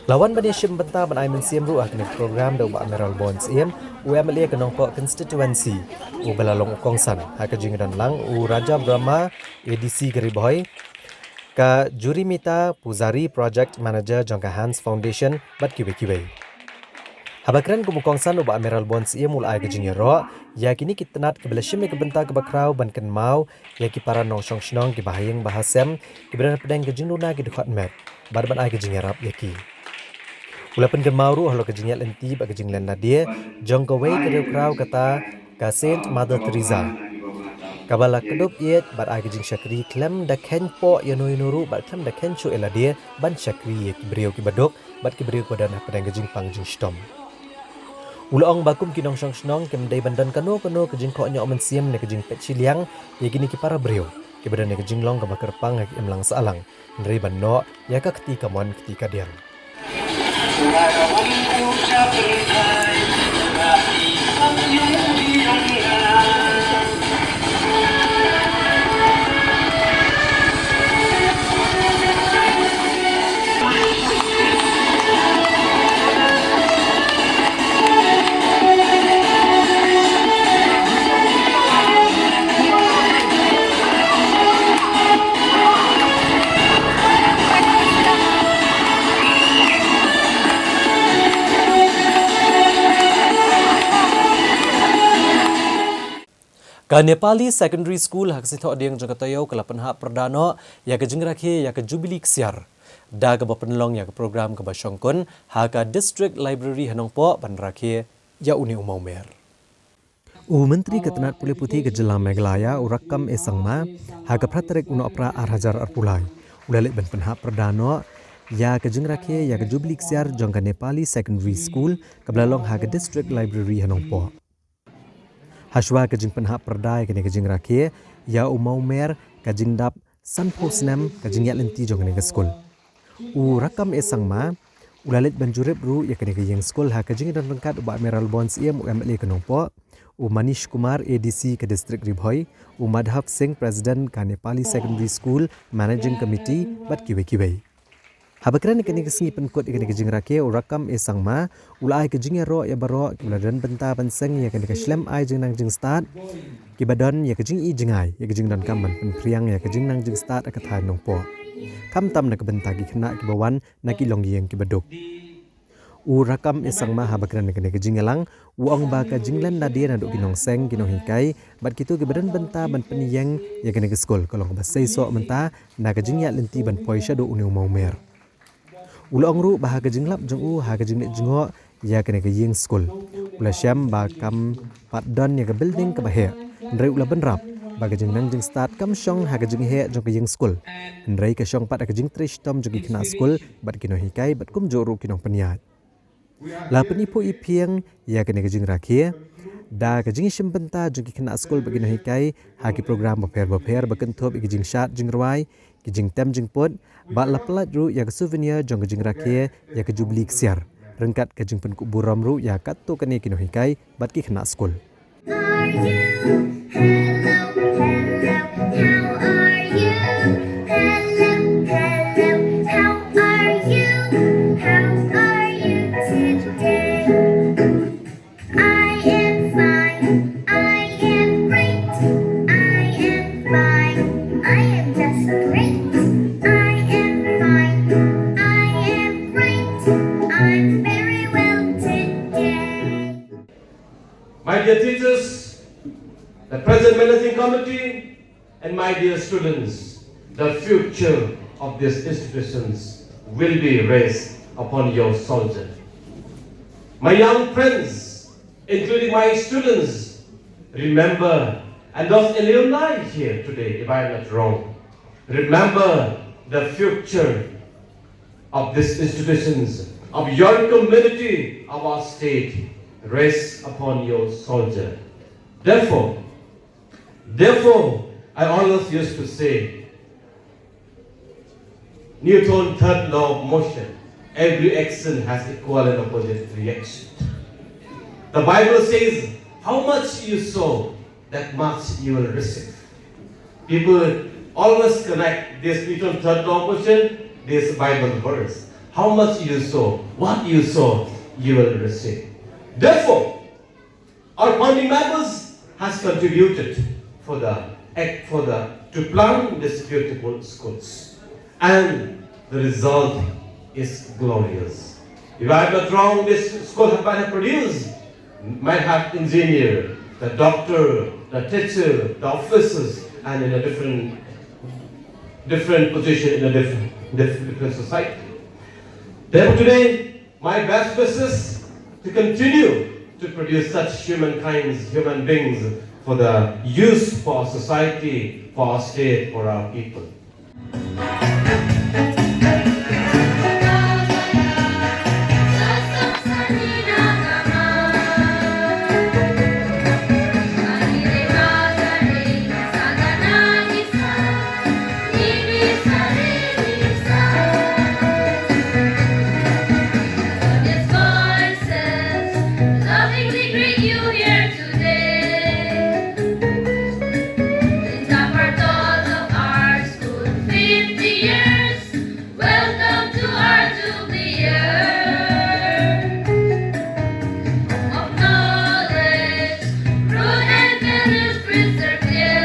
La wan ban ïashim bynta ban ai mynsiem ruh ha kane ka program da u Bah Mayralborn Syiem, u M L A ka Nongpoh constituency, uba la long u kongsan ha ka jingdon lang u Raja Brahma, A D C ka Ri Bhoi, ka Jurimita Pujari, Project Manager jong ka Hans Foundation, bad kiwei kiwei. Haba kren kum u kongsan, u Bah Mayralborn Syiem u la ai ka jingïaroh ïa kine ki tnat kiba la shim ïa ka bynta kaba khraw ban kynmaw ïa ki para nongshong shnong kiba ha ïing ba ha sem, kiba don hapdeng ka jingduna ki dkhot met, bad ban ai ka jingïarap ïa ki. U la pynkynmaw ruh halor ka jingïaid lynti bad ka jinglen lade jong kawei ka riewkhraw, kata ka Saint Mother Teresa, kaba la kdup ïeit bad ai ka jingshakri khlem da kheiñ poh ïano ïano ruh bad khlem da kheiñ shuh ïa lade ban shakri ïa ki briew kiba duk bad ki briew kiba don hapdeng ka jingpang jingshitom. U la ong ba kum ki nongshong shnong, kim dei ban don kano kano ka jingkohnguh mynsiem ne ka jingpeit shiliang ïa kine ki para briew kiba don ïa ka jinglong kaba kyrpang ha ka imlang sahlang, hynrei ban noh ïa ka kti kamon kti kadiang. Ka Nepali Secondary School ha ka snieh thohdieng jong ka taïew ka la pynhap pyrda noh ïa ka jingrakhe ïa ka Jubilee Ksiar, da kaba pynlong ïa ka program kaba shongkun ha ka District Library ha Nongpoh ban rakhe ïa une u mawmer. U Myntri ka tnat pule puthi ka jylla Meghalaya, u Rakkam A Sangma, ha ka phra tarik u Nohprah ar hajar arphew lai, u la leit ban pynhap pyrda noh ïa ka jingrakhe ïa ka Jubilee Ksiar jong ka Nepali Secondary School kaba la long ha ka District Library ha Nongpoh. Hashwa ka jingpynhap pyrda ïa kane ka jingrakhe ïa u mawmer ka jingdap sanphew snem ka jingïaid lynti jong kane ka skul, u Rakkam A Sangma u la leit ban jurip ruh ïa kane ka ïing skul ha ka jingdon ryngkat u Bah Mayralborn Syiem, u M L A ka Nongpoh, u Manish Kumar, A D C ka District Ri Bhoi, u Madhav Singh, President ka Nepali Secondary School Managing Committee, bad kiwei kiwei. Haba kren ha kane ka sngi pynkut ïa kane ka jingrakhe, u Rakkam A Sangma u la ai ka jingïaroh ïa baroh kiba la don bynta ban seng ïa kane ka shlem ai jingnang jingstad, kiba don ïa ka jingi jingai ïa ka jingdonkam ban pynphriang ïa ka jingnang jingstad ha ka thaiñ Nongpoh, khamtam na ka bynta ki khynnah kiba wan na ki longïing kiba duk. U Rakkam A Sangma haba kren ha kane ka jingïalang, u ong ba ka jinglen lade naduh ki nongseng, ki nonghikai bad kito kiba don bynta ban pynïeng ïa kane ka skul ka long kaba seisoh mynta na ka jingïaid lynti ban poi shaduh une u mawmer. U la ong ruh ba ha ka jinglap jong u ha ka jingleit jngoh ïa kane ka ïing skul, u la shem ba kam pat don ïa ka building kaba heh, hynrei u la bynrap ba ka jingnang jingstad kam shong ha ka jingheh jong ka ïing skul, hynrei ka shong pat ha ka jingtrei shitom jong ki khynnah skul bad ki nonghikai bad kumjuh ruh ki nongpynïaid. La pyniphuh iphieng ïa kane ka jingrakhe da ka jingïashim bynta jong ki khynnah skul bad ki nonghikai ha ki program bapher bapher ba kynthup ïa ki jingshad jingrwai, ki jingtem jingput, bad la pyllait ruh ïa ka souvenir jong ka jingrakhe ïa ka Jubilee Ksiar, ryngkat ka jingpynkup burom ruh ïa katto katne ki nonghikai bad ki khynnah skul. Are you? Hello, hello, how are you? Hello, hello, how are you? How are you today? I am fine, I am great, I am fine, I am just great. I am fine, I am great, I'm very well today. My dear teachers, the present managing committee, and my dear students, the future of these institutions will be raised upon your shoulders. My young friends, including my students, remember And those alumni here today, if I am not wrong, remember the future of these institutions, of your community, of our state, rests upon your soldier. Therefore, therefore, I always used to say, Newton third law of motion, every action has equal and opposite reaction. The Bible says, how much you sow, that much you will receive. People always connect this Newton third law of motion, this Bible verse. How much you sow, what you sow, you will receive. Therefore, our founding members has contributed for the act for the to plan these beautiful schools, and the result is glorious. If I am not wrong, this school might have produced, might have engineer, the doctor, the teacher, the officers, and in a different different position in a different different, different society. Therefore, today my best wishes to continue to produce such humankinds, human beings for the use for our society, for our state, for our people. Lovingly greet you here today. In the heart of our school, fifty years. Welcome to our jubilee year. Of knowledge, root and values crystal clear.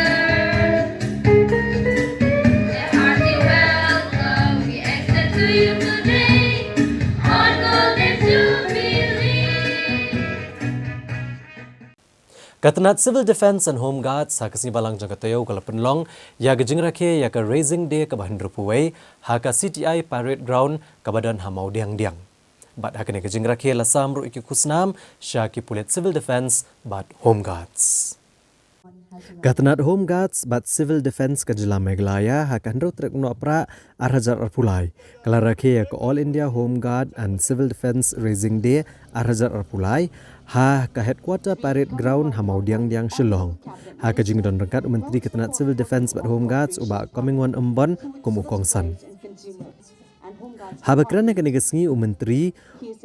A hearty welcome we extend to you today on Golden Jubilee. Ka tnat Civil Defence and Home Guards ha ka sngi Balang jong ka taïew ka la pynlong ïa ka jingrakhe ïa ka Raising Day kaba hynriewphew wei ha ka C T I Parade Ground kaba don ha Mawdiangdiang. Bad ha kane ka jingrakhe la sam ruh ïa ki khusnam sha ki pulit Civil Defence bad Home Guards. Ka tnat Home Guards bad Civil Defence ka jylla Meghalaya ha ka hynriew tarik u Nohprah ar hajar arphew lai ka la rakhe ïa ka All India Home Guard and Civil Defence Raising Day ar hajar arphew lai ha ka Headquarter Parade Ground ha Mawdiangdiang, Shillong. Ha ka jingdon ryngkat u Myntri ka tnat Civil Defence bad Home Guards u Bah Comingone Ymbon kum u kongsan. Haba kren ha kane ka sngi u Myntri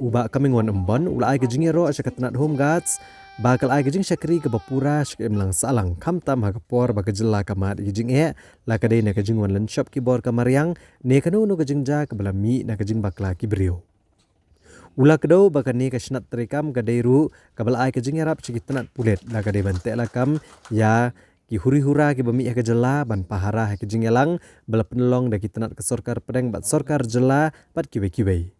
u Bah Comingone Ymbon u la ai ka jingïaroh sha ka tnat Home Guards ba ka la ai ka jingshakri kaba pura sha ka imlang sahlang khamtam ha ka por ba ka jylla ka mad ïa ki jingeh, la ka dei na ka jingwan lynshop ki bor ka mariang ne kano kano ka jingjia kaba la mih na ka jingbakla ki briew. U la kdew ba kane ka shnat treikam ka dei ruh kaba la ai ka jingïarap sha ki tnat pulit la ka dei ban teh lakam ïa ki huri hura kiba mih ha ka jylla ban pahara ha ki jingïalang ba la pynlong da ki tnat ka sorkar pdeng bad sorkar jylla bad kiwei kiwei.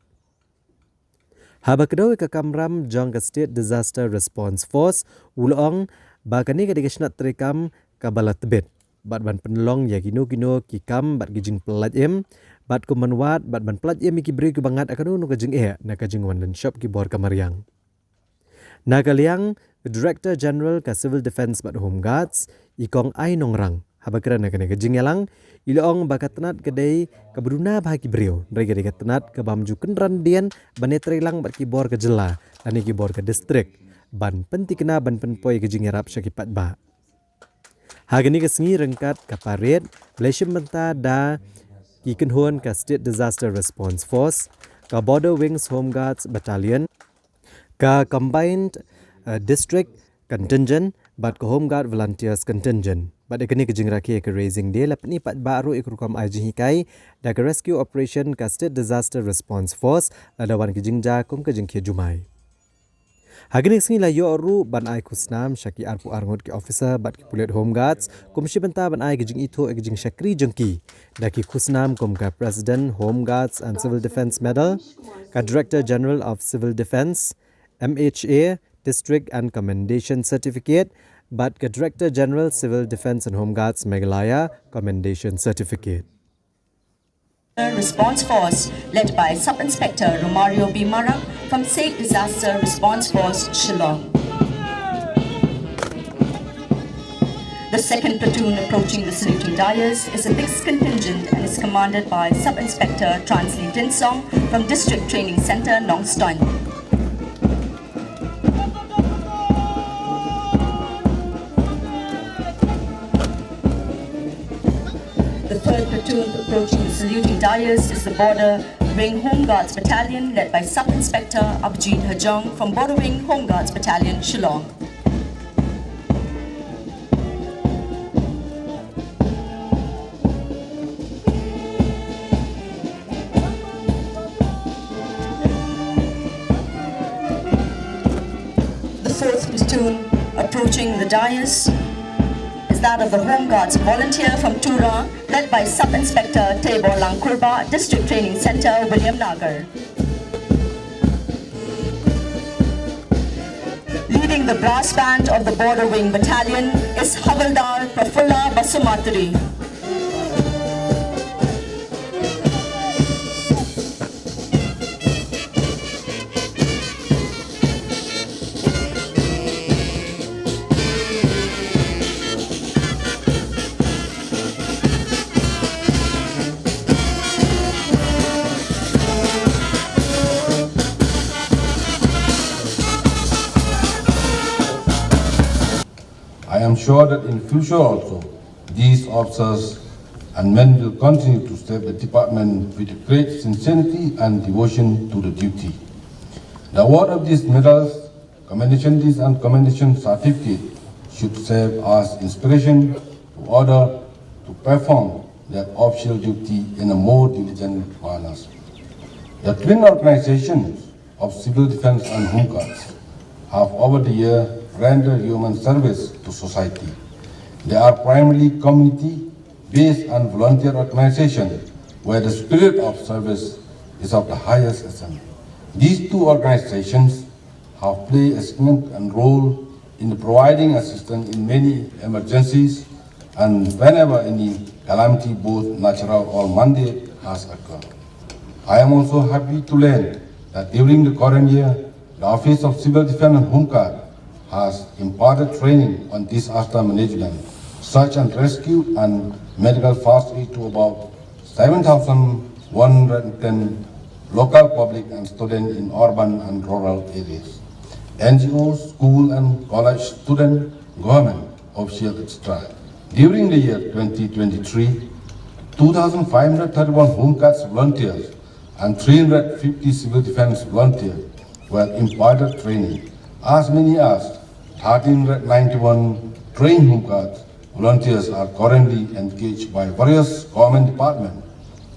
Haba kdew ïa ka kamram jong ka State Disaster Response Force u la ong ba kane ka dei ka shnat treikam kaba la tbit bad ban pynlong ïa kino kino ki kam bad ki jingpyllait im bad kum ban wad bad ban pyllait im ïa ki briew kiba ngat ha kano kano ka jingeh na ka jingwan lynshop ki bor ka mariang. Na ka liang Director General ka Civil Defence bad Home Guards i Kong Ai Nongrang haba kren ha kane ka jingïalang i la ong ba ka tnat ka dei kaba duna bha ki briew, hynrei ka dei ka tnat kaba ym ju kynran dien ban ïatreilang bad ki bor ka jylla lane ki bor ka district ban pynthikna ban pynpoi ka jingïarap sha ki paidbah. Ha kane ka sngi ryngkat ka parade la shim bynta da ki kynhun ka State Disaster Response Force, ka Border Wings Home Guards Battalion, ka Combined uh, District Contingent bad ka Home Guard Volunteers Contingent. Bad ïa kane ka jingrakhe ka Raising Day la pyni paidbah ruh ïa ka rukom ai jinghikai da ka Rescue Operation ka State Disaster Response Force lada wan ka jingjia kum ka jingkhia jumai. Ha kane ka sngi la ïoh ruh ban ai khusnam sha ki arphew ar ngut ki officer bad ki pulit Home Guards kum shi bynta ban ai ka jingithuh ïa ka jingshakri jong ki da ki khusnam kum ka President Home Guards and Civil Defence Medal, ka Director General of Civil Defence, M H A, District and Commendation Certificate, bad ka Director General Civil Defence and Home Guards Meghalaya Commendation Certificate. Response Force, led by Sub Inspector Romario B Marak from State Disaster Response Force, Shillong. The second platoon approaching the saluting dais is a mixed contingent and is commanded by Sub-Inspector Transley Tinsong from District Training Centre, Nongstoin. The third platoon approaching the saluting dais is the Border Wing Home Guards Battalion, led by Sub-Inspector Abhijit Hajong from Border Wing Home Guards Battalion, Shillong. The fourth platoon approaching the dais is that of the Home Guards volunteer from Tura, led by Sub-Inspector Teibor Langkurba, District Training Centre, Williamnagar. Leading the brass band of the Border Wing Battalion is Havildar Prafulla Basumatary. I am sure that in future also, these officers and men will continue to serve the department with great sincerity and devotion to the duty. The award of these medals, commendation list and commendation certificate should serve as inspiration to order to perform their official duty in a more diligent manner. The twin organizations of civil defense and home guards have over the year rendered human service to society. They are primarily community-based and volunteer organizations where the spirit of service is of the highest essence. These two organizations have played a significant role in providing assistance in many emergencies and whenever any calamity, both natural or man-made, has occurred. I am also happy to learn that during the current year, the Office of Civil Defense and Home Guard has imparted training on disaster management, search and rescue, and medical first aid to about seven thousand one hundred ten local public and students in urban and rural areas, N G Os, school and college students, government officials, et cetera. During the year twenty twenty-three, two thousand five hundred thirty-one Home Guards volunteers and three hundred fifty civil defense volunteers were imparted training. As many as thirteen hundred ninety-one trained Home Guards volunteers are currently engaged by various government departments,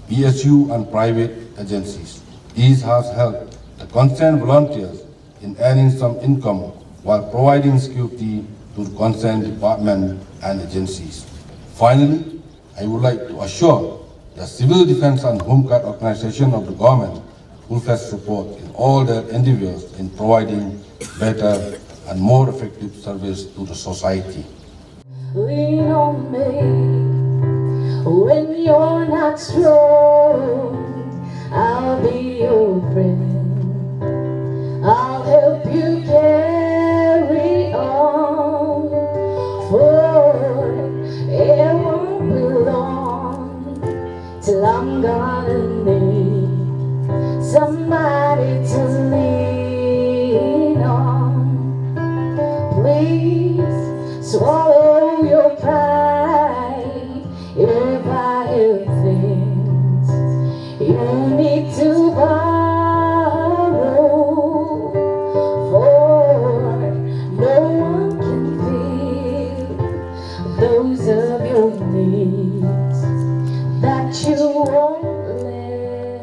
P S U and private agencies. This has helped the concerned volunteers in earning some income while providing security to the concerned department and agencies. Finally, I would like to assure the Civil Defense and Home Guard organization of the government full-fledged support in all their endeavors in providing better and more effective service to the society. Lean on me when you're not strong. I'll be your friend. I'll help you carry on. For it won't be long till I'm gonna need somebody to lean on. Please swallow your pride if I hear things you need to borrow. For no one can feel those of your needs that you won't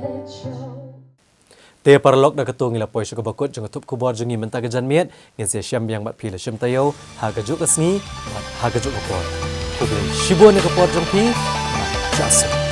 let show. Te paralok, da kato ngi la poi sha kaba kut jong ka thup khubor jong ngi mynta ka janmiet. Ngin sa ïashem biang bad phi la shim taïew ha kajuh ka sngi bad ha kajuh ka por. Khublei shibun ïa ka por jong phi. Bad khublei.